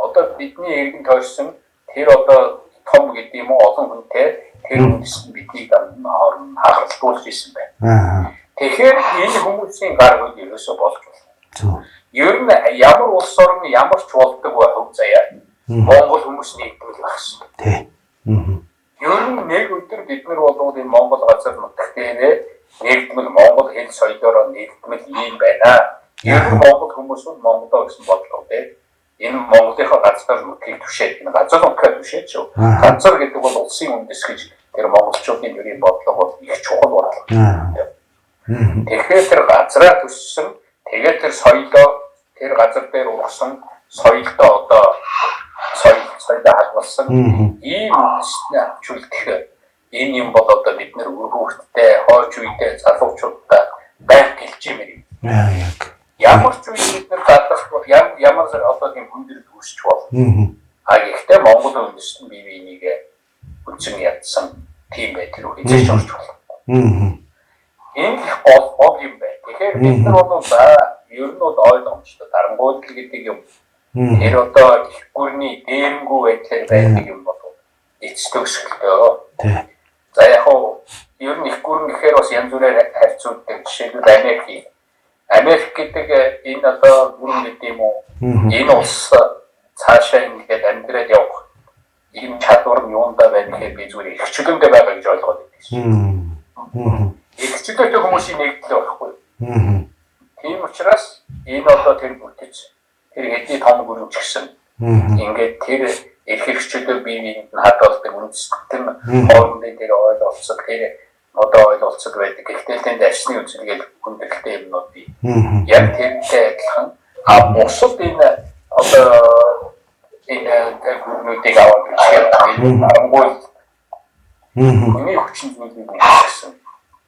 одоо бидний эргэн тойрсон тэр одоо том гэдэг юм уу олон хүнтэй тэр үндэс нь биднийг дандаа хооронд нь хагалдуулж исэн байна. Тэгэхээр энэ хүмүүсийн гар хөл ерөөсөө болж байна. Зөв. Ер нь ямар улс орн ямар ч болдог бай хөв заяа. Монгол хүмүүс нэгдвэл байх хэрэгтэй. Тий. Ер нь нэг өдөр бид нар болвол энэ Монгол газар нутаг дээрээ нэгдмэл Монгол хэл соёлоороо нэгдмэл ийм байна. Ер нь Монгол хүмүүс нь Монголоо гэсэн бодлого дээр энэ Монголынхоо газар нутгийг түшээд энэ газар нутгаа түшээд шүү. Газар гэдэг бол улсын үндэс гэж тэр монголчуудын төрийн бодлого бол их чухал бодлого. Тэгэхээр тэр газраа төссөн, тэгээд тэр соёлоо тэр газар дээр ургасан соёлдоо одоо соёлоо хадгалсан ийм үндэстний авч үлдэх энэ юм бол одоо бид нэр үр хүүхдтэй, хойч үедээ залуучуудтай байнга гэлж юм юм. Яг. Ямар ч үед бид нар задлах бол ямар одоо тийм хүндрэл үүсч бол. А гэхдээ Монгол үндэстэн бие биенийг үндсэн ядсан тийм байдал руу хизээж орж болохгүй. Энэ их гол юм байна. Тэгэхээр бид нар бол за ер нь бол ойлгомжтой дарангуйлал гэдэг юм. Тэр одоо их гүрний дээрэнгүй байдлаар байдаг юм бол эц төгсгөлтөө. Тий. За яг хуу ер нь их гүрэн гэхээр бас янз бүрээр харьцуулдаг. Жишээлбэл Америк. Америк гэдэг энэ одоо гүрэн гэдэг юм уу? Энэ улс цаашаа ингээд амьдраад явах ийм чадвар нь юундаа байна гэхээр би зүгээр эрхчлөөндөө байгаа гэж ойлгоод байдаг шин. Эрхчлөөтэй хүмүүсийн нэгдэл байхгүй. Тийм учраас энэ одоо тэр бүтэц тэр хэдий том гүрэн ч гэсэн ингээд тэр Эрх эрхчлөө бие биед нь хадгалдаг үндэстэн хоорондын тэр ойлголцол, тэр одоо ойлголцол байдаг. Гэхдээ тэнд арсны үзэлгээл хүндрэлтэй юмнууд бий. Яг тэрнтэй адилхан а бусад энэ одоо энэ гүрнүүдийг аваад үзэхээр энэ арангуй хүний хүчин зүйлийг үүсгэсэн.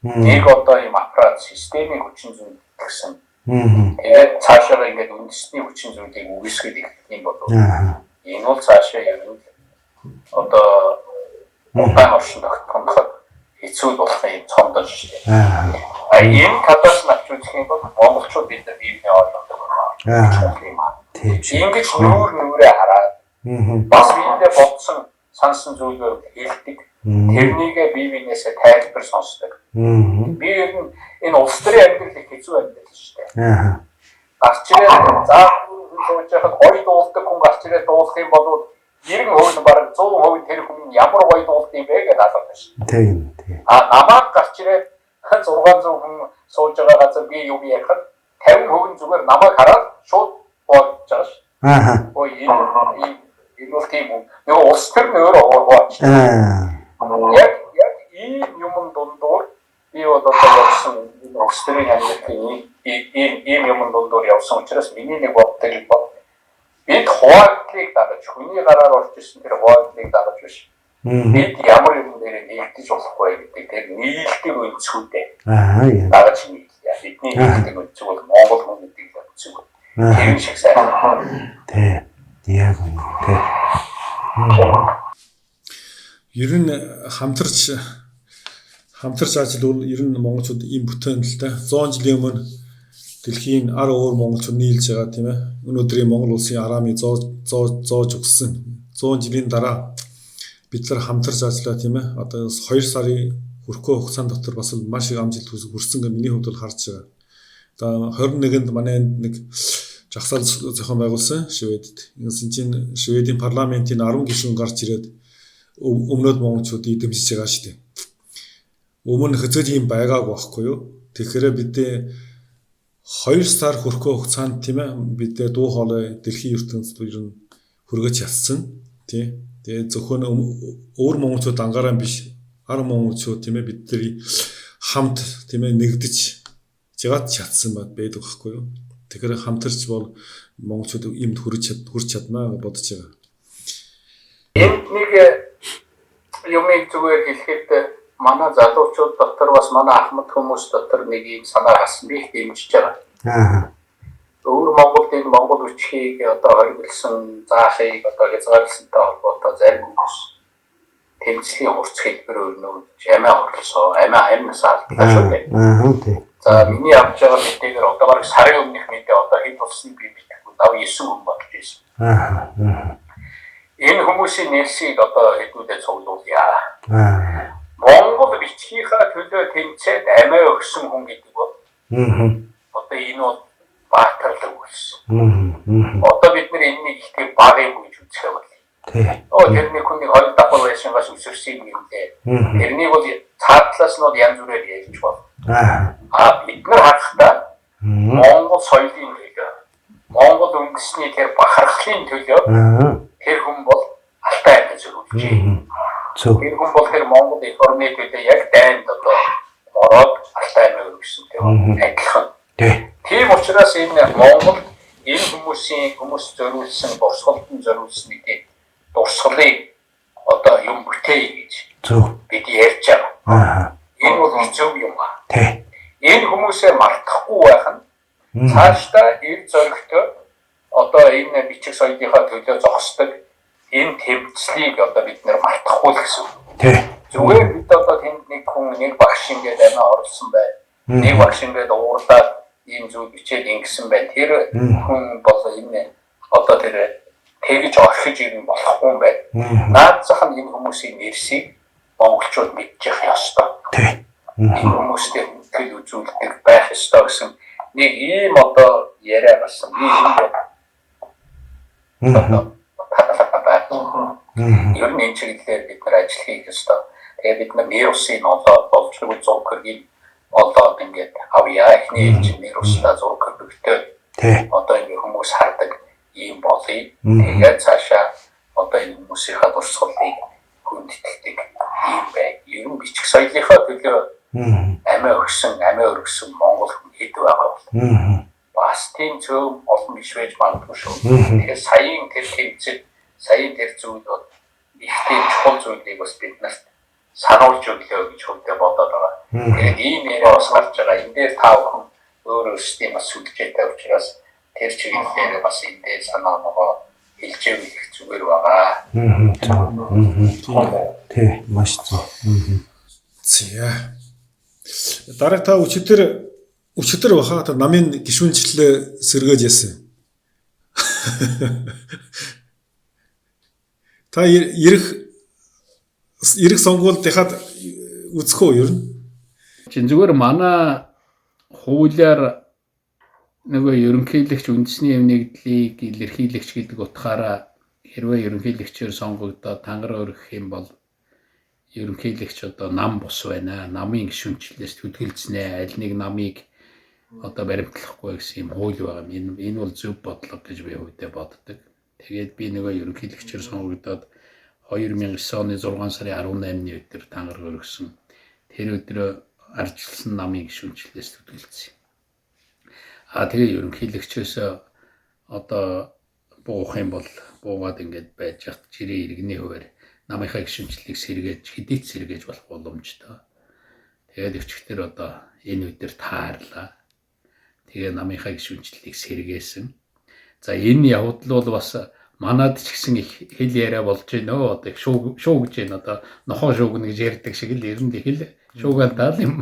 Нэг одоо ийм аппарат системийн хүчин зүйл гэсэн. Тэгээд цаашаа ингээд үндэсний хүчин зүйлийг үүсгэж эхлэх юм бол энэ бол цаашаа ер нь одоо удаан оршин тогтноход хэцүү болох юм цомдож шүү дээ. А энэ талаас нь авч үзэх юм бол монголчууд бид нар бие биенээ ойлгодог байна. Тийм. Ингэж нүүр нүрээ хараад бас биендээ бодсон сансан зүйлээр хэлдэг. Тэрнийгээ бие биенээсээ тайлбар сонсдог. Би ер нь энэ улс төрийн амьдрал их хэцүү амьдрал шүү дээ. Гарч ирээд за сууж байхад гоё дуулдаг хүн гарч ирээд дуулах юм бол 90% нь бараг 100% тэр хүн ямар гоё дуулд юм бэ гэдээ асуудаг шүү. Тийм тийм. А намайг гарч ирээд 600 хүн сууж байгаа газар би юм ярихад 50% нь зүгээр намайг хараад шууд бодож байгаа шүү. Аа. Ой энэ бол тийм юм. Нөгөө улс төр нь өөрөө хувааж. Аа. Яг ийм юмн дундуур би бол одоо явсан энэ улс төрийн амьдралын ийм юмн дундуур явсан учраас миний нэг боддог юм бол бид хуваагдлыг дагаж хүний гараар орж ирсэн тэр хуваагдлыг дагаж биш. Бид ямар юм дээр нийлдэж болохгүй гэдэг тэр нийлдэг өнцгүүдээ Аа. дагаж нийлье. Бидний нийлдэг өнцөг бол Монгол хүн гэдэг л өнцөг. Тэр шиг сайн. Тий. Яг үнэ. Тий. Ер нь хамтарч ажил ер нь монголчууд ийм бүтээн л та. 100 жилийн өмнө дэлхийн 10 өөр монголчууд нийлж байгаа тийм ээ. Өнөөдрийн Монгол улсын араамыг зоож өгсөн. 100 жилийн дараа бид нар хамтарч ажиллаа тийм ээ. Одоо 2 сарын хүрхгүй хугацаан дотор бас маш их амжилт хүрсэн гэж миний хувьд бол харж байгаа. Одоо 21-нд манай энд нэг жагсаал зохион байгуулсан Шведэд. Ингэсэн чинь Шведийн парламентын 10 гишүүн гарч ирээд өмнөд монголчуудыг дэмжиж байгаа шүү дээ. Өмнө хэзээ ийм байгаагүй байхгүй юу? Тэгэхээр бид 2 сар хүрхгүй хугацаанд тийм ээ бид дуу хоолой дэлхийн ертөнцид ер нь хүргэж чадсан тий. Тэгээ зөвхөн өөр монголчууд ангараа биш 10 монголчууд тийм ээ бид нар хамт тийм ээ нэгдэж жигаад чадсан байдаг байхгүй юу? Тэгэхээр хамтарч бол монголчууд юмд хүрч чаднаа гэж бодож байгаа. Энд нэг юмыг зүгээр хэлэхэд манай залуучууд дотор бас манай ахмад хүмүүс дотор нэг юм санаа гарсан, би их дэмжиж байгаа. Аа. Өвөр Монголд энэ монгол үчгийг одоо хоригдсан заахыг одоо хязгаарласантай холбоотой зарим хүмүүс тэмцлийн хурц хэлбэр өрнөж амиа хорлосоо, амиа амнасаа алдлаа шүү дээ. Аа тий. За миний авч байгаа мэдээгээр одоо бараг сарын өмнөх мэдээ одоо хэд болсныг би мэдэхгүй. 9 хүн болж байсан. Аа. Энэ хүмүүсийн нэрсийг одоо хэдүүлээ цуглуулъя. Аа. Монгол бичгийнхаа төлөө тэмцээд амиа өгсөн хүн гэдэг бол одоо энэ бол баатарлаг болсон. Одоо бид нар энэнийг их тийм бага юм гэж үзэх бол. Тий. Тэрний хүн нэг 2 давхар байшингаас өсөрсөн юм гэлээ. Тэрнийг бол цаад талаас нь бол янз бүрээр ярьж бол. Аа. Бид нар харахдаа Монгол соёлын төлөө, Монгол үндэсний тэр бахархлын төлөө тэр хүн бол алтай амиа зөрүүлжээ. Зөв. Тэр хүн бол тэр Монгол эх орны төлөө яг дайнд одоо ороод алтай амиа өргөсөнтэй адилхан. Тий. Тийм учраас энэ Монгол энэ хүмүүсийн хүмүүс зориулсан дурсгалд нь зориулсан нэг тийм дурсгалыг одоо юм бүтээе гэж Зөв. бид ярьж байгаа. Аа. Энэ бол зөв юм аа. Тий. Энэ хүмүүсээ мартахгүй байх нь цаашдаа эр зоригтой одоо энэ бичиг соёлынхаа төлөө зогсдог энэ тэмцлийг одоо бид нэр мартахгүй л гэсэн үг. Тий. Зүгээр бид одоо тэнд нэг хүн нэг багш ингээд амиа орлсон байна. Нэг багш ингээд уурлаад ийм зүйл бичээд ингэсэн байна. Тэр хүн бол энэ одоо тэр тэгж орхиж ирнэ болохгүй юм байна. Наад зах нь энэ хүмүүсийн нэрсийг монголчууд мэдчих ёстой. Тий. Энэ хүмүүстэй хүндэтгэл үзүүлдэг байх ёстой гэсэн нэг ийм одоо яриа гарсан. Би энэ одоо байна. Ер нь энэ чиглэлээр бид нар ажил хийх ёстой. Тэгээ бид нар нэр усын олоод болжгүй зураг хөргийн олоод ингээд авъя. Эхний ээлжинд нэр устаа зураг хөргөтэй. Тий. Одоо ингэ хүмүүс хардаг ийм болъё. Тэгээд цаашаа одоо энэ хүмүүс соёлынхоо төлөө амиа өгсөн, амиа өргөсөн монгол хүн хэд байгаа бол. Бас тийм цөм олон биш байж магадгүй шүү. Тэгэхээр саяын тэр тэмцэл, саяын тэр зүйл бол их тийм чухал зүйлийг бас бид нарт сануулж өглөө гэж хөвдөө бодоод байгаа. Тэгээд ийм яриа бас гарч байгаа. Энэ дээр та бүхэн өөр өөрсдийн бас сүлжээтэй учраас тэр чиглэлээр бас энэ дээр санаа ногоо хэлжээвэл их зүгээр байгаа. Тий, маш зөв. За. Дараа та өчигдөр баха та намын гишүүнчлэлээ сэргээж яасан. Та ирэх сонгуульд яхад үзэх үү ер нь? Чин зүгээр манай хуулиар нөгөө ерөнхийлөгч үндэсний эв нэгдлийг илэрхийлэгч гэдэг утгаараа хэрвээ ерөнхийлөгчөөр сонгогдоод тангараа өргөх юм бол ерөнхийлөгч одоо нам бус байна. Намын гишүүнчлэлээс түлхэлзнэ. Аль нэг намыг одоо баримтлахгүй гэсэн юм хууль байгаа юм. Энэ бол зөв бодлого гэж би хувьдаа боддог. Тэгээд би нөгөө ерөнхийлөгчөөр сонгогдоод 2009 оны 6 сарын 18-ны өдөр тангараг өргөсөн. Тэр өдрөө ардчилсан намын гишүүнчлэлээс түлхэлсэн. А тэгээ ерөнхийлөгчөөс одоо буух юм бол буугаад ингээд байж хат жирийн иргэний хуваар намынхаа гишүүнчлэлийг сэргээж хэдий ч сэргээж болох боломжтой. Тэгээд өчигдөр одоо энэ өдөр таарлаа. Тэгээ намынхаа гишүүнчлэлийг сэргээсэн. За энэ явдал бол бас манад ч гэсэн их хэл яриа болж байна өө, одоо их шуугж байна, одоо нохоо шуугна гэж ярьдаг шиг л ер нь их л шуугаалтаа л юм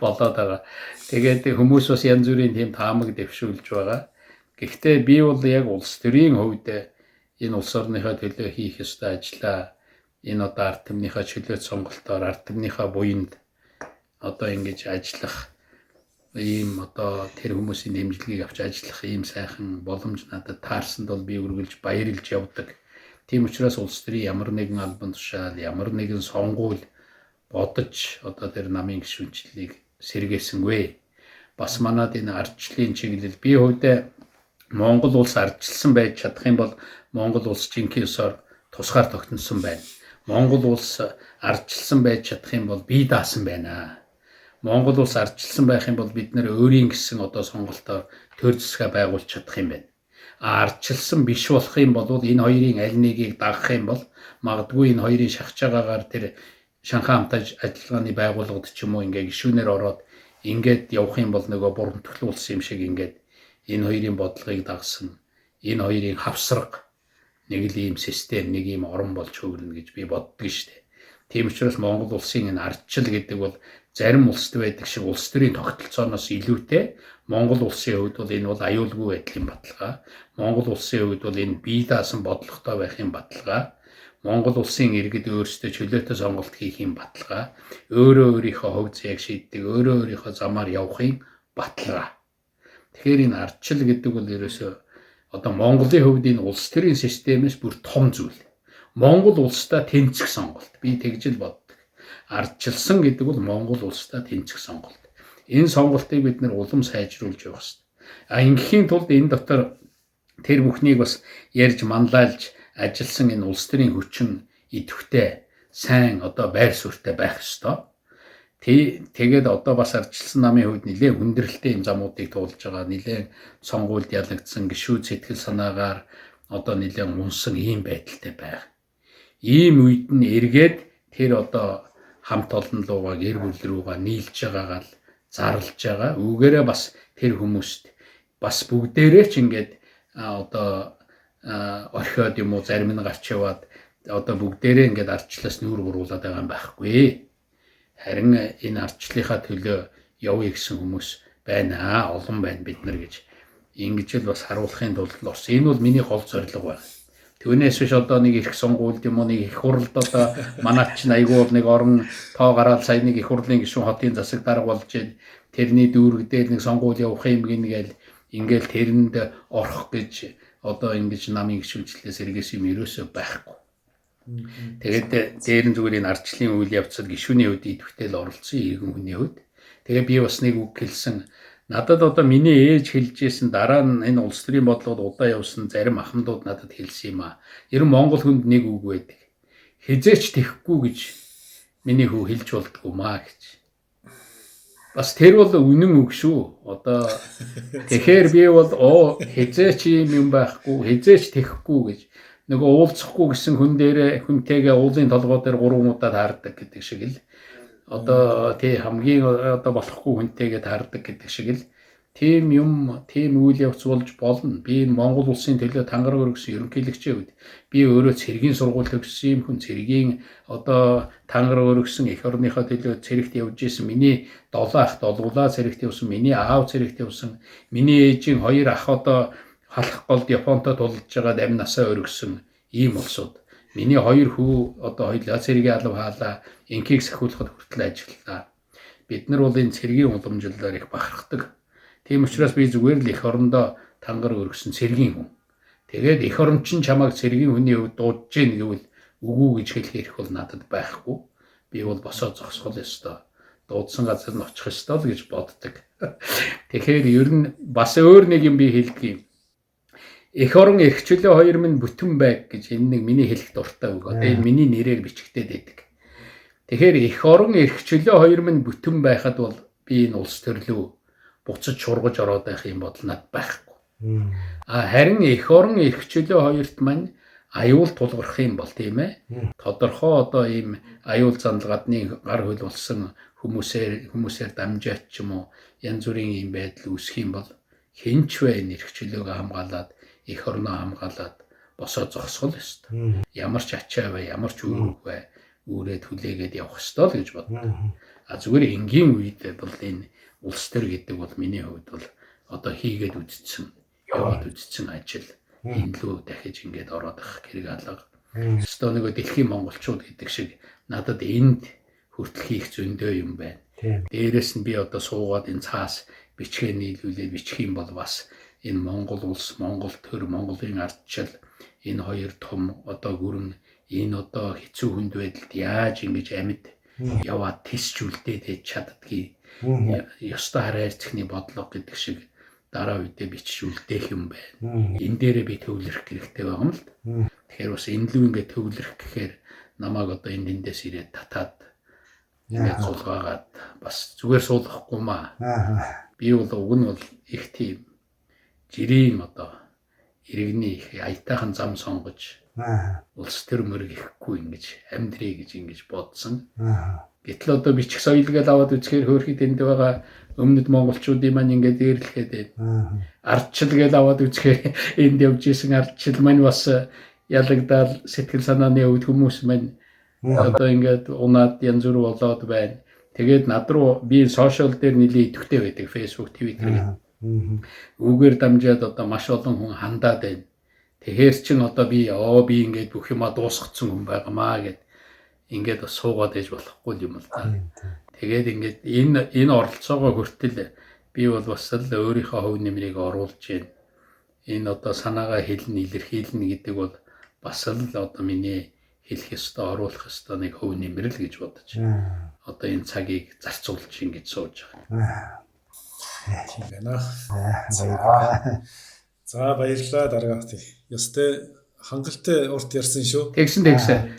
болоод байгаа. Тэгээд хүмүүс бас янз бүрийн тийм таамаг дэвшүүлж байгаа. Гэхдээ би бол яг улс төрийн хувьд энэ улс орныхоо төлөө хийх ёстой ажлаа энэ одоо ард түмнийхээ чөлөөт сонголтоор ард түмнийхээ буянд одоо ингэж ажиллах ийм одоо тэр хүмүүсийн дэмжлэгийг авч ажиллах ийм сайхан боломж надад таарсанд бол би үргэлж баярлж явдаг. Тийм учраас улс төрийн ямар нэгэн албан тушаал, ямар нэгэн сонгуул бодож одоо тэр намын гишүүнчлэлийг сэргээсэнгүй. Бас манад энэ ардчлалын чиглэл би хувьдаа Монгол улс ардчилсан байж чадах юм бол Монгол улс жинхэнэ ёсоор тусгаар тогтносон байна. Монгол улс ардчилсан байж чадах юм бол бие даасан байна. Монгол улс ардчилсан байх юм бол бид нэр өөрийн гэсэн одоо сонголтоор төр засгаа байгуулж чадах юм байна. А ардчилсан биш болох юм бол энэ хоёрын аль нэгийг дагах юм бол магадгүй энэ хоёрын шахаж байгаагаар тэр Шанхай хамт ажиллагааны байгууллагад ч юм уу ингээ гишүүнээр ороод ингээд явах юм бол нөгөө бурамтгал улс юм шиг ингээд энэ хоёрын бодлогыг дагсан, энэ хоёрын хавсраг нэг л ийм систем, нэг ийм орон болж хөвөрнө гэж би боддог шүү дээ. Тийм учраас Монгол улсын энэ ардчил гэдэг бол зарим улсад байдаг шиг улс төрийн тогтолцооноос илүүтэй Монгол улсын хувьд бол энэ бол аюулгүй байдлын баталгаа. Монгол улсын хувьд бол энэ бие даасан бодлоготой байхын баталгаа. Монгол улсын иргэд өөрсдөө чөлөөтэй сонголт хийх юм баталгаа. Өөрөө өөрийнхөө хувь заяаг шийддэг, өөрөө өөрийнхөө замаар явахын баталгаа. Тэгэхээр энэ ардчил гэдэг бол ерөөсөө одоо Монголын хувьд энэ улс төрийн системээс бүр том зүйл. Монгол улстай тэнцэх сонголт. Би тэгж л боддог. Ардчилсан гэдэг бол Монгол улстай тэнцэх сонголт. Энэ сонголтыг бид нэр улам сайжруулж явах хэрэгтэй. А ингээхийн тулд энэ дотор тэр бүхнийг бас ярьж манлайлж ажилласан энэ улс төрийн хүчин идэвхтэй сайн одоо байр суурьтай байх ёстой. Тэгээд одоо бас ардчилсан намын хувьд нэлээд хүндрэлтэй юм замуудыг туулж байгаа, нэлээд сонгуульд ялагдсан гишүүд сэтгэл санаагаар одоо нэлээд унсан ийм байдалтай байх. Ийм үед нь эргээд тэр одоо хамт олон руугаа гэр бүл рүүгээ нийлж байгаагаа л зарлж байгаа. Үүгээрээ бас тэр хүмүүст бас бүгдээрээ ч ингээд одоо орхиод юм уу зарим нь гарч яваад одоо бүгдээрээ ингээд ардчлаас нүүр буруулаад байгаа юм байхгүй. Харин энэ ардчлалынхаа төлөө явъя гэсэн хүмүүс байна, олон байна бид нар гэж ингэж л бас харуулахын тулд орсон. Энэ бол миний гол зорилго байна. Түүнээс биш одоо нэг их сонгуульд юм уу нэг их хурлд одоо манайч чинь айгүй бол нэг орон тоо гараад сая нэг их хурлын гишүүн хотын засаг дарга болж байна. Тэрний дүүрэг дээр нэг сонгуул явах юм гин гээл ингээл тэрэнд орох гэж одоо ингэж намын гишүүнчлэлээс сэргээсэн юм ерөөсөө байхгүй. Тэгээд дээр нь зүгээр энэ ардчлалын үйл явцад гишүүний хувьд идэвхтэй л оролцсон иргэн хүний хувьд. Тэгээ би бас нэг үг хэлсэн. Надад одоо миний ээж хэлж исэн дараа нь энэ улс төрийн бодлогод удаа явсан зарим ахмадууд надад хэлсэн юм аа. Ер нь Монгол хүнд нэг үг байдаг. Хизээч тэхгүй гэж Миний хүү хэлж болдгоо маа гэж. Бас тэр бол үнэн үг шүү. Одоо тэгэхээр би бол хизээч юм байхгүй, хизээч тэхгүй гэж нөгөө уулзахгүй гэсэн хүн дээрээ хүнтэйгээ уулын толгой дээр 3 удаа таардаг гэдэг шиг л одоо тий хамгийн одоо болохгүй хүнтэйгээ таардаг гэдэг шиг л тийм юм, тийм үйл явц болж болно. Би энэ Монгол улсын төлөө тангараг өргөсөн ерөнхийлөгчийн үед би өөрөө цэргийн сургууль төгссөн юм хүн, цэргийн одоо тангараг өргөсөн эх орныхоо төлөө цэрэгт явж исэн. Миний 7 ах долгуулаа цэрэгт явсан, миний аав цэрэгт явсан, миний ээжийн 2 ах одоо халах голд Японтой тулж байгаад амь насаа өргөсөн ийм улсууд. Миний 2 хүү одоо хоёлаа цэргийн алба хаалаа, инхийг сахиулахад хүртэл ажиллалаа. Бид нар бол энэ цэргийн уламжлалаар их бахархдаг. Тийм учраас би зүгээр л эх орондоо тангараг өргөсөн цэргийн хүн. Тэгээд эх орон чинь чамайг цэргийн хүний хувьд дуудаж гин гэвэл үгүй гэж хэлэх эрх бол надад байхгүй. Би бол босоо зогсгол ёстой. Дуудсан газар нь очих ёстой л гэж боддог. Тэгэхээр ер нь бас өөр нэг юм би хэлдэг юм. Эх орон эрх чөлөө хоёр минь бүтэн байг гэж энэ нэг миний хэлэх дуртай үг. Одоо энэ миний нэрээр бичигдээд байдаг. Тэгэхээр эх орон эрх чөлөө хоёр минь бүтэн байхад бол би энэ улс төрлөө буцаж шургаж ороод байх юм бодол над байхгүй. А харин эх орон эрх чөлөө хоёрт маань аюул тулгарх юм бол тийм ээ. Тодорхой одоо ийм аюул зандал гадны гар хөл болсон хүмүүсээр дамжаад ч юм уу янз бүрийн ийм байдал үүсэх юм бол хэн ч вэ энэ эрх чөлөөгөө хамгаалаад эх орноо хамгаалаад босоо зогсгол ёстой. Ямар ч ачаа бай, ямар ч үүрэг бай, үүрээд хүлээгээд явах ёстой л гэж боддог. А зүгээр энгийн үед бол энэ улс төр гэдэг бол миний хувьд бол одоо хийгээд үдцсэн, яваад үдцсэн ажил. Энэ лүү дахиж ингээд ороод ах хэрэг алга. Өстөө нөгөө дэлхийн монголчууд гэдэг шиг надад энд хүртэл хийх зөндөө юм байна. Дээрээс нь би одоо суугаад энэ цаас бичгээ нийлүүлээд бичих юм бол бас энэ Монгол улс, Монгол төр, Монголын ардчил энэ хоёр том одоо гүрэн энэ одоо хэцүү хүнд байдалд яаж ингэж амьд яваад тисч үлдээд чаддгийг ёстой хараа хайрцагны бодлого гэдэг шиг дараа үедээ бичиж үлдээх юм байна. Энэ дээрээ би төвлөрөх хэрэгтэй байгаа юм л. Тэгэхээр бас энэ лүү ингээд төвлөрөх гэхээр намайг одоо энэ тэндээс ирээд татаад ингээд суулгаагаад бас зүгээр суулгахгүй маа. Би бол уг нь бол их тийм жирийн одоо иргэний их аятайхан зам сонгож улс төр мөрөг ихгүй ингэж амьдрий гэж ингэж бодсон. Гэтэл одоо бичих соёл гэж аваад үзэхээр хөөрхий тэнд байгаа өмнөд монголчуудын маань ингээд дээрлэхэд байна. Ардчил гэж аваад үзэхээр энд явж исэн ардчил маань бас ялагдаал сэтгэл санааны өвд хүмүүс маань одоо ингээд унаад янз бүр болоод байна. Тэгээд над руу би сошиал дээр нэлээд идэвхтэй байдаг, Facebook, Twitter гэх. Үүгээр дамжаад одоо маш олон хүн хандаад байна. Тэгэхээр чин одоо би би ингээд бүх юмаа дуусгацсан хүн байгаамаа гэд ингээд бас суугаад ээж болохгүй юм л да. Тэгээд ингээд энэ оролцоогоо хүртэл би бол бас л өөрийнхөө хувь нэмрийг оруулж байна. Энэ одоо санаагаа хэлнэ, илэрхийлнэ гэдэг бол бас л одоо миний хэлэх ёстой, оруулах ёстой нэг хувь нэмэр л гэж бодож. Одоо энэ цагийг зарцуулж ингэж сууж байгаа. Тийм байна. За баярлалаа дарга. Ёстой хангалттай урт ярьсан шүү. Тэгсэн.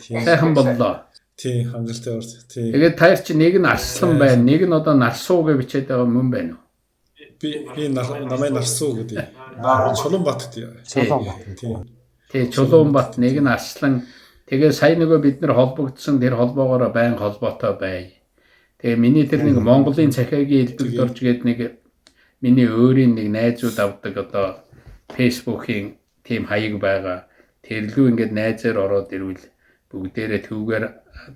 Сайхан боллоо. Тийм, хангалттай урт. Тийм. Тэгээд таяр чи нэг нь арслан байна, нэг нь одоо нарсуу гэж бичээд байгаа мөн байна уу? Би намайг нарсуу гэдэг. Чулуунбат гэдэг. Чулуунбат. Тийм. Тий, Чулуунбат, нэг нь арслан. Тэгээ сая нөгөө бид нар холбогдсон тэр холбоогоороо байн холбоотой бай. Тэгээ миний тэр нэг Монголын цахиагийн элбэг дорж гээд нэг миний өөрийн нэг найзууд авдаг одоо Facebook-ийн тийм хаяг байгаа. Тэр лүү ингээд найзаар ороод ирвэл бүгдээрээ төвгээр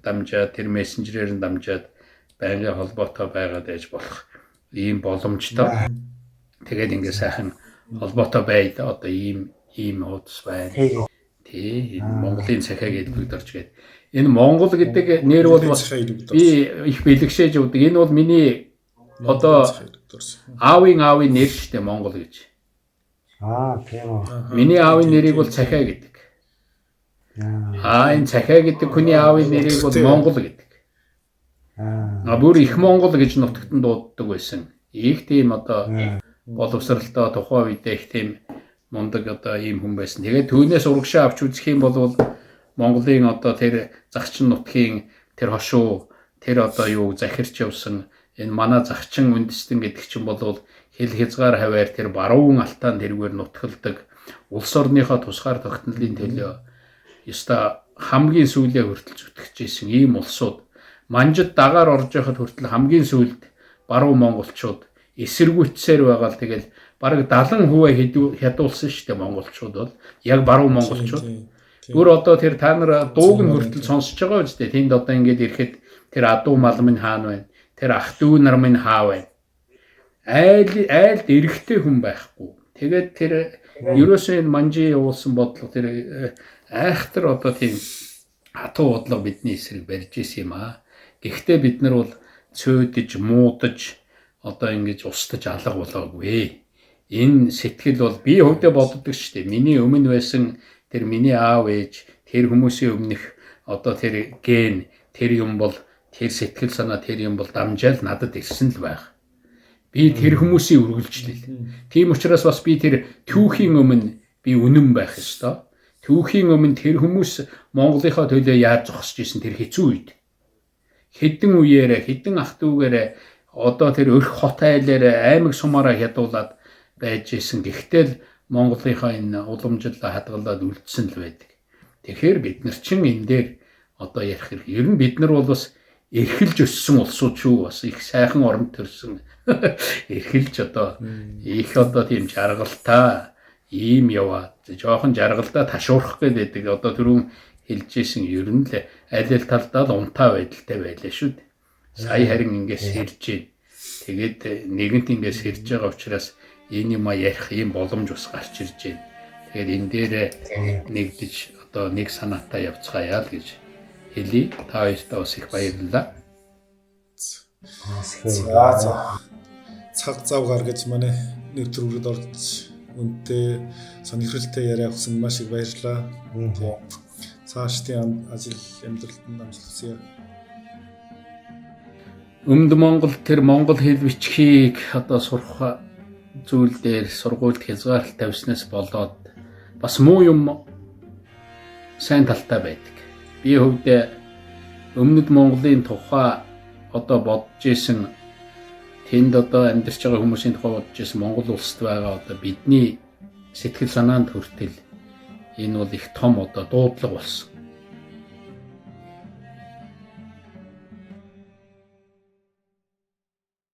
дамжаад тэр мессенжерээр нь дамжаад байнгын холбоотой байгаад байж болох ийм боломжтой. Тэгээд ингээд сайхан холбоотой бай да. Одоо ийм хуудас байна. Тий, энэ Монголын цахиаг элбэг дорж гээд. Энэ Монгол гэдэг нэр бол бас би их бэлгшээж өгдөг. Энэ бол миний одоо аавын нэр шүү дээ, Монгол гэж. Аа, тийм үү. Миний аавын нэрийг бол Цахиа гэдэг. Аа, энэ Цахиа гэдэг хүний аавын нэрийг бол Монгол гэдэг. Аа, бүр их Монгол гэж нутагтан дууддаг байсан. Их тийм одоо боловсралтай тухайн үедээ их тийм мундаг одоо ийм хүн байсан. Тэгээд түүнээс урагшаа авч үзэх юм бол Монголын одоо тэр загчин нутгийн тэр хошуу Тэр одоо юу захирч явсан энэ манай захчин үндэстэн гэдэг чинь бол хил хязгаар хаваар тэр баруун алтаан тэргээр нутгалдаг улс орныхоо тусгаар тогтнолын төлөө ёстой хамгийн сүүлийн хүртэл зүтгэж исэн ийм улсууд манжид дагаар орж яхад хүртэл хамгийн сүүлд баруун монголчууд эсэргүүцсээр байгаа л тэгэл бараг 70% хядуулсан шүү дээ монголчууд бол яг баруун монголчууд. Бүр одоо тэр та нар дууг нь хүртэл сонсож байгаа үстэй. Тэнд одоо ингээд ирэхэд тэр адуу мал минь хаана байна? Тэр ах дүү нар минь хаа байна? Айлд эрэхтэй хүн байхгүй. Тэгээд тэр ерөөсөө энэ манжи явуулсан бодлого тэр айхтар одоо тийм хатуу бодлого бидний эсрэг барьж исэн юм аа. Гэхдээ бид нар бол цөөдөж, муудаж одоо ингэж устж алга болоогүй. Энэ сэтгэл бол би хувьдаа боддог шүү дээ. Миний өмнө байсан тэр миний аав ээж тэр хүмүүсийн өмнөх одоо тэр ген тэр юм бол тэр сэтгэл санаа тэр юм бол дамжаал надад ирсэн л байх. Би тэр хүмүүсийн үргэлжлэл. Тийм учраас бас би тэр түүхийн өмнө би үнэн байх ёстой. Түүхийн өмнө тэр хүмүүс Монголынхаа төлөө яаж зогсож исэн тэр хэцүү үед. Хэдэн үеэрээ хэдэн ах дүүгээрээ одоо тэр өрх хот айлаараа аймаг сумаараа хядуулаад байж исэн. Гэхдээ л Монголынхаа энэ уламжлалаа хадгалаад үлдсэн л байдаг. Тэгэхээр бид нар чинь энэ дээр одоо ярих хэрэг. Ер нь бид нар бол бас эрхэлж өссөн улсууд шүү. Бас их сайхан оронд төрсөн. Эрхэлж одоо их одоо тийм жаргалтай ийм яваа. Жохон жаргалдаа ташуурах гэдэг. Одоо түрүүн хэлж исэн ер нь л аль аль талдаа л унтаа байдалтай байлаа шүү дээ. Сая харин ингээс сэрж байна. Тэгээд нэгэнт ингээс сэрж байгаа учраас энэ юм ярих ийм боломж бас гарч ирж байна. Тэгээд энэ дээр нэгдэж одоо нэг санаатай явцгаая л гэж хэлье. Та хоёртаа бас их баярлалаа. За. Цаг зав гаргаж манай нэвтрүүлгэд орж үнэтэй сонирхолтой яриа авсан маш их баярлалаа. Цаашдын ажил амьдралд нь амжилт хүсье. Өмнөд Монгол тэр монгол хэл бичгийг одоо сурах зүйл дээр сургуульд хязгаарлалт тавьснаас болоод бас муу юм сайн талтай байдаг. Би хувьд Өмнөд Монголын тухай одоо бодож исэн тэнд одоо амьдарч байгаа хүмүүсийн тухай бодож исэн Монгол улсад байгаа одоо бидний сэтгэл санаанд хүртэл энэ бол их том одоо дуудлага болсон.